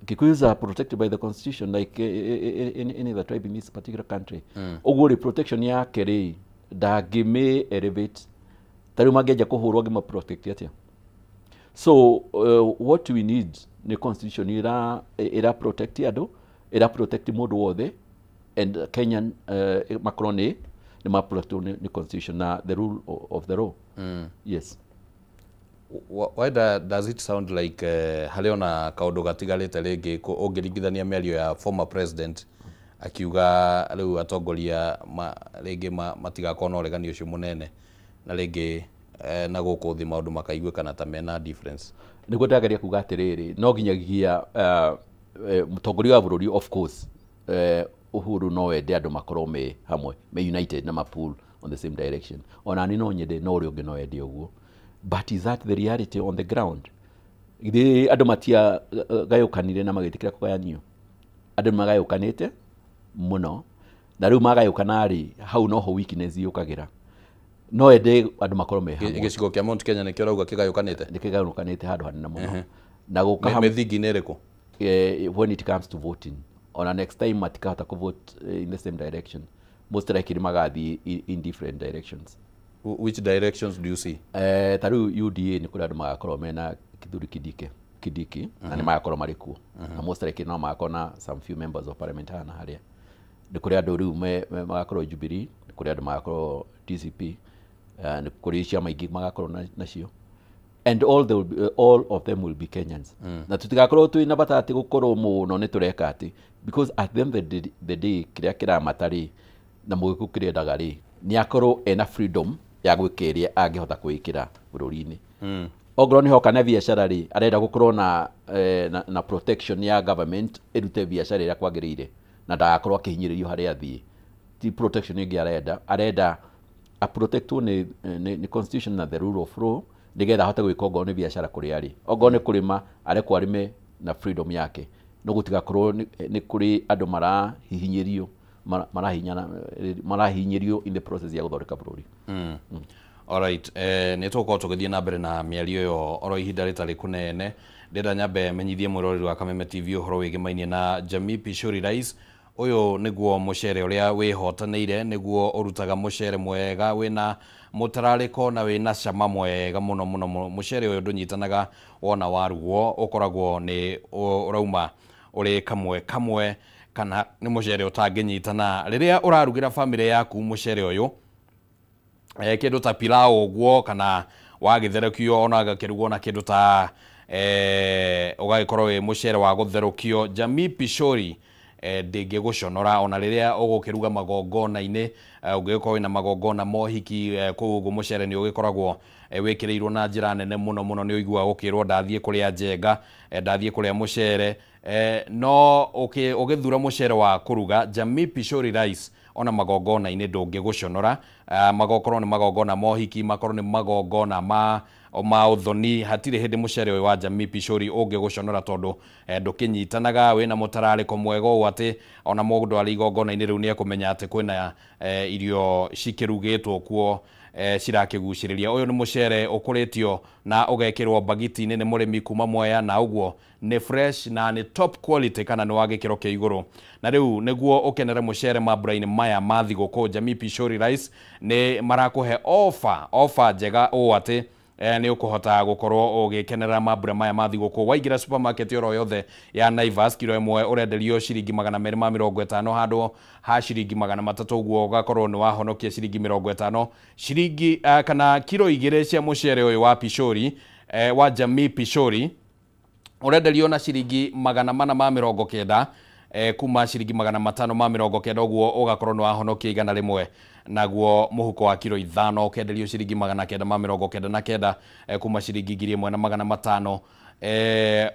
Kikuyus are protected by the constitution like any other tribe in this particular country. Ũguo rĩ, protection yake rĩ ndangĩmĩ elevate. Ta rĩu mangĩanjia kũhũrwo angĩma protect atĩa? So what we need nĩ constitution ĩra protect andũ, ĩra protect mũndũ wothe, and Kenyan makorwo nĩ ma protectwo nĩ constitution na the rule of the law. Yes. Why does it sound like harĩ ona kaũndũ gatigarĩte rĩngĩ ũngĩringithania mĩario ya former president akiuga rĩu atongoria rĩngĩ matigakorwo na ũregani ũcio mũnene na rĩngĩ na gũkũ thĩ maũndũ makaiguĩkana ta mena difference? Nĩguo ndĩrageria kuga atĩrĩrĩ, no nginyagia mũtongoria wa bũrũri of course Uhuru no wende andũ makorwo me hamwe, me united na ma pull on the same direction. Ona niĩ no nyende, no ũrĩa ũngĩ no ende ũguo. But is that the reality on the ground? Githĩ andũ matiagayũkanire na magĩtĩkĩra kũgayanio? Andũ nĩ magayũkanĩte mũno, na rĩu magayũkana rĩ, hau noho weakness yũkagĩra. No ende andũ makorwo me hamwe. Gĩcigo kĩa Mount Kenya nĩkĩo ũrauga kĩgayũkanĩte? Nĩ kĩgayũkanĩte handũ hanene mũno. Na gũka Mĩthingi-inĩ ĩrĩkũ? When it comes to voting, ona next time matikahota kũvote in the same direction. Most likely magathiĩ in different directions. Which directions do you see? Ta rĩu UDA nĩ kũrĩ andũ magakorwo mena Kithure Kindiki na nĩ magakorwo marĩ kuo. Na most likely no magakorwo na some few members of parliament haha na harĩa. Nĩ kũrĩ andũ rĩu magakorwo Jubilee, nĩ kũrĩ andũ magakorwo DCP, nĩ kũrĩ ciama ingĩ magakorwo nacio. And all of them will be Kenyans. Na tutigakorwo twĩ na bata atĩ gũkorwo mũno nĩ tũreka atĩ, because at the end of the day kĩrĩa kĩramata rĩ na Mũgĩkũyũ kĩrĩa rĩ nĩ akorwo ena freedom ya gwĩka ĩrĩa angĩhota kwĩĩkĩra bũrũri-inĩ. Ongorwo nĩ hoka na biacara rĩ, arenda gũkorwo na protection ya government ĩrute biacara ĩrĩa kwagĩrĩire na ndagakorwo akĩhinyĩrĩrio harĩa athiĩ. ti protection ĩngĩ arenda a protectwo nĩ constitution na the rule of law nĩgetha ahote gwĩka ongorwo nĩ biacara kũrĩa arĩ, ongorwo nĩ kũrĩma arekwo arĩme na freedom yake, no gũtigakorwo nĩ kũrĩ andũ marahihinyĩrio marahinyĩrio in the process ya gũthondeka bũrũri. Alright, nĩ tũgũkorwo tũgĩthiĩ na mbere na mĩario ĩyo oro ihinda rĩtarĩ kũnene. Ndĩrenda nyambe menyithie mwĩroreri wa Kameme TV ũhoro wĩgĩmainie na Jamii Pishori Rice. Ũyũ nĩguo mũcere ũrĩa wĩhotanĩire, nĩguo ũrutaga mũcere mwega wĩna mũtararĩko na wĩna cama mwega mũno mũno. Mũcere ũyũ ndũnyitanaga wona warugwo, ũkoragwo nĩ ũrauma ũrĩ kamwe kamwe, kana nĩ mũcere ũtangĩnyitana. Rĩrĩa ũrarugĩra bamĩrĩ yaku mũcere ũyũ, kĩndũ ta pilau ũguo, kana wagĩtherũkio ona gakĩrugwo na kĩndũ ta ũgagĩkorwo wĩ mũcere wa gũtherũkio, Jamii Pishori ndĩngĩgũconora ona rĩrĩa ũgũkĩruga magongona-inĩ. Ũngĩgĩkorwo wĩna magongona mohiki kũu ũguo mũcere nĩ ũgĩkoragwo wĩkĩrĩirwo na njĩra nene mũno mũno. Nĩ ũiguaga gũkĩrwo ndathiĩ kũrĩa njenga, ndathiĩ kũrĩa mũcere, no ũgĩthura mũcere wa kũruga Jamii Pishori Rice ona magongona-inĩ ndũngĩgũconora. Magokorwo nĩ magongona mohiki, makorwo nĩ magongona ma ũthoni, hatirĩ hĩndĩ mũcere ũyũ wa Jamii Pishori ũngĩgũconora, tondũ ndũkĩnyitanaga, wĩna mũtararĩko mwega ũũ atĩ ona mũndũ arĩ igongona-inĩ rĩu nĩ ekũmenya atĩ kwĩna irio cikĩrugĩtwo kuo cirakĩgucĩrĩria. Ũyũ nĩ mũcere ũkũrĩtio na ũgekĩrwo mbagiti-inĩ nĩ mũrĩmi kuma Mwea, na ũguo nĩ fresh na nĩ top quality, kana nĩ wa gĩkĩro kĩa igũrũ. Na rĩu nĩguo ũkenere mũcere mambura-inĩ maya ma thigũkũ, Jamii Pishori Rice nĩ marakũhe offer njega ũũ atĩ nĩ ũkũhota gũkorwo ũgĩkenerera mambura maya ma thigũkũ. Waingĩra supermarket oro yothe ya Naivas, kiro ĩmwe ũrenderio ciringi 250 handũ ha ciringi 300, ũguo ũgakorwo nĩ wahonokia ciringi 50. Ciringi kana kiro 2 cia mũcere ũyũ wa Pishori, wa Jamii Pishori ũrenderio na ciringi 490, kuma ciringi 590, ũguo ũgakorwo nĩ wahonokia 100. Naguo mũhuko wa kiro 5 ũkenderio ciringi 999, kuma ciringi 1500,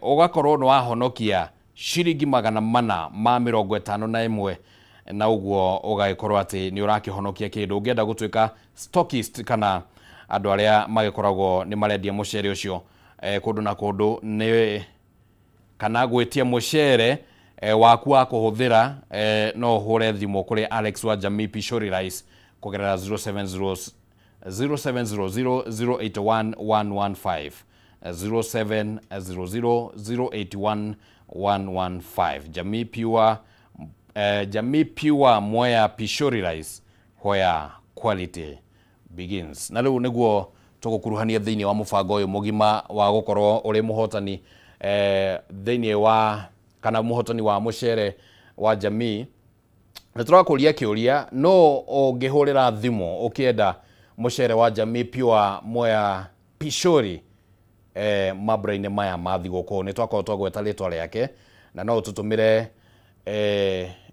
ũgakorwo nĩ wahonokia ciringi 451, na ũguo ũgagĩkorwo atĩ nĩ ũrakĩhonokia kĩndũ. Ũngĩenda gũtuĩka stockist kana andũ arĩa magĩkoragwo nĩ marendia mũcere ũcio kũndũ na kũndũ, nĩ kana gwĩtia mũcere waku wa kũhũthĩra, no ũhũre thimũ kũrĩ Alex wa Jamii Pishori Rice kũgerera 0700 081 115, 0700 081 115. Jamii Pure Mwea Pishori Rice, where quality begins. Na rĩu nĩguo tũgũkuruhania thĩinĩ wa mũbango ũyũ mũgima wa gũkorwo ũrĩ mũhotani thĩinĩ wa kana mũhotani wa mũcere wa Jamii. Nĩ tũrakũria kĩũria, no ũngĩhũrĩra thimũ ũkĩenda mũcere wa Jamii Pure Mwea Pishori mambura-inĩ maya ma thigũkũ, nĩ twakorwo twagweta rĩtwa rĩake, na no ũtũtũmĩre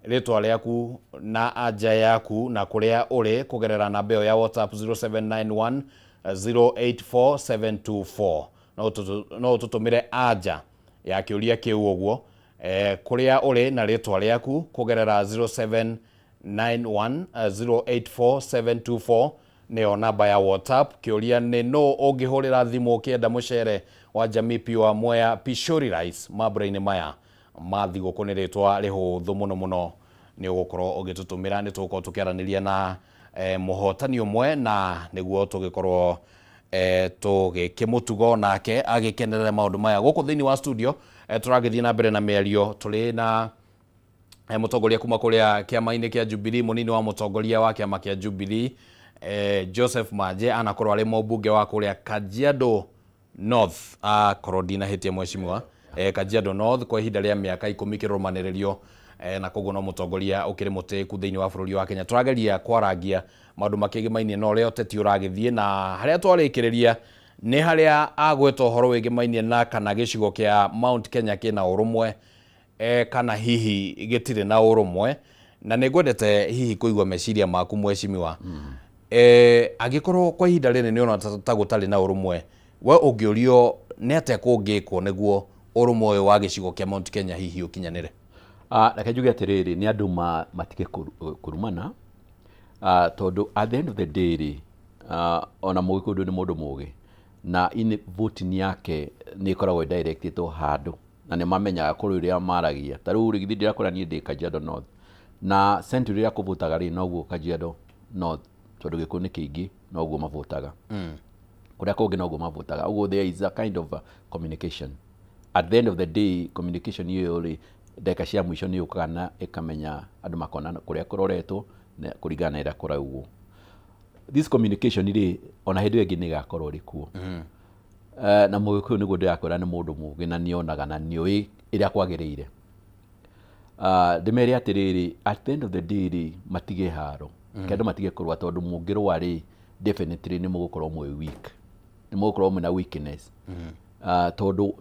rĩtwa rĩaku na anja yaku na kũrĩa ũrĩ kũgerera namba ĩyo ya WhatsApp 0791 084 724. No ũtũtũmĩre anja ya kĩũria kĩu ũguo, kũrĩa ũrĩ na rĩtwa rĩaku kũgerera 0791 084 724 nĩyo namba ya WhatsApp. Kĩũria nĩ no ũngĩhũrĩra thimũ ũkĩenda mũcere wa Jamii Pure Mwea Pishori Rice mambura-inĩ maya ma thigũkũ, nĩ rĩtwa rĩhũthũ mũno mũno, nĩ ũgũkorwo ũgĩtũtũmĩra. Nĩ tũgũkorwo tũkĩaranĩria na mũhotani ũmwe, na nĩguo tũgĩkorwo tũgĩkĩmũtugo nake agĩkenerere maũndũ maya. Gũkũ thĩinĩ wa studio tũragĩthiĩ na mbere na mĩario tũrĩ na mũtongoria kuma kũrĩa kĩama-inĩ kĩa Jubilee, mũnini wa mũtongoria wa kĩama kĩa Jubilee Joseph Maje, anakorwo arĩ mũmbunge wa kũrĩa Kajiado North, akorwo ndinahĩtia mheshimiwa, Kajiado North kwa ihinda rĩa mĩaka 10 kĩrũmanĩrĩrio, na koguo no mũtongoria ũkĩrĩ mũtĩĩku thĩinĩ wa bũrũri wa Kenya. Tũrageria kwarangia maũndũ makĩgĩmainie na ũrĩa ũteti ũragĩthiĩ, na harĩa twarĩkĩrĩria nĩ harĩa agweta ũhoro wĩgĩmainie na kana gĩcigo kĩa Mount Kenya kĩna ũrũmwe, kana hihi gĩtirĩ na ũrũmwe. Na nĩ ngwendete hihi kũigua meciria maku mheshimiwa. Angĩkorwo kwa ihinda rĩrĩ nĩ ũrona ta gũtarĩ na ũrũmwe, we ũngĩũrio nĩ atĩa kũngĩkwo nĩguo ũrũmwe ũyũ wa gĩcigo kĩa Mount Kenya hihi ũkinyanĩre? Reke njuge atĩrĩrĩ, nĩ andũ matige kũrumana. Tondũ at the end of the day rĩ, ona Mũgĩkũyũ nĩ mũndũ mũgĩ na in voting yake nĩ ĩkoragwo directĩtwo handũ na nĩ mamenyaga kũrĩ ũrĩa maragia. Ta rĩu rĩ, githĩ ndĩrakora niĩ ndĩ Kajiado North na century ĩrĩa kũvotaga rĩ, noguo Kajiado North tondũ Gĩkũyũ nĩ kĩingĩ noguo mavotaga, kũrĩa kũngĩ noguo mavotaga. Ũguo there is a kind of a communication. At the end of the day, communication ĩyo rĩ, ndagĩka cia mũico nĩ yũkaga na ĩkamenya andũ makona kũrĩa kũroretwo na kũringana na ĩrĩa kũraugwo. This communication rĩ, ona hĩndĩ ĩyo ĩngĩ nĩ ĩgakorwo ĩrĩ kuo. Na Mũgĩkũyũ nĩguo ndĩrakwĩra nĩ mũndũ mũgĩ na nĩonaga na nĩoĩ ĩrĩa kwagĩrĩire. Ndĩmere atĩrĩrĩ, at the end of the day rĩ, matige haro, kendo matige kũrũa, tondũ mũngĩrũa rĩ, definitely nĩ mũgũkorwo mwĩ weak, nĩ mũgũkorwo mwĩna weakness. Tondũ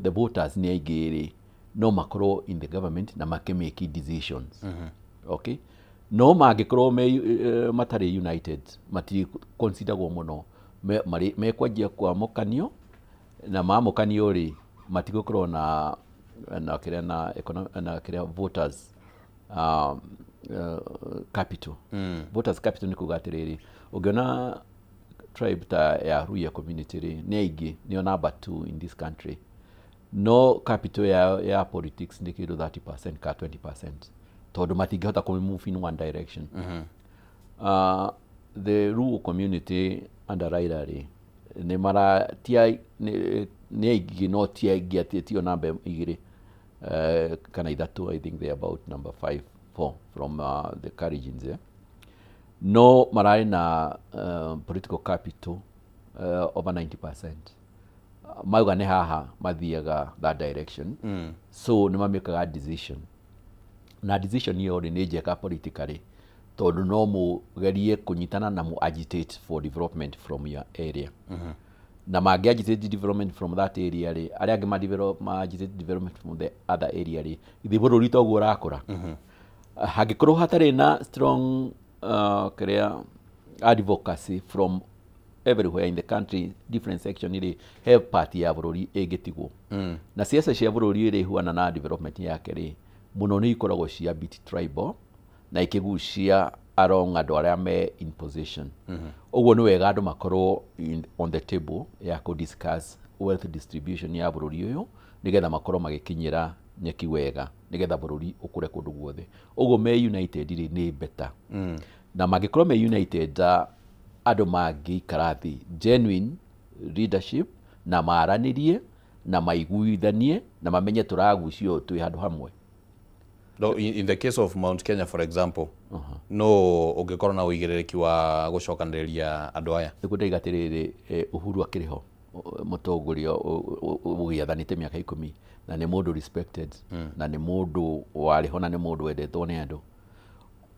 the voters nĩ aingĩ rĩ, no makorwo in the government na makĩmake decisions. Okay, no mangĩkorwo me matarĩ united, mati consideragwo mũno, mekwanjia kwamũkanio na mamũkanio rĩ, matigũkorwo na kĩrĩa na kĩrĩa voters capital. Voters capital nĩ kuga atĩrĩrĩ, ũngĩona tribe ta ya Luhya community rĩ, nĩ aingĩ, nĩo number 2 in this country, no capital ya politics nĩ kĩndũ 30% ka 20%, tondũ matingĩhota kũ move in one direction. The Luo community under Raila rĩ, nĩ mara tia nĩ aingĩ, no ti aingĩ atĩ tio namba 2 kana 3. I think they are about number 5 4 from the Kalenjins, yeah? No mararĩ na political capital over 90%. Mauga nĩ haha mathiaga that direction. So nĩ mamĩkaga decision, na decision ĩyo rĩ, nĩ njega politically, tondũ no mũgerie kũnyitana na mu agitate for development from your area. Na mangĩ agitate development from that area rĩ, arĩa angĩ ma develop ma agitate development from the other area rĩ, ithe bũrũri toguo ũrakũra. Hangĩkorwo hatarĩ na strong kĩrĩa advocacy from everywhere in the country, different section rĩ, he part ya bũrũri ĩngĩtigwo. Na siasa cia bũrũri ĩrĩ ihuana na development yake rĩ, mũno nĩ ikoragwo cia bit tribal na ikĩgucia along andũ arĩa me in position. Ũguo nĩ wega andũ makorwo on the table ya kũ discuss wealth distribution ya bũrũri ũyũ, nĩgetha makorwo magĩkinyĩra nyeki wega, nĩgetha bũrũri ũkũre kũndũ guothe. Ũguo me united rĩ, nĩ better. Na mangĩkorwo me united, andũ mangĩikara thĩ, genuine leadership, na maranĩrie na maiguithanie na mamenye tũragucio twĩ handũ hamwe. No, in the case of Mount Kenya, for example, no ũngĩkorwo na ũigĩrĩrĩki wa gũcokanĩrĩria andũ aya? Nĩguo ndaiga atĩrĩrĩ, Uhuru akĩrĩ ho, mũtongoria ũgĩathanĩte mĩaka 10, na nĩ mũndũ respected, na nĩ mũndũ warĩ ho, na nĩ mũndũ wendetwo nĩ andũ,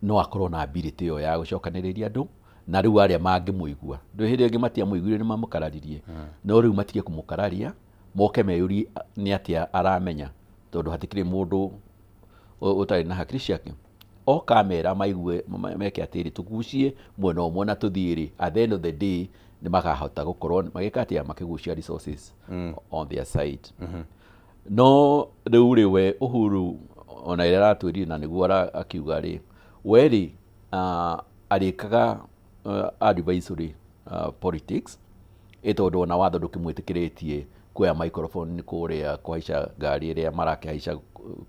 no akorwo na ability ĩyo ya gũcokanĩrĩria andũ. Na rĩu arĩa mangĩmũigua, ndũ hĩndĩ ĩngĩ matiamũiguire, nĩ mamũkararirie, no rĩu matige kũmũkararia, moke meyũrie nĩ atĩa aramenya, tondũ hatikĩrĩ mũndũ ũtarĩ na hakiri ciake. Oka mera maigue meke atĩrĩ, tũgucie mwena ũmwe na tũthiĩ rĩ, at the end of the day nĩ makahota gũkorwo magĩka atĩa, makĩgucia resources on their side. No rĩu rĩ, we Uhuru ona ĩrĩa aratwĩrire na nĩguo akiuga rĩ, we rĩ, arĩkaga advisory politics, ĩ tondũ ona watho ndũkĩmwĩtĩkĩrĩtie kuoya microphone kũrĩa kũhaica ngari ĩrĩa marakĩhaica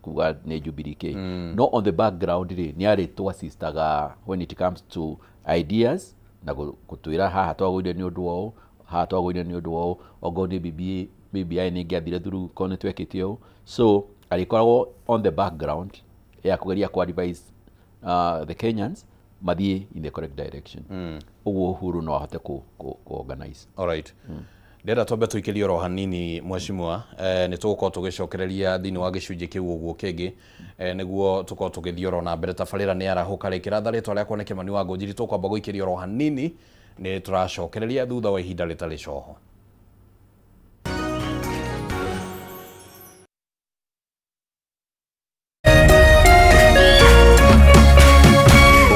kuga nĩ Jubilee K. No on the background rĩ, nĩ arĩtũ assistaga when it comes to ideas na gũtwĩra haha twagũire nĩ ũndũ wa ũũ, haha twagũire nĩ ũndũ wa ũũ, ongorwo nĩ BBI nĩ ĩngĩathire through korwo nĩ twekĩte ũũ. So arĩkoragwo on the background ya kũgeria ku advise the Kenyans mathiĩ in the correct direction. Ũguo Uhuru no ahote ku organize. All right. Ndĩrenda twambe tũikĩrie oro hanini mheshimiwa, nĩ tũgũkorwo tũgĩcokereria thĩinĩ wa gĩcunjĩ kĩu ũguo kĩngĩ, nĩguo tũkorwo tũgĩthiĩ oro na mbere. Tabarĩra nĩ arahũka rĩ, kĩratha rĩtwa rĩakwa nĩ Kĩmani wa Ngũnjiri. Tũkwamba gũikĩria oro hanini, nĩ tũracokereria thutha wa ihinda rĩtarĩ coho.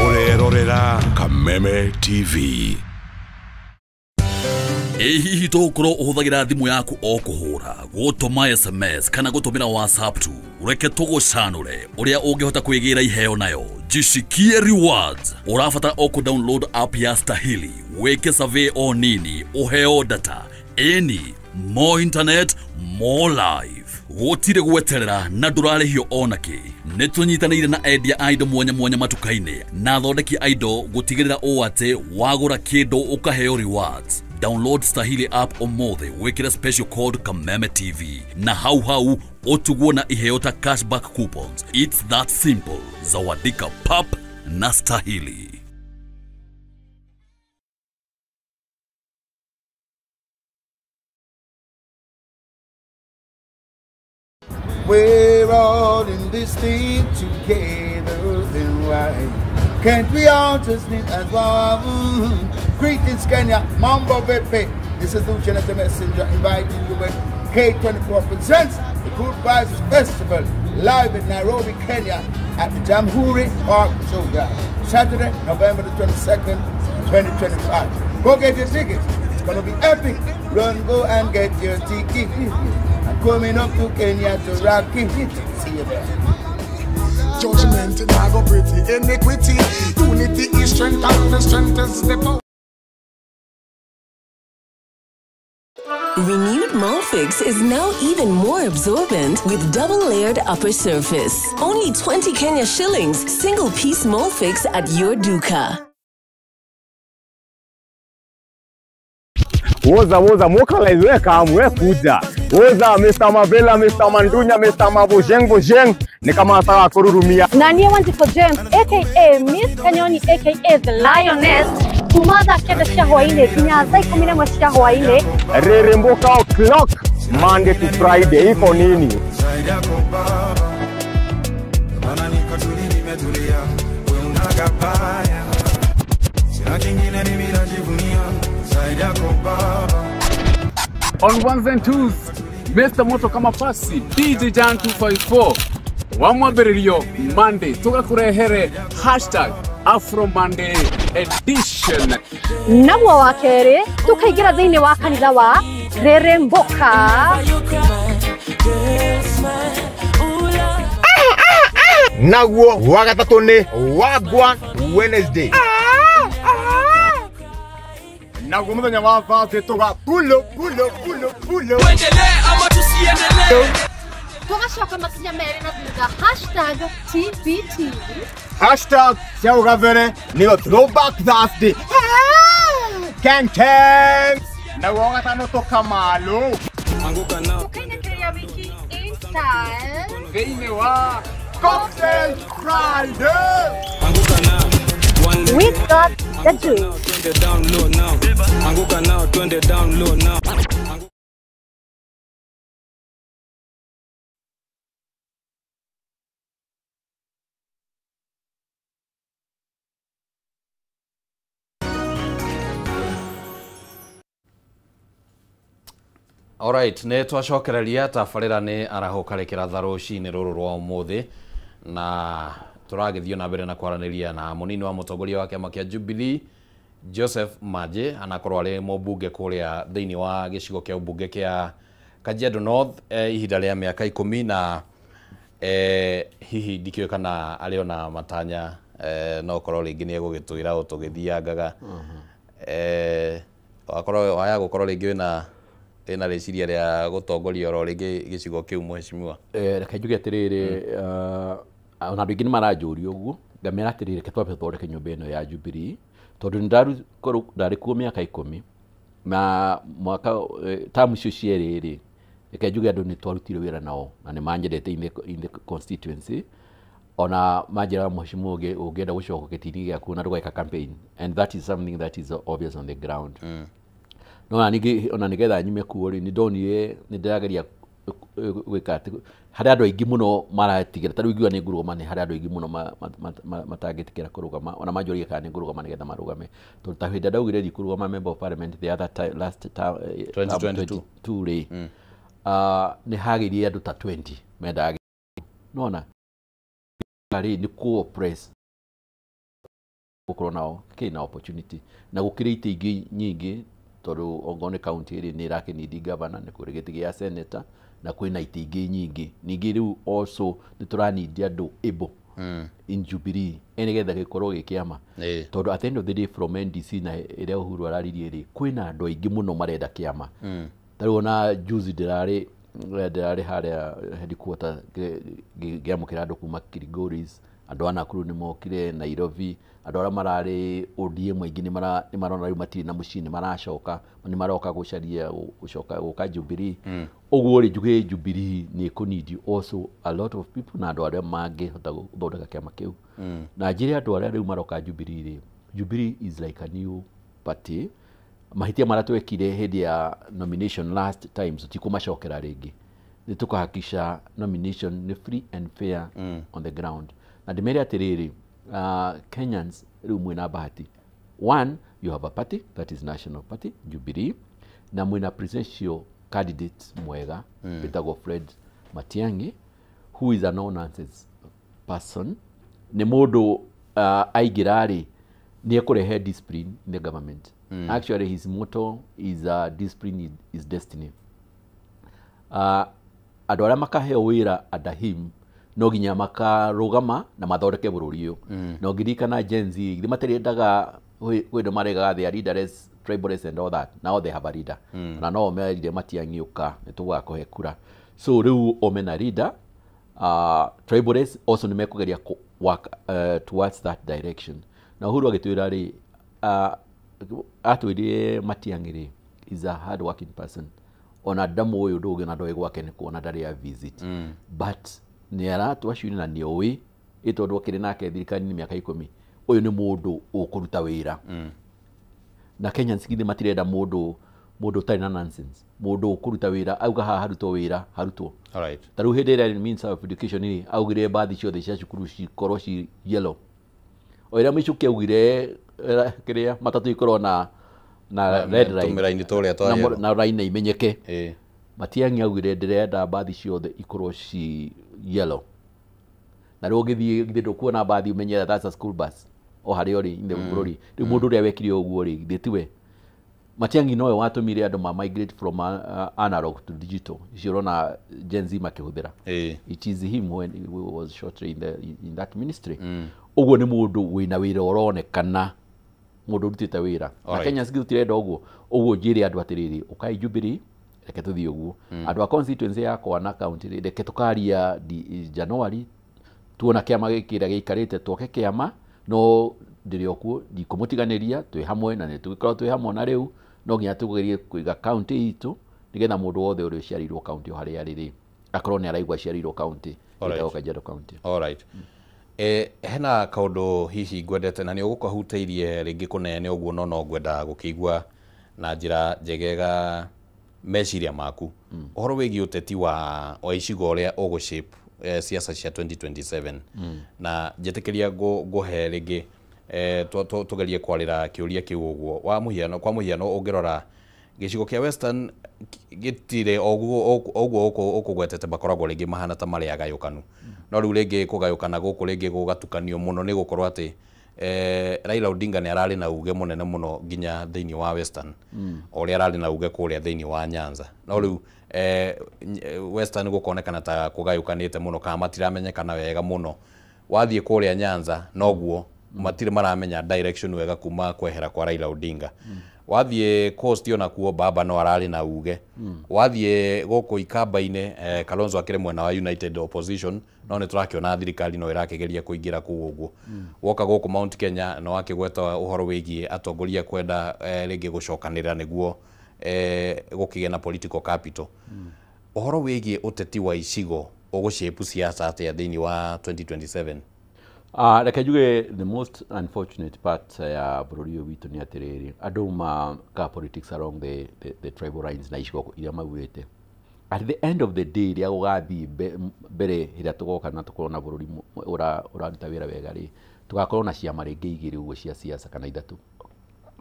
Ũrerorera Kameme TV. Ĩ hihi tũgũkorwo ũhũthagĩra thimũ yaku o kũhũra, gũtũma SMS kana gũtũmĩra WhatsApp tu? Reke tũgũcanũre ũrĩa ũngĩhota kwĩgĩra iheo nayo. Jishikie rewards. Ũrabatara o kũ-download app ya Stahili, wĩke survey o nini, ũheo data. Eni, more internet, more life. Gũtirĩ gweterera na ndũrarĩhio onakĩ. Nĩ tũnyitanĩire na endia a indo mwanya mwanya matuka-inĩ na athondeki a indo gũtigĩrĩra ũũ atĩ wagũra kĩndũ ũkaheo rewards. Download Stahili app ũmũthĩ wĩkĩre special code Kameme TV na hau hau ũtugwo na iheo ta cashback coupons. It's that simple. Zawadika pap na Stahili. We're all in this thing together, then why can't we all just live as one? Greetings Kenya, Mambo Vipi. This is Lucian the Messenger inviting you with K24 presents the Good Vibes Festival live in Nairobi, Kenya at the Jamhuri Park Showground, Saturday, November the 22nd, 2025. Go get your tickets. It's gonna be epic. Run, go and get your ticket. I'm coming up to Kenya to rock it. See you there. Judgment in our pretty iniquity. Unity is strength and the strength is the power. Renewed Molfix is now even more absorbent with double-layered upper surface. Only 20 Kenya shillings, single-piece Molfix at your duka. Woza woza mokala weka amwe kuja. Woza Mr. Mavela, Mr. Mandunya, Mr. Mabojeng Bojeng ni kama nataka kururumia. Na niye Wanjiku James aka Miss Kanyoni aka The Lioness kumatha kenda cia hwaini kinya thaa 11 cia hwaini. Reremboka o'clock Monday to Friday iko nini? On ones and twos, Mr. Moto kama pasi, DJ Jan 254, wamwambĩrĩrio Monday, tũgakũrehere hashtag Afro Monday edition. Naguo wa kerĩ, tũkaingĩra thĩinĩ wa kanitha wa Reremboka. Naguo wa gatatũ nĩ Wagwan Wednesday. Naguo muthenya wa Thursday tuga pulo pulo pulo pulo. Tuendelee ama tusiendelee? Tugacoka makinya merĩ na thutha hashtag TBT. Hashtag cia ũgabere nĩyo Throwback Thursday. Ken ken. Naguo wa gatano tũkamalo. Tũkainĩkĩrĩria wiki in style. Thĩinĩ wa Cocktail Friday. We got the juice. Anguka now, twende down low now. Alright, nĩ twacokereria tabarĩra nĩ arahũka rĩkĩra tha rũcinĩ rũrũ rwa ũmũthĩ na tũragĩthiĩ na mbere na kwaranĩria na mũnini wa mũtongoria wa kĩama kĩa Jubilee Joseph Maje anakorwo arĩ mũmbunge kũrĩa thĩinĩ wa gĩcigo kĩa ũmbunge kĩa Kajiado North ihinda rĩa mĩaka 10 na hihi ndikĩũĩ kana arĩ ona matanya no korwo rĩngĩ nĩ egũgĩtwĩra o tũgĩthiangaga wakorwo waya gũkorwo rĩngĩ wĩna ina rĩciria rĩa gũtongoria oro rĩngĩ gĩcigo kĩu mheshimiwa. Reke njuge atĩrĩrĩ ona andũ aingĩ nĩ maranjũria ũguo ngamera atĩrĩrĩ reke twambe tũthondeke nyũmba ĩno ya Jubilee tondũ nĩ ndarĩ kuo mĩaka 10 na mwaka tamu icio cierĩ rĩ reke njuge andũ nĩ twarutire wĩra nao na nĩ manyendete in the constituency ona manjĩraga mheshimiwa ũngĩenda gũcoka gĩtĩ-inĩ gĩaku na ndũgeka campaign and that is something that is obvious on the ground. No na ningĩ ona nĩgetha nyume kuo rĩ nĩ ndonire nĩ ndĩrageria gwĩka atĩ harĩ andũ aingĩ mũno maratigĩra ta rĩu ingiuga nĩ ngũrũgama nĩ harĩ andũ aingĩ mũno matangĩtĩkĩra kũrũgama ona manjũria kana nĩ ngũrũgama nĩgetha marũgame tondũ ta hĩndĩ ĩrĩa ndaugire ndikũrũgama member of parliament the other time last time 2022 rĩ nĩ hagĩire andũ ta 20 mendaga nona rĩ nĩ kũ oppress gũkorwo nao kĩna opportunity na gũkĩrĩ itĩ ingĩ nyingĩ tondũ ongorwo nĩ county ĩrĩ nĩ ĩrakĩnidi governor nĩ kũrĩ gĩtĩ gĩa senator na kwĩna itĩ ingĩ nyingĩ ningĩ rĩu also nĩ tũranidi andũ able In Jubilee nĩgetha gĩkorwo gĩ kĩama, tondũ at the end of the day from NDC na ĩrĩa Uhuru araririe rĩ, kwĩna andũ aingĩ mũno marenda kĩama. Ta rĩu ona juzi ndĩrarĩ harĩa headquarter ngĩamũkĩra andũ kuma Kilgoris, andũ a Nakuru nĩ mokire, Nairobi, andũ arĩa mararĩ ODM aingĩ nĩ marona rĩu matirĩ na mũciĩ, nĩ maracoka, nĩ maroka gũcaria gũcoka gũka Jubilee. Ũguo rĩ, njuge Jubilee nĩ ĩkũ need also a lot of people na andũ arĩa mangĩhota gũthondeka kĩama kĩu. Na njĩre andũ arĩa rĩu maroka Jubilee rĩ, Jubilee is like a new party. Mahĩtia marĩa twekire hĩndĩ ya nomination last time tũtikũmacokera rĩngĩ. Nĩ tũkahakikisha nomination nĩ free and fair on the ground. Na ndĩmere atĩrĩrĩ, Kenyans rĩu mwĩna bahati. One, you have a party that is National Party, Jubilee, na mwĩna presidential candidate mwega wĩtagwo Fred Matiang'i, who is a no nonsense person. Nĩ mũndũ aingĩra rĩ, nĩ ekũrehe discipline in the government. Actually, his motto is discipline is destiny. Andũ arĩa makaheo wĩra under him no nginya makarũgama na mathondeke bũrũri ũyũ. Na ũngĩririkana Gen Z githĩ matirendaga kwĩ andũ maregaga they are leaderless, tribalist and all that. Now they have a leader. Na no merire Matiang'i ũka nĩ tũgakũhe kura. So rĩu o mena leader, tribalist also nĩ mekũgeria work towards that direction. Na Uhuru agĩtwĩra rĩ, atwĩrire Matiang'i rĩ is a hard working person. Ona ndamũĩ ũndũ ũngĩ na ndoĩ gwake nĩ kuona ndarĩ a visit. But nĩ aratwacuire na nĩ oĩ ĩ tondũ akĩrĩ nake thirikari-inĩ mĩaka 10, ũyũ nĩ mũndũ ũkũruta wĩra. Na Kenyans githĩ matirenda mũndũ ũtarĩ na nonsense, mũndũ ũkũruta wĩra, auga haha harutwo wĩra, harutwo. Ta rĩu hĩndĩ ĩrĩa Minister of Education rĩ, augire mbathi ciothe cia cukuru cikorwo ci yellow. O ĩrĩa Michuki augire kĩrĩa matatũ ikorwo na red line, na line imenyeke. Matiang'i augire ndĩrenda mbathi ciothe ikorwo ci yellow. Na rĩu ũngĩthiĩ githĩ ndũkuona mbathi ũmenye that's a school bus o harĩa ũrĩ in the bũrũri. Rĩu mũndũ ũrĩa wekire ũguo rĩ, githĩ tiwe? Matiang'i nowe watũmire andũ ma migrate from analog to digital. Icio ũrona Gen Z makĩhũthĩra. It is him when he was shortly in that ministry. Ũguo nĩ mũndũ wĩna wĩra ũronekana, mũndũ ũrutĩte wĩra. Na Kenya tũtirenda ũguo. Ũguo njĩre andũ atĩrĩrĩ, ũkai Jubilee, reke tũthiĩ ũguo. Andũ a constituency yakwa na county rĩ, reke tũkaria January, tuona kĩama gĩkĩ kĩrĩa gĩikarĩte, twake kĩama, no ndĩrĩ o kuo, ndikũmũtiganĩria, twĩ hamwe na nĩ tũgĩkorwo twĩ hamwe na rĩu, no nginya tũgerie kũiga county itũ, nĩgetha mũndũ wothe ũrĩa ũciarĩirwo county o harĩa arĩ rĩ, akorwo nĩ araigua aciarĩirwo county, ĩtagwo Kajiado County. Alright. Hena kaũndũ hihi ngwendete na nĩ ũgũkahutĩirie rĩngĩ kũnene ũguo, no ngwenda gũkĩigua na njĩra njegega meciria maku. Ũhoro wĩgiĩ ũteti wa icigo ũrĩa ũgũ-shape siasa cia 2027. Na njĩtĩkĩria ngũhe rĩngĩ tũgerie kwarĩra kĩũria kĩu ũguo. Wa mũhiano, kwa mũhiano ũngĩrora gĩcigo kĩa Western gĩtirĩ ũguo ũkũgwetete makoragwo rĩngĩ mahana ta marĩ agayũkanu. No rĩu rĩngĩ kũgayũkana gũkũ rĩngĩ gũgatukanio mũno nĩ gũkorwo atĩ Raila Odinga nĩ ararĩ na uge mũnene mũno nginya thĩinĩ wa Western, o ũrĩa ararĩ na uge kũrĩa thĩinĩ wa Nyanza. No rĩu Western gũkonekana ta kũgayũkanĩte mũno kana matiramenyekana wega mũno. Wathiĩ kũrĩa Nyanza noguo matirĩ maramenya direction wega kuma kwehera kwa Raila Odinga. Wathiĩ Coast ona kuo Baba no ararĩ na uge. Wathiĩ gũkũ Ikamba-inĩ Kalonzo akĩrĩ mwena wa United Opposition, no nĩ tũrakĩona thirikari no ĩrakĩgeria kũingĩra kũu ũguo. Woka gũkũ Mount Kenya no akĩgweta ũhoro wĩgiĩ atongoria kwenda rĩngĩ gũcokanĩrĩra nĩguo gũkĩgĩa na political capital. Ũhoro wĩgiĩ ũteti wa icigo ũgũ-shape siasa atĩa thĩinĩ wa 2027? Reke njuge the most unfortunate part ya bũrũri ũyũ witũ nĩ atĩrĩrĩ, andũ maka politics along the tribal lines na icigo iria maugĩte. At the end of the day rĩrĩa gũgathiĩ mbere rĩrĩa tũgoka na tũkorwo na bũrũri ũraruta wĩra wega rĩ, tũgakorwo na ciama rĩngĩ igĩrĩ ũguo cia siasa kana ithatũ.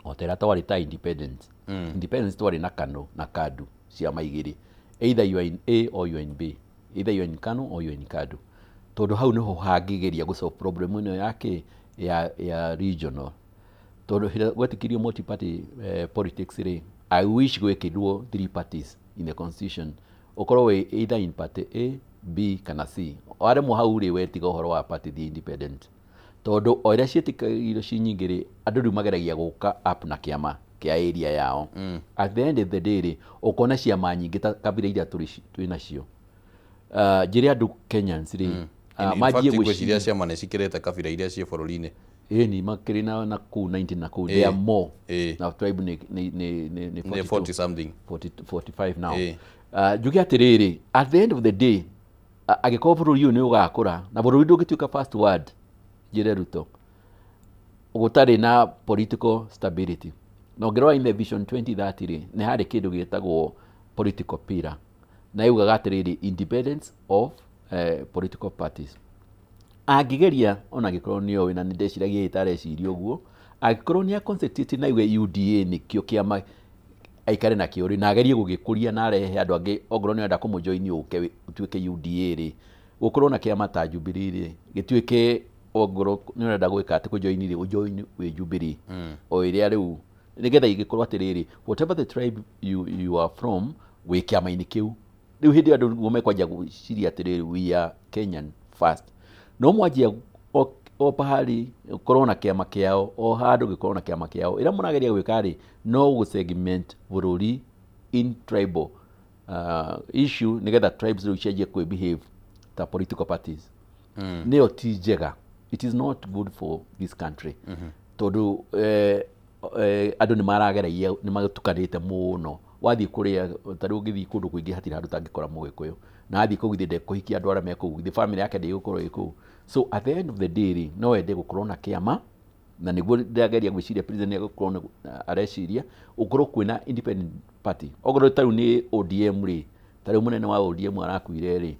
O ta ĩrĩa twarĩ ta independence. Independence twarĩ na KANU na KADU ciama igĩrĩ. Either you are in A or you are in B. Either you are in KANU or you are in KADU. Tondũ hau nĩho hangĩgeria gũ solve problem ĩno yake ya regional. Tondũ hĩrĩa gwetĩkĩrio multi party politics rĩ, I wish gwĩkĩrwo 3 parties in the constitution. Ũkorwo wĩ either in party A, B kana C. Waremwo hau rĩ, wetiga ũhoro wa party the independent, tondũ o ĩrĩa ciĩtĩkagĩrio ci nyingĩ rĩ, andũ rĩu mageragia gũka up na kĩama kĩa area yao. At the end of the day rĩ, ũkona ciama nyingĩ ta kabira iria twĩ nacio. Njĩre andũ Kenyans rĩ, manjie gwĩciria ciama nĩ cikĩrĩte kabira iria ciĩ bũrũri-inĩ. Ĩni makĩrĩ na kũu 19 na kũu they are more na tribe nĩ 40 something 40, 45 now. Njuge atĩrĩrĩ, at the end of the day, angĩkorwo bũrũri ũyũ nĩ ũgakũra na bũrũri ndũngĩtuĩka first world, njĩre Ruto, gũtarĩ na political stability. Na ũngĩrora in the Vision 2030 rĩ, nĩ harĩ kĩndũ gĩtagwo political pillar, na yugaga atĩrĩrĩ, independence of political parties. Angĩgeria ona angĩkorwo nĩ oĩ, na nĩ ndeciragia ĩtareciria ũguo, angĩkorwo nĩ aconcentrate na iwe UDA nĩkĩo kĩama aikare nakĩo rĩ, na agerie gũgĩkũria na arehe andũ angĩ, ongorwo nĩ arenda kũmũjoin ũke ũtuĩke UDA rĩ, gũkorwo na kĩama ta Jubilee rĩ, gĩtuĩke ongorwo nĩ ũrenda gwĩka atĩ kũjoin rĩ, ũjoin wĩ Jubilee o ĩrĩa rĩu, nĩgetha igĩkorwo atĩrĩrĩ, whatever the tribe you are from, wĩ kĩama-inĩ kĩu. Rĩu hĩndĩ ĩyo andũ nĩguo mekwanja gwĩciria atĩrĩrĩ, we are Kenyan first. No mwanjia o pahali gũkorwo na kĩama kĩao, o handũ gĩkorwo na kĩama kĩao, ĩrĩa mũrageria gwĩka rĩ, no gũ-segment bũrũri in tribal issue, nĩgetha tribes rĩu cianjie kwĩ behave ta political parties. Nĩyo ti njega, it is not good for this country, tondũ andũ nĩ marageragia, nĩ matukanĩte mũno. Wathiĩ kũrĩa ta rĩu ũngĩthiĩ kũndũ kũingĩ hatirĩ handũ ũtangĩkora mũgĩkũyũ, na athiĩ kũu githĩ ndekũhikia andũ arĩa me kũu, githĩ family yake ndĩgũkorwo ĩ kũu. So at the end of the day rĩ, no wende gũkorwo na kĩama, na nĩguo ndĩrageria gwĩciria president nĩegũkorwo areciria ũkorwo kwĩna independent party. Okorwo ta rĩu nĩ ODM rĩ, ta rĩu mũnene wa ODM arakuire rĩ,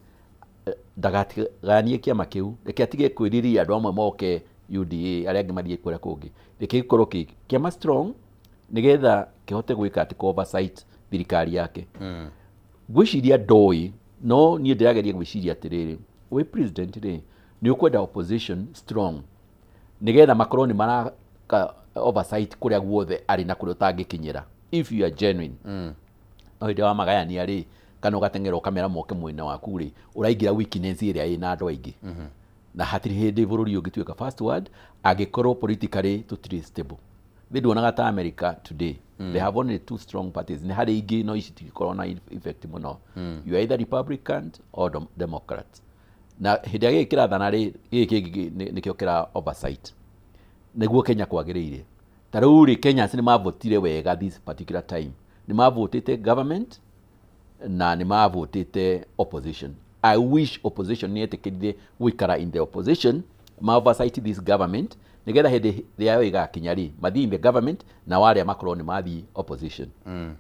ndagatiganie kĩama kĩu, reke atige kwĩrirĩria andũ amwe moke UDA, arĩa angĩ mathiĩ kũrĩa kũngĩ. Reke gĩkorwo kĩ kĩama strong, nĩgetha kĩhote gwĩka atĩ oversight thirikari yake. Ngwĩciria ndoĩ, no niĩ ndĩrageria gwĩciria atĩrĩrĩ, wĩ president rĩ, nĩ ũkwenda opposition strong, nĩgetha makorwo nĩ maraka oversight kũrĩa guothe arĩ na kũrĩa ũtangĩkinyĩra, if you are genuine. No hĩndĩ wamagayania rĩ, kana ũgateng'era ũkamera moke mwena waku rĩ, ũraingĩra weakness ĩrĩa ĩna andũ aingĩ. Na hatirĩ hĩndĩ bũrũri ũngĩtuĩka first world angĩkorwo politically tũtirĩ stable. Thĩ nduonaga ta America today, they have only two strong parties. Nĩ harĩ ingĩ no ici citikoragwo na effect mũno. You are either Republican or Democrat. Na hĩndĩ ĩrĩa gĩkĩ kĩrathana rĩ, gĩkĩ kĩngĩ nĩkĩo kĩra oversight. Nĩguo Kenya kwagĩrĩire. Ta rĩu rĩ, Kenyans nĩ mavotire wega this particular time. Nĩ mavotĩte government na nĩ mavotĩte opposition. I wish opposition nĩ yetĩkĩrire gũikara in the opposition, ma oversight this government, nĩgetha hĩndĩ ĩrĩa ĩgakinya rĩ, mathiĩ in the government na warĩa makorwo nĩ mathiĩ opposition.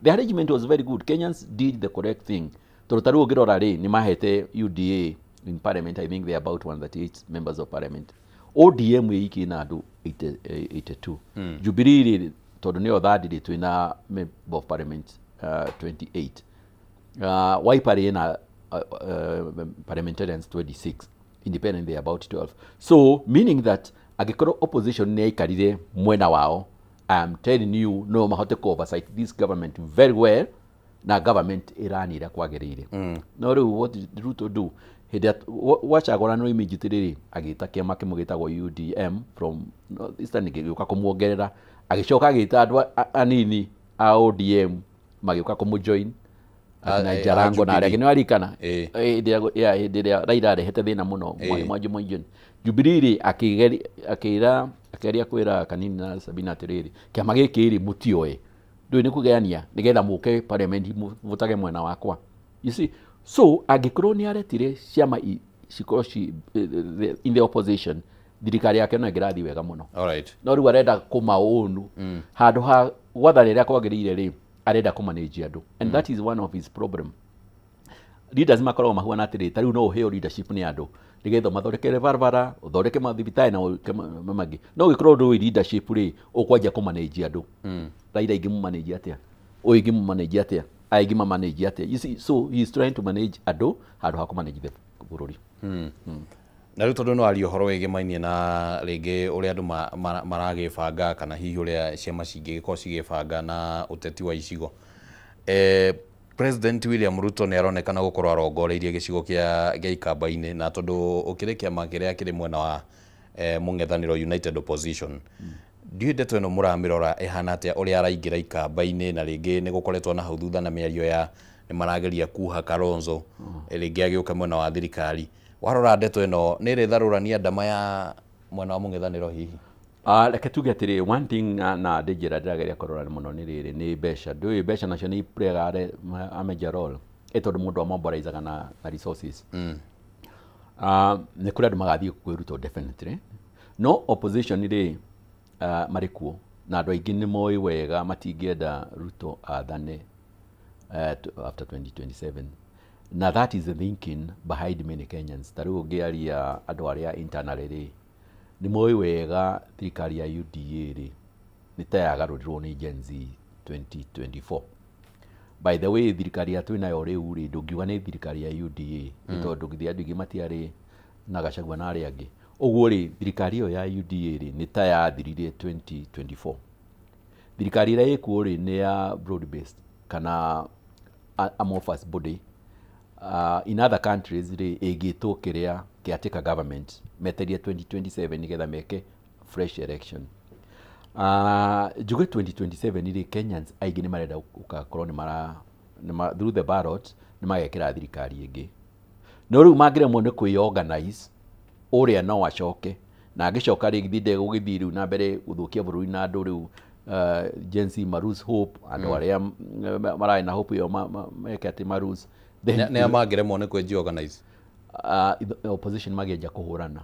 The arrangement was very good. Kenyans did the correct thing. Tondũ ta rĩu ũngĩrora rĩ, nĩ mahete UDA in parliament, I think they are about 138 members of parliament. ODM ĩiki na andũ 82. Jubilee rĩ, tondũ nĩyo third rĩ, twĩna member of parliament 28. Wiper ĩna parliamentarians 26, independent they are about 12. So meaning that angĩkorwo opposition nĩ yaikarire mwena wao, I am telling you, no mahote ku oversight this government very well, na government ĩranĩra kwagĩrĩire. No rĩu what did Ruto do? Hĩndĩ ĩrĩa wacagũranwo immediately rĩ, agĩta kĩama kĩmwe gĩtagwo UDM from Eastern gĩgĩũka kũmuongerera, agĩcoka agĩta andũ anini a ODM magĩũka kũmũjoin, na Jarango na arĩa angĩ, nĩ warikana hĩndĩ ĩrĩa Raila arehete thĩna mũno mwanjo mwanjo. Jubilee rĩ, akĩra akĩgeria kwĩra Kanini na Sabina atĩrĩrĩ, kĩama gĩkĩ rĩ mũtioĩ, ndũĩ nĩ kũgayania nĩgetha mũke parliament mũvotage mwena wakwa. You see, so angĩkorwo nĩ aretire ciama cikorwo ci in the opposition, thirikari yake no ĩngĩrathiĩ wega mũno. No rĩu arenda kũmaũnu handũ ha gwathana ĩrĩa kwagĩrĩire rĩ, arenda kũmanage andũ, and that is one of his problem. Leaders makoragwo mahuana atĩrĩ, ta rĩu no ũheo leadership nĩ andũ nĩgetha mathondekere barabara, ũthondeke mathibitarĩ na ũke mangĩ. No ũngĩkorwo ndũĩ leadership rĩ, ũkwanjia kũmanage andũ. Raila ingĩmũmanage atĩa? Ũyũ ingĩmũmanage atĩa? Aya ingĩmamanage atĩa? You see, so he is trying to manage andũ handũ ha kũmanage the bũrũri. Na rĩu tondũ no aria ũhoro wĩgĩmainie na rĩngĩ ũrĩa andũ maragĩbanga, kana hihi ũrĩa ciama cingĩgĩkorwo cigĩbanga na ũteti wa icigo. President William Ruto nĩ aronekana gũkorwo arongoreirie gĩcigo kĩa Ikamba-inĩ, na tondũ ũkĩrĩ kĩama kĩrĩa kĩrĩ mwena wa mũng'ethanĩro United Opposition. Ndiũĩ ndeto ĩno mũramĩrora ĩhana atĩa, ũrĩa araingĩra Ikamba-inĩ, na rĩngĩ nĩ gũkoretwo na hau thutha na mĩario ya nĩ marageria kuha Kalonzo rĩngĩ agĩũka mwena wa thirikari. Warora ndeto ĩno nĩ ĩrĩtharũrania ndama ya mwena wa mũng'ethanĩro hihi? Reke tuge atĩrĩ, one thing na ndĩnjĩra ndĩrageria kũrora mũno nĩ rĩrĩ, nĩ mbeca. Ndũĩ mbeca nacio nĩ iplayaga a major role, ĩ tondũ mũndũ amobilizaga na resources. Nĩ kũrĩ andũ magathiĩ kwĩ Ruto definitely, no opposition rĩ marĩ kuo na andũ aingĩ nĩ moĩ wega matingĩenda Ruto athane after 2027, na that is the thinking behind many Kenyans. Ta rĩu ũngĩaria andũ arĩa internally rĩ, nĩ moĩ wega thirikari ya UDA rĩ nĩ ta yagarũrirwo nĩ Gen Z 2024. By the way, thirikari ya twĩnayo rĩu rĩ, ndũngiuga nĩ thirikari ya UDA, nĩ tondũ githĩ andũ aingĩ matiarĩ na Gachagua na arĩa angĩ. Ũguo rĩ, thirikari ĩyo ya UDA rĩ nĩ ta yathirire 2024. Thirikari ĩrĩa ĩkuo rĩ nĩ ya broad based kana amorphous body. In other countries rĩ ĩngĩtwo kĩrĩa caretaker government, meterie 2027 nĩgetha meke fresh election. Njuge 2027 rĩ, Kenyans aingĩ nĩ marenda gũgakorwo nĩ mara through the ballot nĩ magekĩra thirikari ĩngĩ. No rĩu mangĩremwo nĩ kwĩorganize, ũrĩa no acoke, na angĩcoka rĩ githĩ ndegũgĩthiĩ rĩu na mbere gũthũkia bũrũri na andũ rĩu Gen Z ma lose hope, andũ arĩa mararĩ na hope ĩyo meke atĩ ma lose. Nĩ a mangĩremwo nĩ kwĩjiorganize? Opposition mangĩanjia kũhũrana,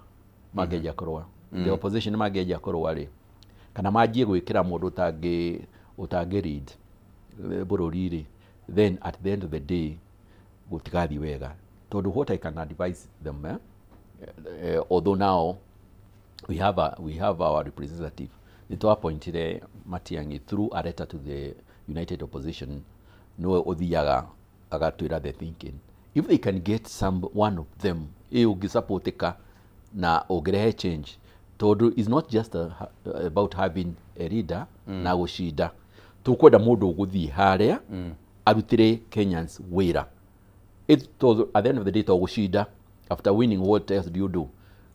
mangĩanjia kũrũa. The opposition mangĩanjia kũrũa rĩ, kana manjie gwĩkĩra mũndũ ũtangĩ lead bũrũri rĩ, then at the end of the day gũtigathiĩ wega. Tondũ what I can advise them, although now we have our representative, nĩ appointed Matiang'i through a letter to the United Opposition, nĩwe ũthiaga agatwĩra the thinking. If they can get some one of them ũngĩsupportĩka na ũngĩrehe change, tondũ is not just about having a leader na gũcinda. Tũkwenda mũndũ ũgũthiĩ harĩa arutĩre Kenyans wĩra. Tondũ at the end of the day to gũcinda, after winning what else do you do?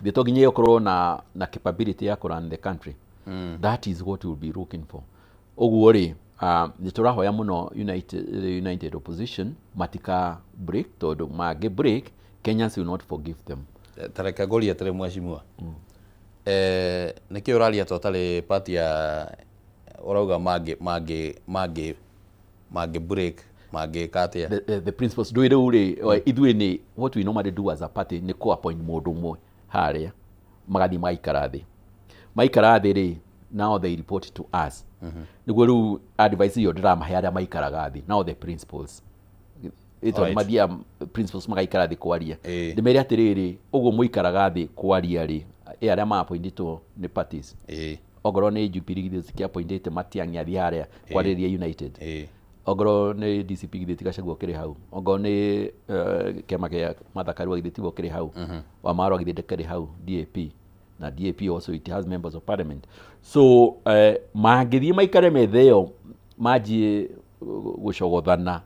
Thĩ to nginya ũkorwo na capability ya kũrun the country. That is what we'll be looking for. Ũguo rĩ, nĩ tũrahoya mũno United Opposition matika break, tondũ mangĩ break Kenyans will not forgive them. Tareke ngũrie atĩrĩ mheshimiwa, nĩkĩ ũraria ta ũtarĩ party ya ũrauga mangĩ break mangĩka atĩa? The principles ndũĩ rĩu rĩ, ithuĩ nĩ what we normally do as a party nĩ kũ appoint mũndũ ũmwe harĩa magathiĩ magaikara thĩ, maikara thĩ rĩ, now they report to us. Nĩguo rĩu advice ĩyo ndĩramahe arĩa maikaraga thĩ, now the principles ĩtondũ mathiaga principles magaikara thĩ kwaria, ndĩmere atĩrĩrĩ, ũguo mũikaraga thĩ kwaria rĩ, arĩa ma-appointĩtwo nĩ parties, ongorwo nĩ Jubilee githĩ cikĩappointĩte Matiang'i athiĩ harĩa kwarĩria United, ongorwo nĩ DCP githĩ ti Gachagua ũkĩrĩ hau, ongorwo nĩ kĩama kĩa Martha Karua githĩ tiwe ũkĩrĩ hau, Wamarwa githĩ ndakĩrĩ hau, DAP na DAP also it has members of parliament. So mangĩthiĩ maikare metha ĩyo manjie gũcogothana,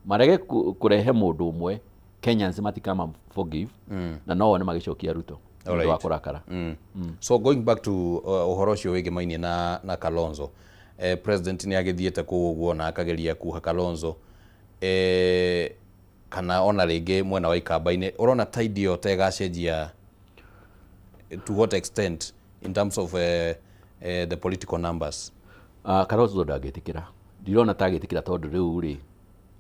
marege kũrehe mũndũ ũmwe, Kenyans matikama forgive, na no one magĩcokia Ruto nĩ wa kũrakara. So going back to ũhoro ũcio wĩgĩmainie na Kalonzo, president nĩ agĩthiĩte kũu ũguo na akageria kuha Kalonzo, kana ona rĩngĩ mwena wa Ikamba-inĩ, ũrona tide ĩyo ta ĩgacenjia to what extent in terms of the political numbers? Kalonzo ndangĩtĩkĩra, ndirona ta agĩtĩkĩra tondũ rĩu rĩ,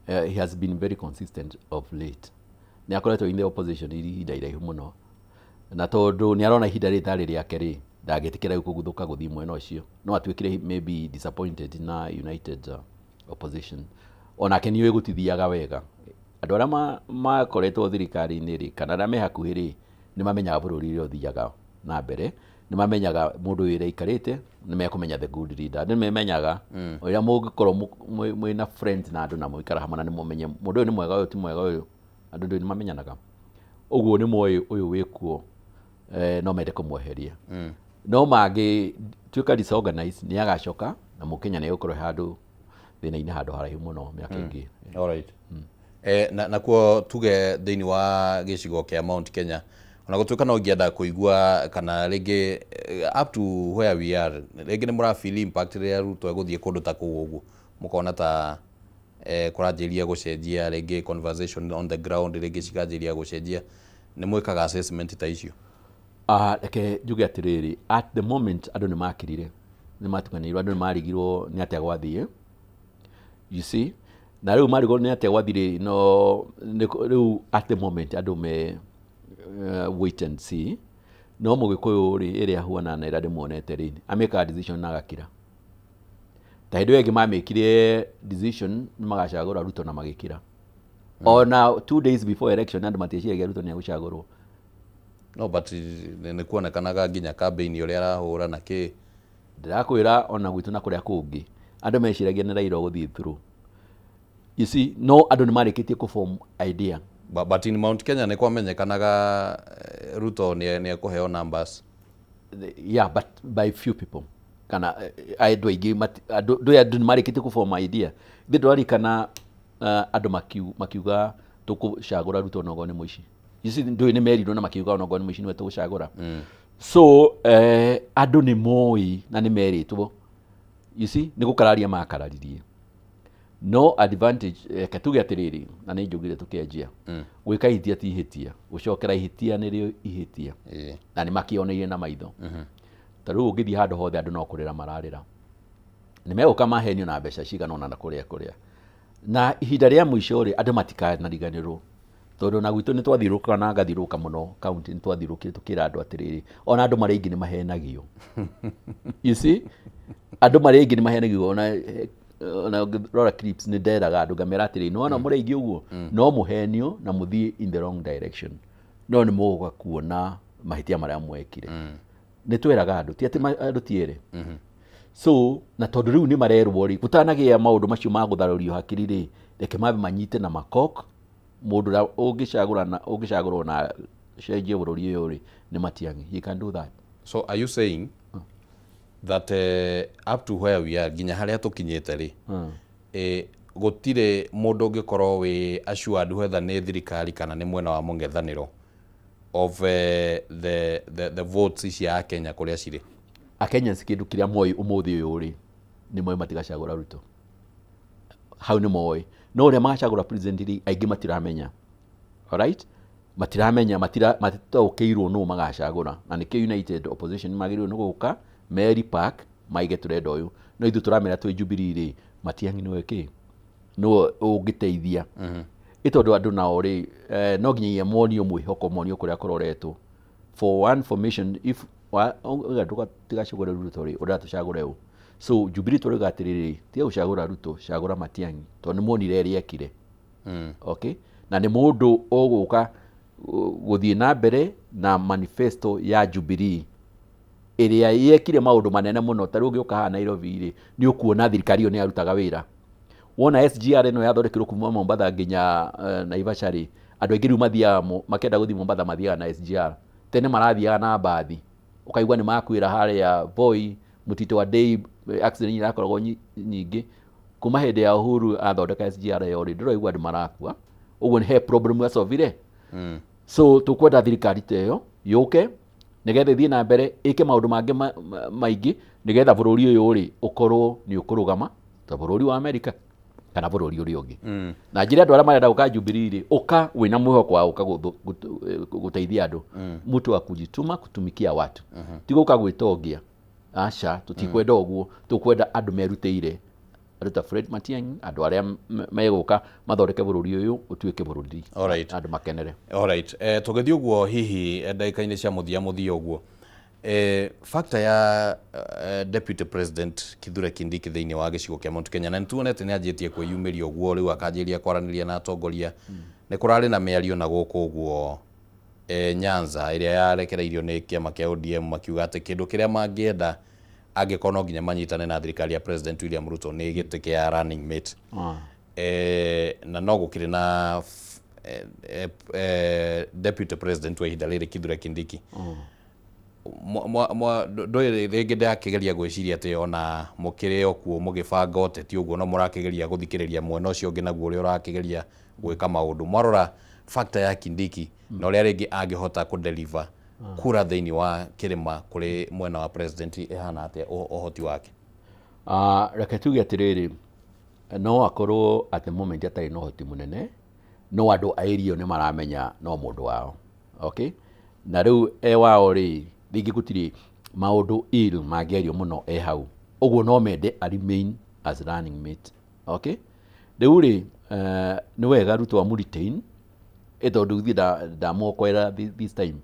he has been very consistent of late. Nĩ akoretwo in the opposition ihinda iraihu mũno, na tondũ nĩ arona ihinda rĩrĩ tarĩ rĩake rĩ, ndangĩtĩkĩra rĩu kũguthũka gũthiĩ mwena ũcio. No atuĩkire maybe disappointed na United Opposition. Onake nĩũĩ gũtithiaga wega. Andũ arĩa makoretwo thirikari-inĩ rĩ, kana arĩa me hakuhĩ rĩ, nĩ mamenyaga bũrũri ũrĩa ũthiaga na mbere, nĩ mamenyaga mũndũ ũyũ ũrĩa aikarĩte, nĩ mekũmenya the good leader, nĩ memenyaga ũrĩa mũngĩkorwo mwĩna friends na andũ na mũikara hamwe na nĩ mũmenye mũndũ ũyũ nĩ mwega, ũyũ ti mwega, ũyũ andũ nĩ mamenyanaga. Ũguo nĩ moĩ ũyũ wĩkuo, no mende kũmweheria. No mangĩtuĩka disorganized nĩ agacoka na mũkenya nĩ egũkorwo handũ thĩna-inĩ handũ haraihu mũno mĩaka ĩngĩ. Alright. Na kuo tuge thĩinĩ wa gĩcigo kĩa Mount Kenya ona gũtuĩka no ngĩenda kũigua kana rĩngĩ up to where we are rĩngĩ nĩ mũra feel impact rĩrĩa Ruto egũthiĩ kũndũ ta kũu ũguo mũkona ta kũranjĩria gũcenjia rĩngĩ conversation on the ground rĩngĩ cikanjĩria gũcenjia nĩ mwĩkaga assessment ta icio? Reke njuge atĩrĩrĩ, at the moment andũ nĩ makirire, nĩ matukanĩirwo, andũ nĩ marigirwo nĩ atĩa gwathiĩ, you see, na rĩu marigwo nĩ atĩa gwathire, no rĩu at the moment andũ me wait and see. No mũgĩkũyũ rĩ ĩrĩa ahuana na ĩrĩa ndĩmuonete rĩ amĩkaga decision na agakira. Ta hĩndĩ ĩyo ĩngĩ mamĩkire decision magacagũra Ruto na magĩkira. Ona 2 days before election andũ matieciragia Ruto nĩ egũcagũrwo. No, but nĩ kuonekanaga nginya campaign ũrĩa arahũra na kĩ. Ndĩrakwĩra ona gwitũ na kũrĩa kũngĩ andũ meciragia nĩ Raila ũgũthiĩ through. You see, no andũ nĩ marĩkĩtie kũform idea. But in Mount Kenya nĩ kwamenyekanaga Ruto nĩ ekũheo numbers. Yeah, but by few people. Kana andũ aingĩ andũ nĩ marĩkĩtie kũform idea. Ithuĩ ndũrarikana andũ makiuga tũkũcagũra Ruto onokorwo nĩ mũici. You see, ndũĩ nĩ merirwo na makiuga onokorwo nĩ mũici nĩwe tũgũcagũra. So andũ nĩ moĩ na nĩ merĩtwo. You see, nĩ gũkararia makararirie. No advantage reke tuge atĩrĩrĩ, na nĩ njugire tũkĩanjia gwĩka ihĩtia ti ihĩtia, gũcokera ihĩtia nĩrĩo ihĩtia, na nĩ makĩoneire na maitho. Ta rĩu ũngĩthiĩ handũ hothe andũ no kũrĩra mararĩra, nĩ megũka mahenio na mbeca cigana ũna na kũrĩa kũrĩa, na ihinda rĩa mũico rĩ andũ matikanariganĩrwo, tondũ na gwitũ nĩ twathiũrũrũkaga na ngathiũrũrũka mũno kaunti, nĩ twathiũrũrũkire tũkĩra andũ atĩrĩrĩ, ona andũ marĩa aingĩ nĩ mahenagio. You see, andũ marĩa aingĩ nĩ mahenagio. Ona ũngĩrora clips nĩ nderaga andũ ngamera atĩrĩ, nĩ wona mũrĩ aingĩ ũguo no mũhenio na mũthiĩ in the wrong direction, no nĩ mũgũka kuona mahĩtia marĩa mwekire. Nĩ tweraga andũ ti atĩ andũ ti erĩ. So na tondũ rĩu nĩ marerwo rĩ, gũtanagĩa maũndũ macio ma gũtharũrio hakiri rĩ, reke mambe manyite na makok mũndũ ũrĩa ũngĩcagũrwo na cenjie bũrũri ũyũ rĩ nĩ Matiang'i. He can do that. So are you saying that up to where we are nginya harĩa tũkinyĩte rĩ, gũtirĩ mũndũ ũngĩkorwo wĩ assured whether nĩ thirikari kana nĩ mwena wa mũng'ethanĩro of the votes cia Kenya kũrĩa cirĩ? Akenyans kĩndũ kĩrĩa moĩ ũmũthĩ ũyũ rĩ nĩ moĩ matigacagũra Ruto, hau nĩ moĩ. No ũrĩa magacagũra president rĩ aingĩ matiramenya. Alright, matiramenya, matitaũkĩirwo nũ magacagũra, na nĩkĩo United Opposition magĩrĩirwo nĩ gũka Mary Park maige tũrenda ũyũ, no ithuĩ tũramera twĩ Jubilee rĩ Matiang'i nĩwe kĩ nĩwe ũngĩteithia. Ĩ tondũ andũ nao rĩ no nginyagia monio mwĩhoko, monio kũrĩa kũroretwo. For one formation if tigacagũre Ruto rĩ ũrenda tũcagũre ũ? So Jubilee tũrauga atĩrĩrĩ, tiga gũcagũra Ruto, cagũra Matiang'i tondũ nĩ muonire ĩrĩa ekire. Okay, na nĩ mũndũ ũgũka gũthiĩ na mbere na manifesto ya Jubilee ĩrĩa yekire maũndũ manene mũno. Ta rĩu ũngĩũka haha Nairobi rĩ nĩ ũkuona thirikari ĩyo nĩ yarutaga wĩra. Wona SGR ĩno yathondekirwo kuma Mombatha nginya Naivasha rĩ, andũ aingĩ rĩu mathiaga makĩenda gũthiĩ Mombatha mathiaga na SGR. Tene marathiaga na mbathi, ũkaigua nĩ makuĩra harĩa Voi, Mũtitũ wa Dei, accident irakoragwo nyingĩ. Kuma hĩndĩ ya Uhuru athondeka SGR ĩyo rĩ, ndĩraigua andũ marakua. Ũguo nĩ he problem yasolvire. So tũkwenda thirikari ta ĩyo yũke nĩgetha ĩthiĩ na mbere ĩke maũndũ mangĩ maingĩ nĩgetha bũrũri ũyũ rĩ ũkorwo nĩ ũkũrũgama ta bũrũri wa Amerika kana bũrũri ũrĩa ũngĩ. Na njĩra andũ arĩa marenda gũka Jubilee rĩ, ũka wĩna mwĩhoko wa ũka gũteithia andũ, mtu wa kujituma kutumikia watu, ti gũka gwĩtongia. Aca, tũtikwenda ũguo, tũkwenda andũ merutĩire, andũ ta Fred Matiang'i, andũ arĩa megũka mathondeke bũrũri ũyũ ũtuĩke bũrũri andũ makenere. Alright, tũgĩthiĩ ũguo hihi ndagĩka-inĩ cia mũthia mũthia ũguo, factor ya Deputy President Kithure Kindiki thĩinĩ wa gĩcigo kĩa Mount Kenya, na nĩtuonete nĩ anjĩtie kwĩyumĩria ũguo rĩu akanjĩria kwaranĩria na atongoria, nĩ kũrarĩ na mĩario na gũkũ ũguo Nyanza ĩrĩa yarekereirio nĩ kĩama kĩa ODM makiuga atĩ kĩndũ kĩrĩa mangĩenda angĩkorwo no nginya manyitane na thirikari ya President William Ruto nĩ gĩtĩ kĩa running mate. Na no gũkĩrĩ na Deputy President wa ihinda rĩrĩ Kithure Kindiki. Ndũĩ rĩngĩ ndakĩgeria gwĩciria atĩ ona mũkĩrĩ o kuo mũgĩbanga ũteti ũguo no mũrakĩgeria gũthikĩrĩria mwena ũcio ũngĩ naguo ũrĩa ũrakĩgeria gwĩka maũndũ. Mwarora factor ya Kindiki na ũrĩa rĩngĩ angĩhota kũdeliver kura thĩinĩ wa kĩrĩma kũrĩ mwena wa president ĩhana atĩa ũhoti wake? Reke tuge atĩrĩrĩ, no akorwo at the moment atarĩ na ũhoti mũnene, no andũ a area nĩ maramenya no mũndũ wao. Okay? Na rĩu e wao rĩ, rĩngĩ gũtirĩ maũndũ ill mangĩario mũno e hau. Ũguo no mende a remain as running mate. Okay? Rĩu rĩ, nĩ wega Ruto amũ retain, tondũ githĩ ndamuokoera this time.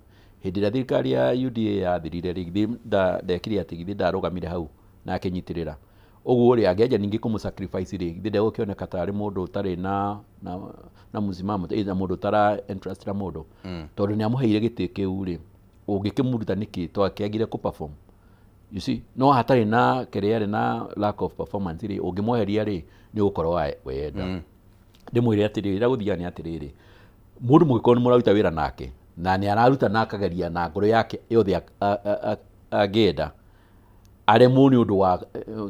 Hĩndĩ ĩrĩa thirikari ya UDA yathirire rĩ, githĩ ndekire atĩ githĩ ndarũgamire hau na akĩnyitĩrĩra. Ũguo rĩ, angĩanjia ningĩ kũmũ sacrifice rĩ, githĩ ndegũkĩoneka tarĩ mũndũ ũtarĩ na msimamo, na mũndũ ũtara entrust na mũndũ. Tondũ nĩ amũheire gĩtĩ kĩu rĩ, ũngĩkĩmũruta nĩkĩ to akĩagire kũ perform. You see, no hatarĩ na kĩrĩa arĩ na lack of performance rĩ, ũngĩmweheria rĩ, nĩ ũgũkorwo weyenda. Ndĩmwĩre atĩrĩrĩ, rĩrĩa gũthiaga nĩ atĩrĩrĩ, mũndũ mũngĩkorwo nĩ mũraruta wĩra nake, na nĩ araruta na akageria na ngoro yake yothe angĩenda, aremwo nĩ ũndũ wa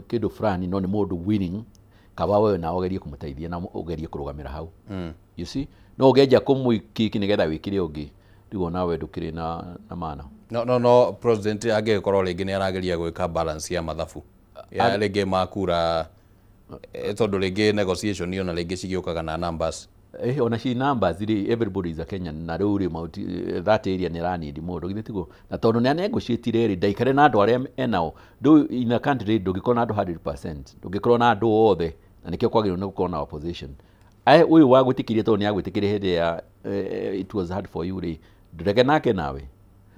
kĩndũ fulani, no nĩ mũndũ winning, kaba wewe na ũgerie kũmũteithia na ũgerie kũrũgamĩra hau. You see, no ũngĩanjia kũmũikiki nĩgetha wĩkĩre ũngĩ, rĩu onawe ndũkĩrĩ na maana. No president angĩgĩkorwo rĩngĩ nĩ arageria gwĩka balance ya mathabu ya rĩngĩ makura, tondũ rĩngĩ negotiation ona rĩngĩ cigĩũkaga na numbers. Ona ci numbers rĩ, everybody is a Kenyan, na rĩu rĩ that area nĩ ĩranindi mũndũ githĩ tiguo? Na tondũ nĩ anegotiatire rĩ, ndaikare na andũ arĩa enao. Ndũ in a country ndũngĩkorwo na andũ 100%, ndũngĩkorwo na andũ othe, na nĩkĩo kwagĩrĩirwo nĩ gũkorwo na opposition. Ũyũ wa gwĩtĩkĩria tondũ nĩ agwĩtĩkĩria hĩndĩ ya it was hard for you rĩ, ndũrege nake nawe.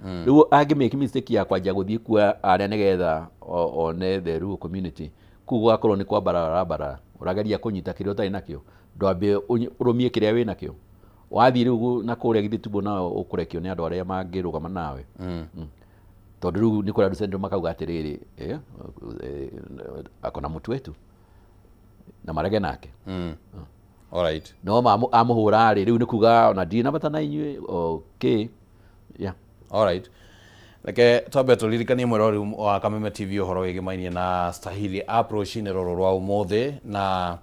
Rĩu angĩ make mistake ya kwanjia gũthiĩ kuo arĩa nĩgetha one the rural community, kũu gũgakorwo nĩ kwambarara mbarara, ũrageria kũnyita kĩrĩa ũtarĩ nakĩo, ndwambe ũrũmie kĩrĩa wĩ nakĩo. Wathiĩ rĩu na kũrĩa githĩ tiguo nao ũkũrekio nĩ andũ arĩa mangĩrũgama nawe. Tondũ rĩu nĩ kũrĩa andũ Central makauga atĩrĩrĩ, akona mũtu wetu na marege nake. Alright. No amũhũra rĩ, rĩu nĩ kuga ona ndirĩ na bata na inyuĩ, okay. Yeah. Alright. Reke twambe tũririkanie mwĩrori wa Kameme TV ũhoro wĩgĩmainie na Stahili app rũcinĩ rũrũ rwa ũmũthĩ, na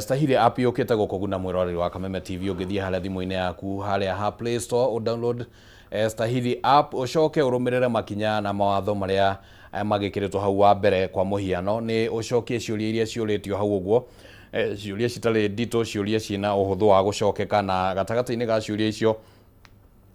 Stahili app yũkĩte gũkũguna mwĩrori wa Kameme TV. Ũngĩthiĩ harĩa thimũ-inĩ yaku harĩa ha Play Store ũdownload Stahili app, ũcoke ũrũmĩrĩre makinya na mawatho marĩa magĩkĩrĩtwo hau wa mbere. Kwa mũhiano nĩ ũcokie ciũria iria ciũrĩtio hau ũguo, ciũria citarĩ nditũ, ciũria ciĩna ũhũthũ wa gũcokeka, na gatagatĩ-inĩ ga ciũria icio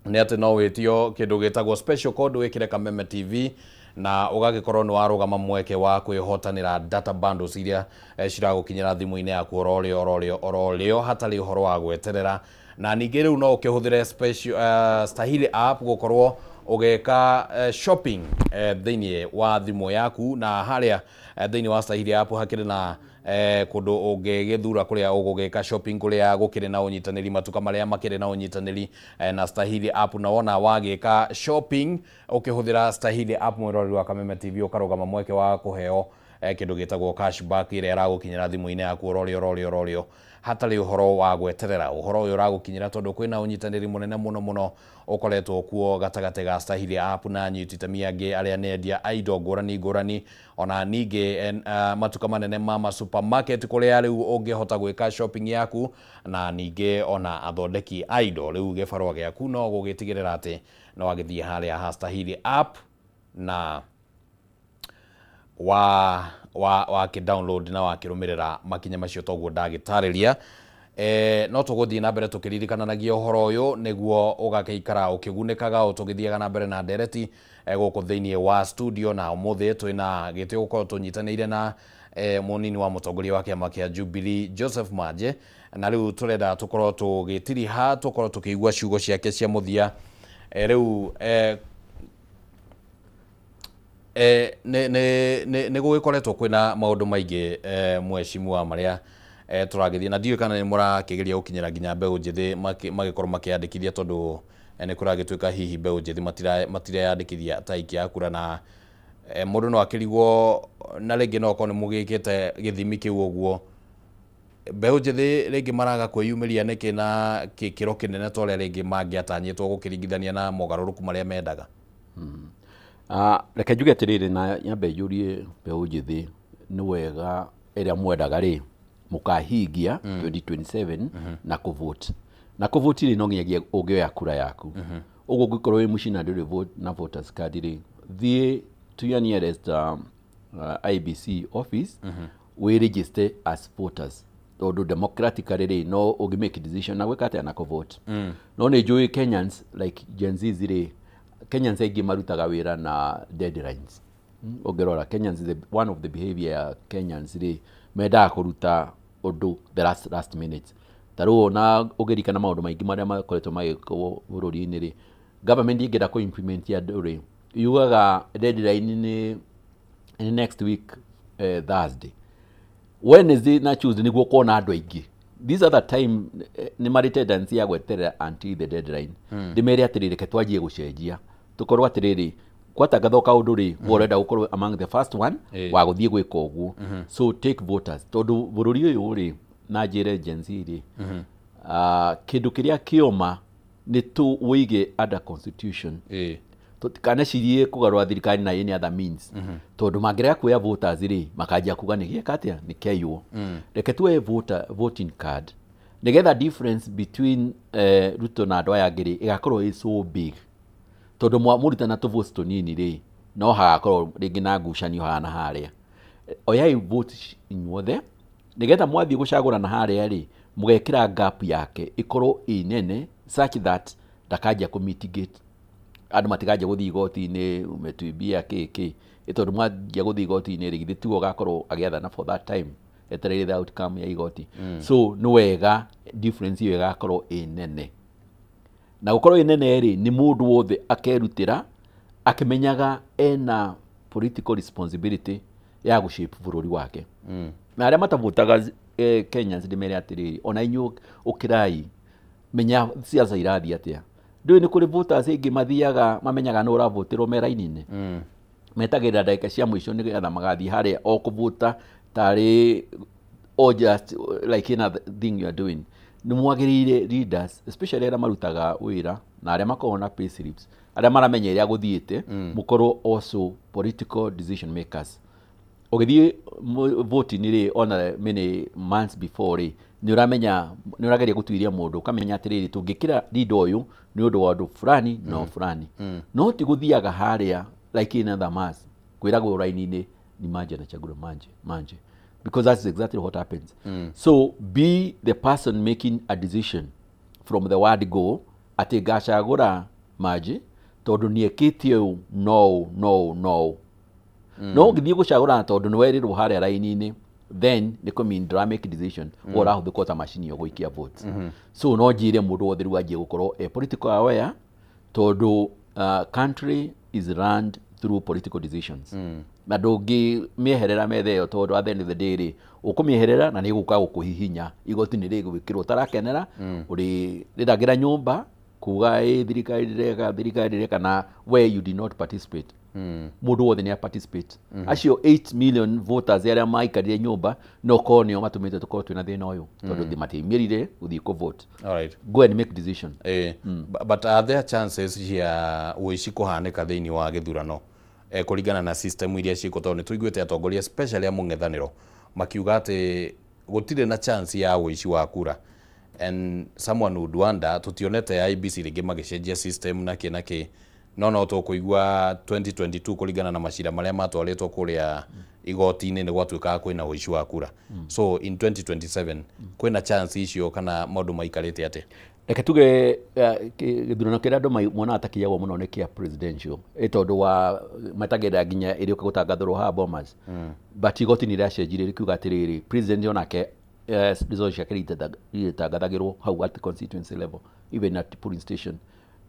nĩ atĩ no wĩtio kĩndũ gĩtagwo special code wĩkĩre Kameme TV na ũgagĩkorwo nĩ warũgama mweke wa kwĩhotanĩra data bundles iria ciragũkinyĩra thimũ-inĩ yaku ororĩo ororĩo hatarĩ ũhoro wa gweterera. Na ningĩ rĩu no ũkĩhũthĩre special Stahili app gũkorwo ũgĩka shopping thĩinĩ wa thimũ yaku, na harĩa thĩinĩ wa Stahili app hakĩrĩ na kũndũ ũngĩgĩthura kũrĩa ũgũgĩka shopping kũrĩa gũkĩrĩ na ũnyitanĩri, matuka marĩa makĩrĩ na ũnyitanĩri na Stahili app. Na wona wagĩka shopping ũkĩhũthĩra Stahili app mwĩroreri wa Kameme TV ũkarũgama mweke wa kũheo kĩndũ gĩtagwo cashback ĩrĩa ĩragũkinyĩra thimũ-inĩ yaku ororĩo hatarĩ ũhoro wa gweterera. Ũhoro ũyũ ũragũkinyĩra tondũ kwĩna ũnyitanĩri mũnene mũno mũno ũkoretwo kuo gatagatĩ ga Stahili app na anyiti itemi angĩ arĩa nĩ endia a indo ngũrani ngũrani, ona ningĩ matuka manene ma supermarket kũrĩa rĩu ũngĩhota gwĩka shopping yaku, na ningĩ ona athondeki a indo. Rĩu gĩbarũa gĩaku no gũgĩtigĩrĩra atĩ no wagĩthiĩ harĩa ha Stahili app na wa download na wakĩrũmĩrĩra makinya macio toguo ndagĩtarĩria. No tũgũthiĩ na mbere tũkĩririkananagia ũhoro ũyũ nĩguo ũgakĩikara ũkĩgunĩkaga o tũgĩthiaga na mbere na ndereti gũkũ thĩinĩ wa studio. Na ũmũthĩ twĩna gĩtĩo gũkorwo tũnyitanĩire na mũnini wa mũtongoria wa kĩama kĩa Jubilee Joseph Manje, na rĩu tũrenda tũkorwo tũgĩtiriha tũkorwo tũkĩigua ciugo ciake cia mũthia. Rĩu nĩ gũgĩkoretwo kwĩna maũndũ maingĩ mheshimiwa marĩa tũragĩthiĩ na ndiũĩ kana nĩ mũrakĩgeria gũkinyĩra nginya mbeũ njĩthĩ magĩkorwo makĩandĩkithia, tondũ nĩ kũragĩtuĩka hihi mbeũ njĩthĩ matireyandĩkithia ta aikia a kura, na mũndũ no akĩrigwo na rĩngĩ no okorwo nĩ mũgĩkĩte gĩthimi kĩu ũguo mbeũ njĩthĩ rĩngĩ maraga kwĩyumĩria nĩkĩ na gĩkĩro kĩnene ta ũrĩa rĩngĩ mangĩatanyĩtwo gũkĩringithania na mogarũrũku marĩa mendaga. Reke njuge atĩrĩrĩ na nyambe njũrie mbeũ njĩthĩ nĩ wega ĩrĩa mwendaga rĩ mũkahingia 2027 na kũvote na kũvote rĩ no nginyagia ũngĩoya kura yaku. Ũguo ũngĩkorwo wĩ mũcina ndũrĩ vote na voters card rĩ, thiĩ to your nearest IBC office, wĩ register as voters, tondũ democratically rĩ no ũngĩ make decision na gwĩka atĩa na kũvote. No nĩ njũĩ Kenyans like Gen Z rĩ, Kenyans aingĩ marutaga wĩra na deadlines. Ũngĩrora Kenyans, one of the behavior ya Kenyans rĩ, mendaga kũruta ũndũ the last minute. Ta rĩu ona ũngĩririkana maũndũ maingĩ marĩa makoretwo magĩkwo bũrũri-inĩ rĩ, government ĩngĩenda kũ implement andũ rĩ, yugaga deadline nĩ next week, Thursday, Wednesday na Tuesday nĩguo kuona andũ aingĩ. This other time nĩ marĩ tendency ya gweterera until the deadline. Ndĩmere atĩrĩrĩ, reke twanjie gũcenjia tũkorwo atĩrĩrĩ gwatangathwo kaũndũ rĩ, we ũrenda gũkorwo among the first one wa gũthiĩ gwĩka ũguo. So take voters, tondũ bũrũri ũyũ rĩ, na njĩre Gen Z rĩ, kĩndũ kĩrĩa kĩoma nĩ tũwĩige under constitution. Tũtikanecirie kũgarũra thirikari na any other means, tondũ mangĩrega kuoya voters rĩ, makanjia kuga nĩ gĩeka atĩa nĩ kĩaiywo. Reke tuoye voting card nĩgetha difference between Ruto na andũ aya angĩ rĩ ĩgakorwo ĩ so big, tondũ mũrutana tũ votes tũnini rĩ, no hagakorwo rĩngĩ na ngucanio haha na harĩa. Oyai vote inyuothe nĩgetha mwathiĩ gũcagũrana harĩa rĩ, mũgekĩra gap yake ĩkorwo ĩ nene such that ndakanjia kũ mitigate, andũ matikanjia gũthiĩ igoti-inĩ umetuibia kĩ kĩ, tondũ mwanjia gũthiĩ igoti-inĩ rĩ, githĩ tiwe ũgakorwo agĩathana for that time etereire the outcome ya igoti. So nĩ wega difference ĩyo ĩgakorwo ĩ nene, na gũkorwo ĩ nene rĩ, nĩ mũndũ wothe akerutĩra akĩmenyaga ena political responsibility ya gũshape bũrũri wake. Na arĩa matavotaga, Kenyans, ndĩmere atĩrĩrĩ, ona inyuĩ ũkĩrai menya siasa irathiĩ atĩa. Ndũĩ nĩ kũrĩ voters aingĩ mathiaga mamenyaga nĩ ũravotĩrwo me raini-inĩ, metagĩrĩra ndagĩka cia mũico nĩgetha magathiĩ harĩa o kũvota tarĩ o just like another thing you are doing. Nĩ mwagĩrĩire leaders, especially arĩa marutaga wĩra na arĩa makoragwo na pay slips, arĩa maramenya ĩrĩa gũthiĩte, mũkorwo also political decision makers. Ũgĩthiĩ voting rĩ, ona many months before rĩ, nĩ ũramenya nĩ ũrageria gũtuiria mũndũ ũkamenya atĩrĩrĩ, tũngĩkĩra leader ũyũ nĩ ũndũ wa ũndũ fulani no fulani, no ti gũthiaga harĩa like in other mass kwĩragwo raini-inĩ ni Manje anachagua Manje Manje, because that's exactly what happens. So be the person making a decision from the word go atĩ ngacagũra Manje tondũ nĩekĩte ũũ no no no no ũngĩthiĩ gũcagũrana tondũ nĩ werirwo harĩa raini-inĩ, then nĩ kũmean ndũra make decision, mm. Ũrahũthĩka ta macini ĩyo gũikia votes. So no njĩre mũndũ wothe rĩu anjie gũkorwo e political aware, tondũ country is run through political decisions, na ndũngĩmĩeherera metha ĩyo, tondũ at the end of the day rĩ, ũkũmĩeherera na nĩ ĩgũka gũkũhihinya, igoti nĩ rĩgwĩkĩrwo ũtarakenera, ũrĩrĩragĩra nyũmba kuga ĩ thirikari ndĩreka, thirikari ndĩreka, na where you did not participate. Mũndũ wothe nĩ participate. Acio 8 million voters arĩa maikarire nyũmba no korwo nĩo matũmĩte tũkorwo twĩna thĩna ũyũ, tondũ matiaumĩrire gũthiĩ kũ-vote. Go and make decision. But are there chances cia ũici kũhanĩka thĩinĩ wa gĩthurano, kũringana na system iria ciĩkwo? Tondũ nĩ tũiguĩte atongoria, especially a mũng'ethanĩro, makiuga atĩ gũtirĩ na chance ya ũici wa kura, and someone would wonder, tũtionete IEBC rĩngĩ magĩcenjia system na kĩ na kĩ, no tũkũigua 2022 kũringana na macira marĩa matwarĩtwo kũrĩa igoti-inĩ nĩ gwatuĩkaga kwĩna ũici wa kura. So in 2027 kwĩna chance icio kana maũndũ maikarĩte atĩa? Reke tuge gĩthurano kĩrĩa andũ monaga ta kĩiyagwo mũno nĩ kĩa presidential, ĩ tondũ wa metagĩrĩra nginya ĩrĩũka gũtangathĩrwo haha Bomas. But igoti nĩ rĩacenjirie rĩkiuga atĩrĩrĩ, president onake results ciake itangathagĩrwo hau at the constituency level, even at polling station,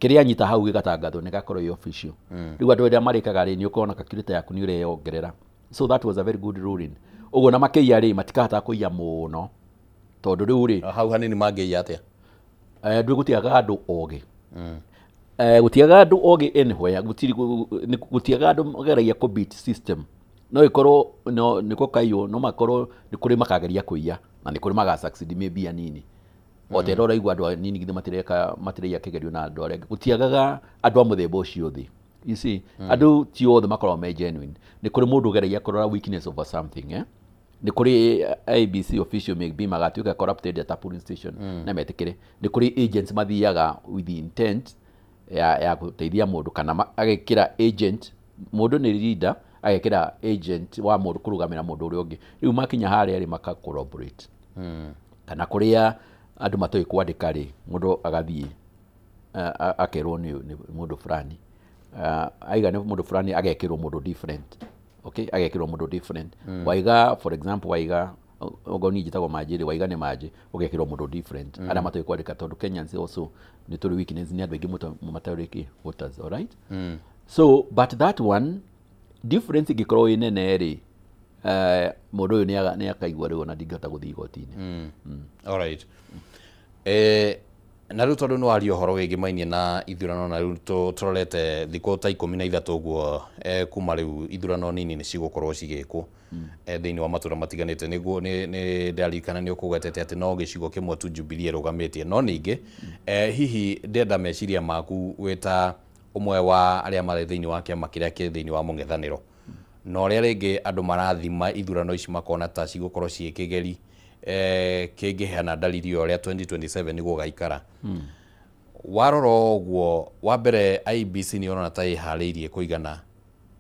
kĩrĩa anyita hau gĩgatangathwo nĩ gakorwo ĩ official. Rĩu andũ arĩa marĩkaga rĩ, nĩ ũkona calculator yaku nĩ ũreyongerera. So that was a very good ruling. Ũguo na makĩiya rĩ, matikahota kũiya mũno, tondũ rĩu rĩ Hau hanini, mangĩiya atĩa? Ndũ gũtiagaga andũ ogĩ. Gũtiagaga andũ ogĩ anywhere, gũtiagaga andũ mageragia kũ beat system. No ĩkorwo no nĩko kaiywo, no makorwo nĩ kũrĩ makageria kũiya na nĩ kũrĩ maga succeed maybe anini, o ta ĩrĩa ũraigua andũ anini githĩ matireka matiraiya kĩgerio na andũ arĩa angĩ. Gũtiagaga andũ a mũthemba ũcio thĩ. You see, andũ ti othe makoragwo me genuine. Nĩ kũrĩ mũndũ ũgeragia kũrora weakness over something, eh? Nĩ kũrĩ IEBC official maybe magatuĩka corrupted at a polling station na metĩkĩre. Nĩ kũrĩ agents mathiaga with the intent ya gũteithia mũndũ, kana agekĩra agent, mũndũ nĩ leader, agekĩra agent wa mũndũ kũrũgamĩra mũndũ ũrĩa ũngĩ. Rĩu makinya harĩa rĩ, maka corroborate. Kana kũrĩa andũ matoĩ kwandĩka rĩ, mũndũ agathiĩ akerwo nĩ mũndũ fulani. Aiga nĩ mũndũ fulani, agekĩrwo mũndũ different. Okay, agekĩrwo mũndũ different. Waiga, for example, waiga ogo niĩ njĩtagwo Manjĩ rĩ, waiga nĩ Manjĩ, ũgekĩrwo mũndũ different. Arĩa matoĩ kwandĩka, tondũ Kenyans also nĩ tũrĩ weakness, nĩ andũ aingĩ matoĩ kĩ voters, all right? So but that one difference ĩngĩkorwo ĩ nene rĩ, mũndũ ũyũ nĩ akaigua rĩu ona ndingĩhota gũthiĩ igoti-inĩ. Alright. Na rĩu tondũ nĩ waria ũhoro wĩgĩmainie na ithurano, na rĩu tũrorete thikũ ta 13 ũguo, kuma rĩu ithurano nini nĩ cigũkorwo cigĩkwo thĩinĩ wa matũra matiganĩte, nĩguo nĩ ndarikana nĩ ũkũgwetete atĩ no gĩcigo kĩmwe tu Jubilee ĩrũgamĩtie, no ningĩ hihi ndĩrenda meciria maku wĩ ta ũmwe wa arĩa marĩ thĩinĩ wa kĩama kĩrĩa kĩ thĩinĩ wa mũng'ethanĩro, na ũrĩa rĩngĩ andũ marathima ithurano ici makona ta cigũkorwo ciĩ kĩgeri kĩngĩheana dalili ya ũrĩa 2027 nĩguo gaikara. Warora ũguo, wa mbere, IEBC nĩ ũrona ta ĩharĩirie kũigana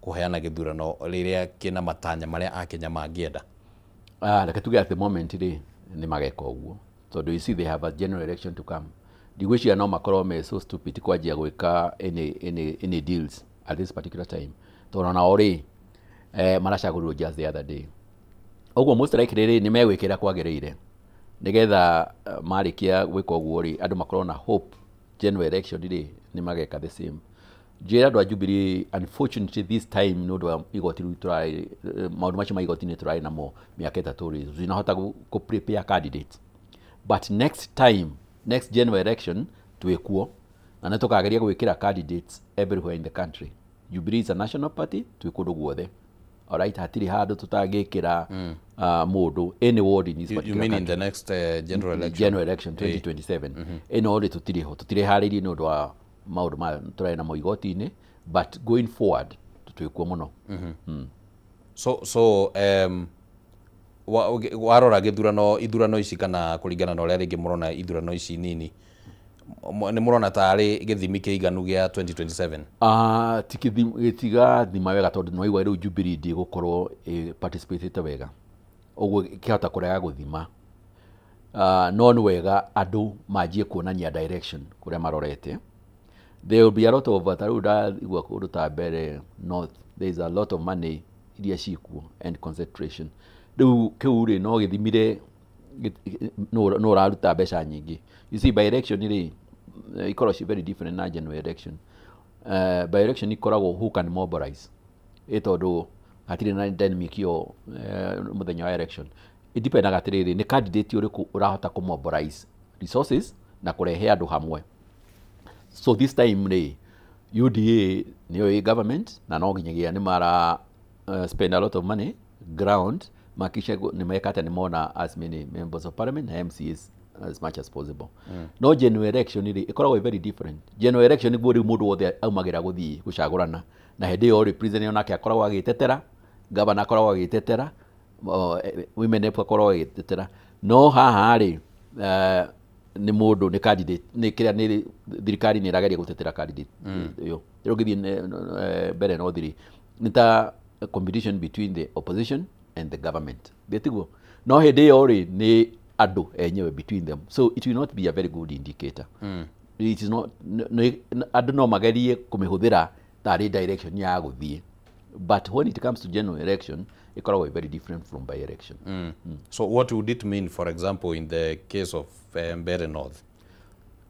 kũheana gĩthurano rĩrĩa kĩna matanya marĩa akenya mangĩenda? Ah, reke tuge at the moment rĩ, nĩ mageka ũguo, tondũ you see, they have a general election to come. Ndigwĩciria no makorwo me so stupid kwanjia gwĩka any deals at this particular time, tondũ onao rĩ, maracagũrirwo just the other day. Ũguo most likely rĩ, nĩ megwĩkĩra kwagĩrĩire, nĩgetha marĩkia gwĩka ũguo rĩ, andũ makorwo na hope general election rĩ, nĩ mageka the same. Njĩra andũ a Jubilee, unfortunately this time, nĩ ũndũ wa igoti rĩu tũrarĩ, maũndũ macio ma igoti-inĩ tũrarĩ namo mĩaka 3 rĩ, tũtinahota kũ prepare candidates, but next time, next general election, twĩkuo na nĩ tũkageria gwĩkĩra candidates everywhere in the country. Jubilee is a national party, twĩ kũndũ guothe. Alright, hatirĩ handũ tũtangĩkĩra mũndũ any ward in this You particular mean in country. the next general election? General election 2027 ĩno rĩ, tũtirĩ ho, tũtirĩharĩirie nĩ ũndũ wa maũndũ maya tũrarĩ namo igoti-inĩ, but going forward twĩkuo mũno. So warora gĩthurano, ithurano ici, kana kũringana na ũrĩa rĩngĩ mũrona ithurano ici nini, nĩ mũrona tarĩ gĩthimi kĩiganu gĩa 2027? Ti gĩtigathima wega, tondũ nĩwaigua rĩu Jubilee ndĩgũkorwo participatĩte wega, ũguo kĩhota kũrega gũthima. No nĩ wega andũ manjie kuonania direction kũrĩa marorete. There will be a lot of, ta rĩu ndaigua kũndũ ta Mbere North, there is a lot of money iria cikuo and concentration. Rĩu kĩu rĩ, no gĩthimire no ũraruta mbeca nyingĩ. You see, by election rĩ, ikoragwo ci very different na general election. By election ikoragwo who can mobilize, ĩ tondũ hatirĩ na dynamic ĩyo. Mũthenya wa election ĩdipendaga atĩrĩrĩ, nĩ candidate ũrĩkũ ũrahota kũ mobilize resources na kũrehe andũ hamwe. So this time rĩ, UDA nĩyo ĩ government, na no nginyagia nĩ mara spend a lot of money ground makisha nĩ meka atĩa, nĩ mona as many members of parliament na MCAs as much as possible. No general election rĩ, ĩkoragwo ĩ very different. General election nĩguo rĩu mũndũ wothe aumagĩra gũthiĩ gũcagũrana, na hĩndĩ ĩyo rĩ, president onake akoragwo agĩtetera, governor akoragwo agĩtetera, women rep akoragwo agĩtetera. No haha rĩ, nĩ mũndũ nĩ candidate, nĩ kĩrĩa, nĩ thirikari nĩ ĩrageria gũtetera candidate ĩyo. Rĩu ũngĩthiĩ Mbere North rĩ, nĩ ta competition between the opposition and the government, tiguo? No hĩndĩ ĩyo rĩ, nĩ andũ enyewe between them, so it will not be a very good indicator. It is not. Andũ no magerie kũmĩhũthĩra tarĩ direction ya gũthiĩ, but when it comes to general election, ĩkoragwo very different from by election. So what would it mean, for example, in the case of Mbere North,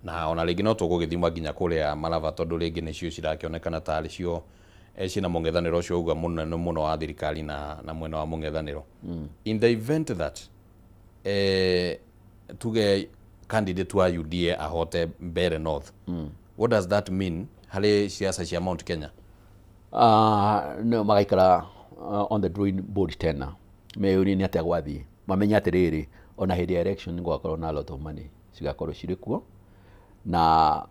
na ona rĩngĩ no tũgũgĩthima nginya kũrĩa Malava, tondũ rĩngĩ nĩcio cirakĩonekana tarĩ cio cina mũng'ethanĩro ũcio uga mũnene mũno wa thirikari na mwena wa mũng'ethanĩro? In the event that tuge candidate wa UDA ahote Mbere North, what does that mean harĩ ciaca cia Mount Kenya? No magaikara on the drawing board tena, meyũrie nĩ atĩa gwathiĩ, mamenye atĩrĩrĩ, ona hĩndĩ ya election nĩ gwakorwo na a lot of money cigakorwo cirĩ kuo, na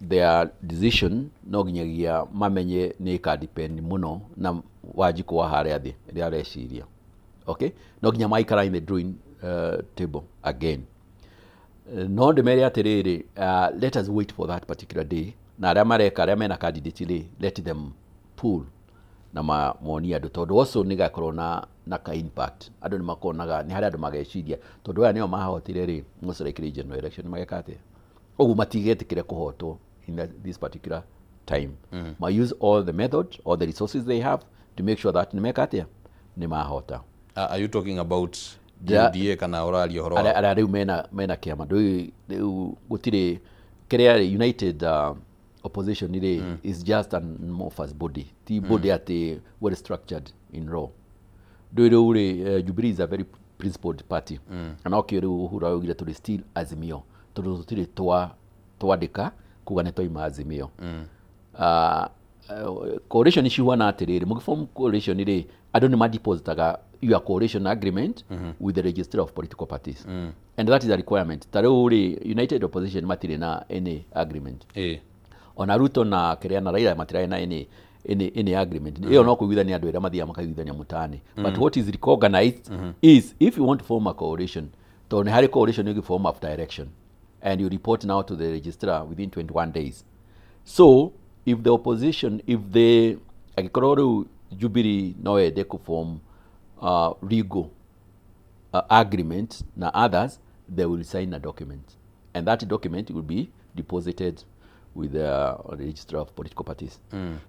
Their decision no nginyagia mamenye nĩ ĩka depend mũno na Wanjikũ wa harĩa thĩ ĩrĩa areciria. Okay, no nginya maikara in the drawing table again. No ndĩmere atĩrĩrĩ, let us wait for that particular day, na arĩa mareka, arĩa mena candidate rĩ, let them pull na monie andũ, tondũ also nĩ gakorwo na ka impact. Andũ nĩ makonaga nĩ harĩ andũ mageciria, tondũ aya nĩo mahotire rĩ, most likely general election mageka atĩa? Ũguo matigetĩkĩre kũhotwo in this particular time. Ma use all the method, all the resources they have to make sure that nĩ meka atĩa, nĩ mahota. Are you talking about UDA kana ũraria ũhoro wa arĩa rĩu mena kĩama? Ndũĩ rĩu gũtirĩ kĩrĩa rĩ, United Opposition rĩ is just an amorphous body, ti body atĩ well structured in law. Ndũĩ rĩu rĩ, Jubilee is a very principled party. Na nokĩo rĩu Uhuru araugire tũrĩ still Azimio, tondũ tũtirĩ twandĩka kuga nĩ twaima Azimio. Coalition cihuana atĩrĩrĩ, mũgĩform coalition rĩ, andũ nĩ madepositaga your coalition agreement with the registrar of political parties. And that is a requirement. Ta rĩu rĩ, United Opposition matirĩ na any agreement. Ona Ruto na kĩrĩa na Raila matirarĩ na any agreement. Ĩyo no kũiguithania andũ arĩa mathiaga makaiguithania mũtaani. But what is recognized is if you want to form a coalition, tondũ nĩ harĩ coalition you form after election and you report now to the registrar within 21 days. So if the opposition, if the angĩkorwo rĩu Jubilee no ende kũform legal agreement na others, they will sign a document, and that document will be deposited with the registrar of political parties.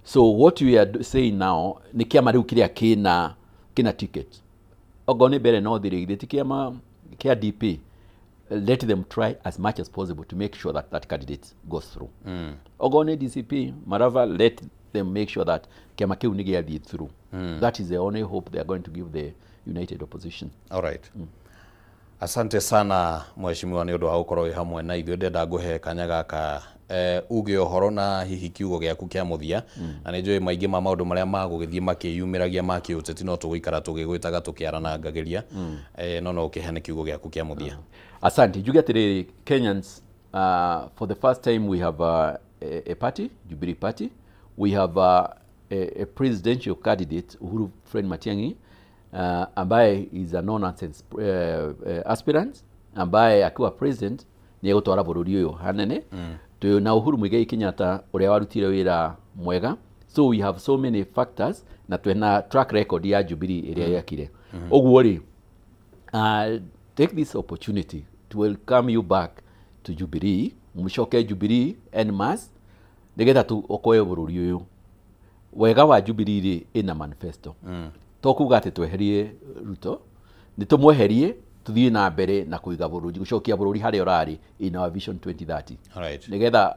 So what we are saying now nĩ kĩama rĩu kĩrĩa kĩna ticket, okorwo nĩ mbere no thirĩ, githĩ ti kĩama kĩa DP? Let them try as much as possible to make sure that that candidate goes through. Okorwo nĩ DCP Marava, let them make sure that kĩama kĩu nĩ gĩathiĩ through. That is the only hope they are going to give the United Opposition. All right. Asante sana mheshimiwa nĩ ũndũ wa gũkorwo wĩ hamwe na ithuĩ. Ndĩrenda ngũhe kanya gaka uge ũhoro na hihi kiugo gĩaku kĩa mũthia. Na nĩ njũĩ maingĩ ma maũndũ marĩa magũgĩthiĩ makĩyumĩragia ma kĩũteti no tũgũikara tũgĩgwĩtaga tũkĩaranangagĩria. No ũkĩheane kiugo gĩaku kĩa mũthia. Asante. Njuge atĩrĩrĩ, Kenyans, for the first time we have a party, Jubilee Party. We have a presidential candidate, Uhuru Fred Matiang'i, ambaye is a no-nonsense aspirant, ambaye akiwa president nĩ egũtwara bũrũri ũyũ hanene. Twĩ na Uhuru Muigai Kenyatta ũrĩa warutire wĩra mwega. So we have so many factors, na twĩna track record ya Jubilee ĩrĩa yekire. Ũguo rĩ, take this opportunity to welcome you back to Jubilee, mũcoke Jubilee en masse, nĩgetha tũokoe bũrũri ũyũ. Wega wa Jubilee rĩ, ĩna manifesto. To kuga atĩ tweherie Ruto, nĩ tũmweherie tuthiĩ na mbere na kũiga bũrũri, gũcokia bũrũri harĩa ũrarĩ in our vision 2030. Alright. Nĩgetha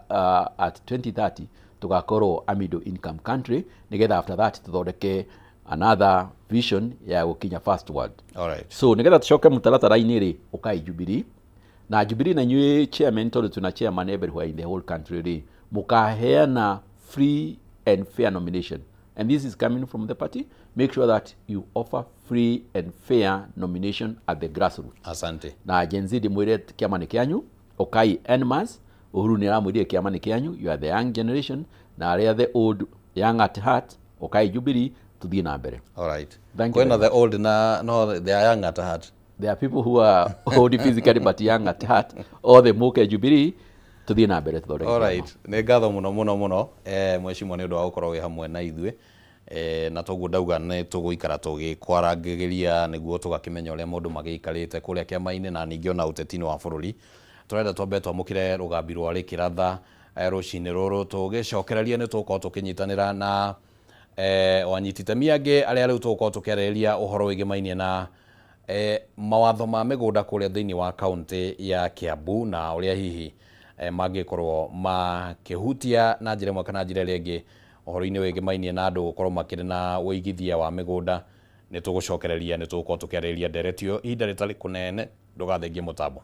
at 2030 tũgakorwo a middle income country, nĩgetha after that tũthondeke another vision ya gũkinya first world. Alright. So nĩgetha tũcoke mũtaratara-inĩ rĩ, ũkai Jubilee. Na Jubilee na inyuĩ chairman, tondũ tuna chairman everywhere in the whole country rĩ, mũkaheana free and fair nomination. And this is coming from the party. Make sure that you offer free and fair nomination at the grassroots. Asante. Na Gen Z ndĩmwĩre kĩama nĩ kĩanyu, ũkai en masse. Uhuru nĩ aramwĩrire kĩama nĩ kĩanyu, you are the young generation, na arĩa the old, young at heart, ũkai Jubilee, tuthiĩ na mbere. All right. Thank you Kwĩna very the old na no they are young at heart. There are people who are old physically but young at heart. Othe mũke Jubilee, tuthiĩ na mbere tũthondeke All kĩama. right. Nĩ ngatho mũno mũno mũno mheshimiwa nĩ ũndũ wa gũkorwo wĩ hamwe na ithuĩ. Na toguo ndauga nĩ tũgũikara tũgĩkwarangĩrĩria nĩguo tũgakĩmenya ũrĩa maũndũ magĩikarĩte kũrĩa kĩama-inĩ na ningĩ ona ũteti-inĩ wa bũrũri. Tũrenda twambe twamũkĩre rũgambi rwa Rĩkĩratha rũcinĩ rũrũ, tũgĩcokereria nĩ tũgũkorwo tũkĩnyitanĩra na wanyiti itemi angĩ arĩa rĩu tũgũkorwo tũkĩarĩrĩria ũhoro wĩgĩmainie na mawatho ma mĩgũnda kũrĩa thĩinĩ wa kaũntĩ ya Kiambu na ũrĩa hihi mangĩkorwo makĩhutia na njĩra ĩmwe kana njĩra ĩrĩa ĩngĩ ũhoro-inĩ wĩgĩmainie na andũ gũkorwo makĩrĩ na ũigithia wa mĩgũnda. Nĩ tũgũcokereria nĩ tũgũkorwo tũkĩarĩrĩria ndereti ĩyo ihinda rĩtarĩ kũnene. Ndũgathengie mũtambo.